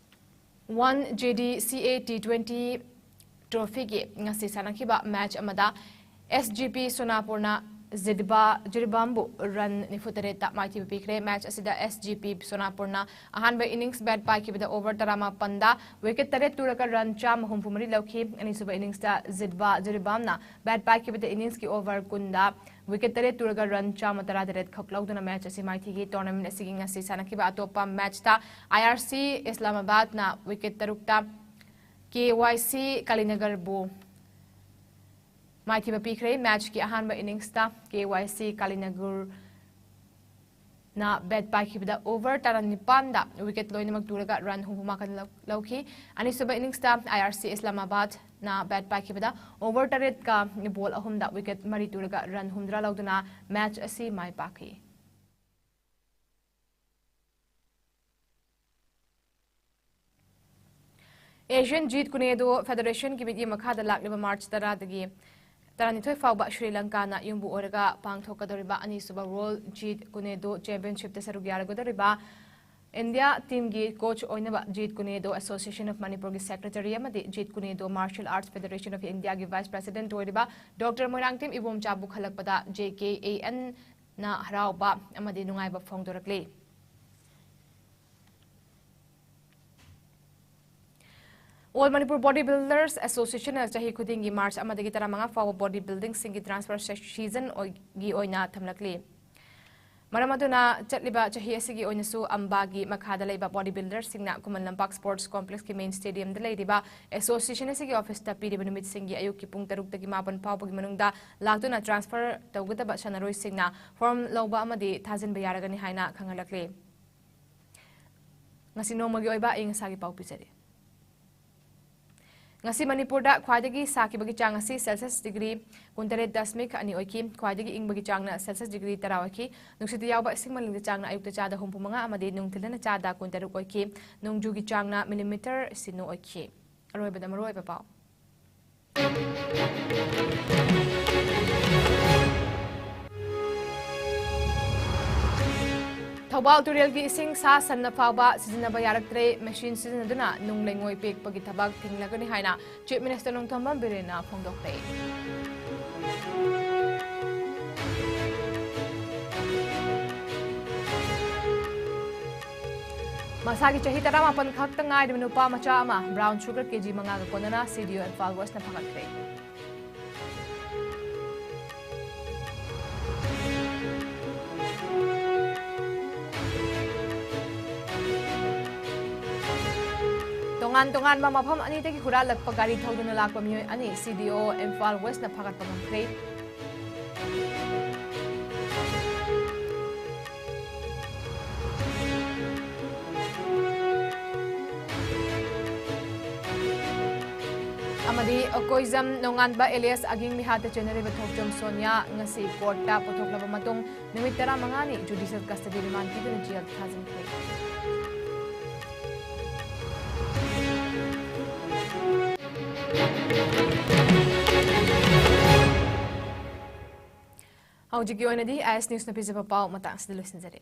One J D C A T twenty Trophyꯒꯤ ꯉꯁꯤ ꯁꯥꯟꯅꯈꯤꯕ match ꯑꯃꯗ S G P ꯁꯣꯅꯥꯄꯨꯔꯅ ꯖꯤꯗꯤꯕꯥ-, ꯖꯤꯔꯤꯕꯥꯝꯕꯨ run ꯅꯤꯐꯨ ꯇꯔꯦꯠꯇ ꯃꯥꯏꯊꯤꯕ ꯄꯤꯈ꯭ꯔꯦ꯫ Match ꯑꯁꯤꯗ S G P ꯁꯣꯅꯥꯄꯨꯔꯅ ꯑꯍꯥꯟꯕ innings bat ꯄꯥꯏꯈꯤꯕꯗ over ꯇꯔꯥꯃꯥꯄꯟꯗ wicket ꯇꯔꯦꯠ ꯇꯨꯔꯒ run ꯆꯥꯝꯃ ꯍꯨꯝꯐꯨ ꯃꯔꯤ ꯂꯧꯈꯤ꯫ ꯑꯅꯤꯁꯨꯕ inningsꯇ ꯖꯤꯗꯕꯥ-, ꯖꯤꯔꯤꯕꯥꯝꯅ bat ꯄꯥꯏꯈꯤꯕꯗ inningꯒꯤ over ꯀꯨꯟꯗ wicket ꯇꯔꯦꯠ ꯇꯨꯔꯒ run ꯆꯥꯝꯃ ꯇꯔꯥꯇꯔꯦꯠ ꯈꯛ ꯂꯧꯗꯨꯅ match ꯑꯁꯤ ꯃꯥꯏꯊꯤꯈꯤ꯫ Tournament ꯑꯁꯤꯒꯤ ꯉꯁꯤ ꯁꯥꯟꯅꯈꯤꯕ ꯑꯇꯣꯞꯄ matchꯇ I R C ꯏꯁꯂꯥꯃꯥꯕꯥꯗꯅ wicket ꯇꯔꯨꯛꯇ K Y C ꯀꯥꯂꯤꯅꯒꯔꯕꯨ ꯃꯥꯏꯊꯤꯕ ꯄꯤꯈ꯭ꯔꯦ꯫ Matchꯀꯤ ꯑꯍꯥꯟꯕ inningsꯇ K Y C ꯀꯥꯂꯤꯅꯒꯔꯅ bat ꯄꯥꯏꯈꯤꯕꯗ over ꯇꯔꯥꯅꯤꯄꯥꯟꯗ wicket ꯂꯣꯏꯅꯃꯛ ꯇꯨꯔꯒ run ꯍꯨꯝꯐꯨ ꯃꯥꯄꯟ ꯂꯧ-, ꯂꯧꯈꯤ꯫ ꯑꯅꯤꯁꯨꯕ inningsꯇ I R C ꯏꯁꯂꯥꯃꯥꯕꯥꯗꯅ bat ꯄꯥꯏꯈꯤꯕꯗ over ꯇꯔꯦꯠꯀ ball ꯑꯍꯨꯝꯗ wicket ꯃꯔꯤ ꯇꯨꯔꯒ run ꯍꯨꯝꯗ꯭ꯔꯥ ꯂꯧꯗꯨꯅ match ꯑꯁꯤ ꯃꯥꯏ ꯄꯥꯛꯈꯤ꯫ Asian Jeet Kune Do Federation ꯒꯤ ꯃꯤꯠꯌꯦꯡ ꯃꯈꯥꯗ ꯂꯥꯛꯂꯤꯕ March ꯇꯔꯥꯗꯒꯤ ꯇꯔꯥꯅꯤꯊꯣꯏ ꯐꯥꯎꯕ ꯁ꯭ꯔꯤ ꯂꯪꯀꯥꯅ ꯌꯨꯝꯕꯨ ꯑꯣꯏꯔꯒ ꯄꯥꯡꯊꯣꯛꯀꯗꯧꯔꯤꯕ ꯑꯅꯤꯁꯨꯕ World Jeet Kune Do Championship ꯇ ꯁꯔꯨꯛ ꯌꯥꯔꯒꯗꯧꯔꯤꯕ ꯏꯟꯗꯤꯌꯥ ꯇꯤꯝꯒꯤ ꯀꯣꯆ ꯑꯣꯏꯅꯕ Jeet Kune Do Association of Manipur ꯒꯤ ꯁꯦꯀ꯭ꯔꯦꯇꯔꯤ ꯑꯃꯗꯤ Jeet Kune Do Martial Arts Federation of India ꯒꯤ ꯚꯥꯏꯁ ꯄ꯭ꯔꯦꯁꯤꯗꯦꯟꯠ ꯑꯣꯏꯔꯤꯕ ꯗꯣꯛꯇꯔ ꯃꯣꯏꯔꯥꯡꯊꯦꯝ ꯏꯕꯣꯝꯆꯥ ꯄꯨꯈꯠꯂꯛꯄꯗ J K A N ꯅ ꯍꯔꯥꯎꯕ ꯑꯃꯗꯤ ꯅꯨꯡꯉꯥꯏꯕ ꯐꯣꯡꯗꯣꯔꯛꯂꯤ꯫ All Manipur Body Builders Association ꯅ ꯆꯍꯤ ꯈꯨꯗꯤꯡꯒꯤ March ꯑꯃꯗꯒꯤ ꯇꯔꯥꯃꯉꯥ ꯐꯥꯎꯕ body building ꯁꯤꯡꯒꯤ transfer season ꯒꯤ ꯑꯣꯏꯅ ꯊꯝꯂꯛꯂꯤ꯫ ꯃꯔꯝ ꯑꯗꯨꯅ ꯆꯠꯂꯤꯕ ꯆꯍꯤ ꯑꯁꯤꯒꯤ ꯑꯣꯏꯅꯁꯨ ꯑꯝꯕꯥꯒꯤ ꯃꯈꯥꯗ ꯂꯩꯕ body builders ꯁꯤꯡꯅ ꯈꯨꯃꯟ ꯂꯝꯄꯥꯛ sports complex ꯀꯤ main stadium ꯗ ꯂꯩꯔꯤꯕ association ꯑꯁꯤꯒꯤ office ꯇ ꯄꯤꯔꯤꯕ ꯅꯨꯃꯤꯠꯁꯤꯡꯒꯤ ꯑꯌꯨꯛꯀꯤ ꯄꯨꯡ ꯇꯔꯨꯛꯇꯒꯤ ꯃꯥꯄꯟ ꯐꯥꯎꯕꯒꯤ ꯃꯅꯨꯡꯗ ꯂꯥꯛꯇꯨꯅ transfer ꯇꯧꯒꯗꯕ ꯁꯥꯟꯅꯔꯣꯏꯁꯤꯡꯅ form ꯂꯧꯕ ꯑꯃꯗꯤ ꯊꯥꯖꯤꯟꯕ ꯌꯥꯔꯒꯅꯤ ꯍꯥꯏꯅ ꯈꯪꯍꯜꯂꯛꯂꯤ꯫ ꯉꯁꯤ ꯅꯣꯡꯃꯒꯤ ꯑꯣꯏꯕ ꯑꯏꯪ ꯑꯁꯥꯒꯤ ꯄꯥꯎ ꯄꯤꯖꯔꯤ꯫ ꯉꯁꯤ ꯃꯅꯤꯄꯨꯔꯗ ꯈ꯭ꯋꯥꯏꯗꯒꯤ ꯁꯥꯈꯤꯕꯒꯤ ꯆꯥꯡ ꯑꯁꯤ Celsius degree ꯀꯨꯟꯇꯔꯦꯠ ꯗꯁꯃꯤꯛ ꯑꯅꯤ ꯑꯣꯏꯈꯤ꯫ ꯈ꯭ꯋꯥꯏꯗꯒꯤ ꯏꯪꯕꯒꯤ ꯆꯥꯡꯅ Celsius degree ꯇꯔꯥ ꯑꯣꯏꯈꯤ꯫ ꯅꯨꯡꯁꯤꯠꯇ ꯌꯥꯎꯕ ꯏꯁꯤꯡ ꯃꯅꯤꯜꯒꯤ ꯆꯥꯡꯅ ꯑꯌꯨꯛꯇ ꯆꯥꯗ ꯍꯨꯝꯐꯨ ꯃꯉꯥ ꯑꯃꯗꯤ ꯅꯨꯡꯊꯤꯜꯗꯅ ꯆꯥꯗ ꯀꯨꯟꯇꯔꯨꯛ ꯑꯣꯏꯈꯤ꯫ ꯅꯣꯡꯖꯨꯒꯤ ꯆꯥꯡꯅ millimeter ꯁꯤꯅꯣ ꯑꯣꯏꯈꯤ꯫ ꯑꯔꯣꯏꯕꯗ ꯃꯔꯨꯑꯣꯏꯕ ꯄꯥꯎ꯫ ꯊꯧꯕꯥꯜ ꯇꯨꯔꯦꯜꯒꯤ ꯏꯁꯤꯡ ꯁꯥ ꯁꯟꯅ ꯐꯥꯎꯕ ꯁꯤꯖꯤꯟꯅꯕ ꯌꯥꯔꯛꯇ꯭ꯔꯦ꯫ Machine ꯁꯤꯖꯤꯟꯅꯗꯨꯅ ꯅꯨꯡ ꯂꯩꯉꯣꯏ ꯄꯦꯛꯄꯒꯤ ꯊꯕꯛ ꯊꯤꯡꯂꯒꯅꯤ ꯍꯥꯏꯅ Chief Minister ꯅꯣꯡꯊꯣꯝꯕꯝ ꯕꯤꯔꯦꯟꯅ ꯐꯣꯡꯗꯣꯛꯈ꯭ꯔꯦ꯫ ꯃꯁꯥꯒꯤ ꯆꯍꯤ ꯇꯔꯥꯃꯥꯄꯟ ꯈꯛꯇ ꯉꯥꯏꯔꯤꯕ ꯅꯨꯄꯥ ꯃꯆꯥ ꯑꯃ brown sugar ꯀꯦꯖꯤ ꯃꯉꯥꯒ ꯀꯣꯟꯅꯅ C D O Imphal West ꯅ ꯐꯥꯒꯠꯈ꯭ꯔꯦ꯫ ꯇꯣꯉꯥꯟ ꯇꯣꯉꯥꯟꯕ ꯃꯐꯝ ꯑꯅꯤꯗꯒꯤ ꯍꯨꯔꯥꯜꯂꯛꯄ ꯒꯥꯔꯤ ꯊꯧꯗꯨꯅ ꯂꯥꯛꯄ ꯃꯤꯑꯣꯏ ꯑꯅꯤ C D O Imphal West ꯅ ꯐꯥꯒꯠꯄ ꯉꯝꯈ꯭ꯔꯦ꯫ ꯑꯃꯗꯤ ꯑꯀꯣꯏꯖꯝ ꯅꯣꯡꯉꯥꯟꯕ alias ꯑꯒꯤꯡ ꯃꯤꯍꯥꯠꯇ ꯆꯦꯟꯅꯔꯤꯕ ꯊꯣꯛꯆꯣꯝ ꯁꯣꯅꯤꯌꯥ ꯉꯁꯤ ꯀꯣꯔꯠꯇ ꯄꯨꯊꯣꯛꯂꯕ ꯃꯇꯨꯡ ꯅꯨꯃꯤꯠ ꯇꯔꯥꯃꯉꯥꯅꯤ judicial custody remand ꯄꯤꯗꯨꯅ ꯖꯦꯜꯗ ꯊꯥꯖꯤꯟꯈ꯭ꯔꯦ꯫ ꯍꯧꯖꯤꯛꯀꯤ ꯑꯣꯏꯅꯗꯤ ꯑꯥꯏ ꯑꯦꯁ ꯅ꯭ꯌꯨꯁꯅ ꯄꯤꯖꯕ ꯄꯥꯎ ꯃꯇꯥꯡꯁꯤꯗ ꯂꯣꯏꯁꯤꯟꯖꯔꯦ꯫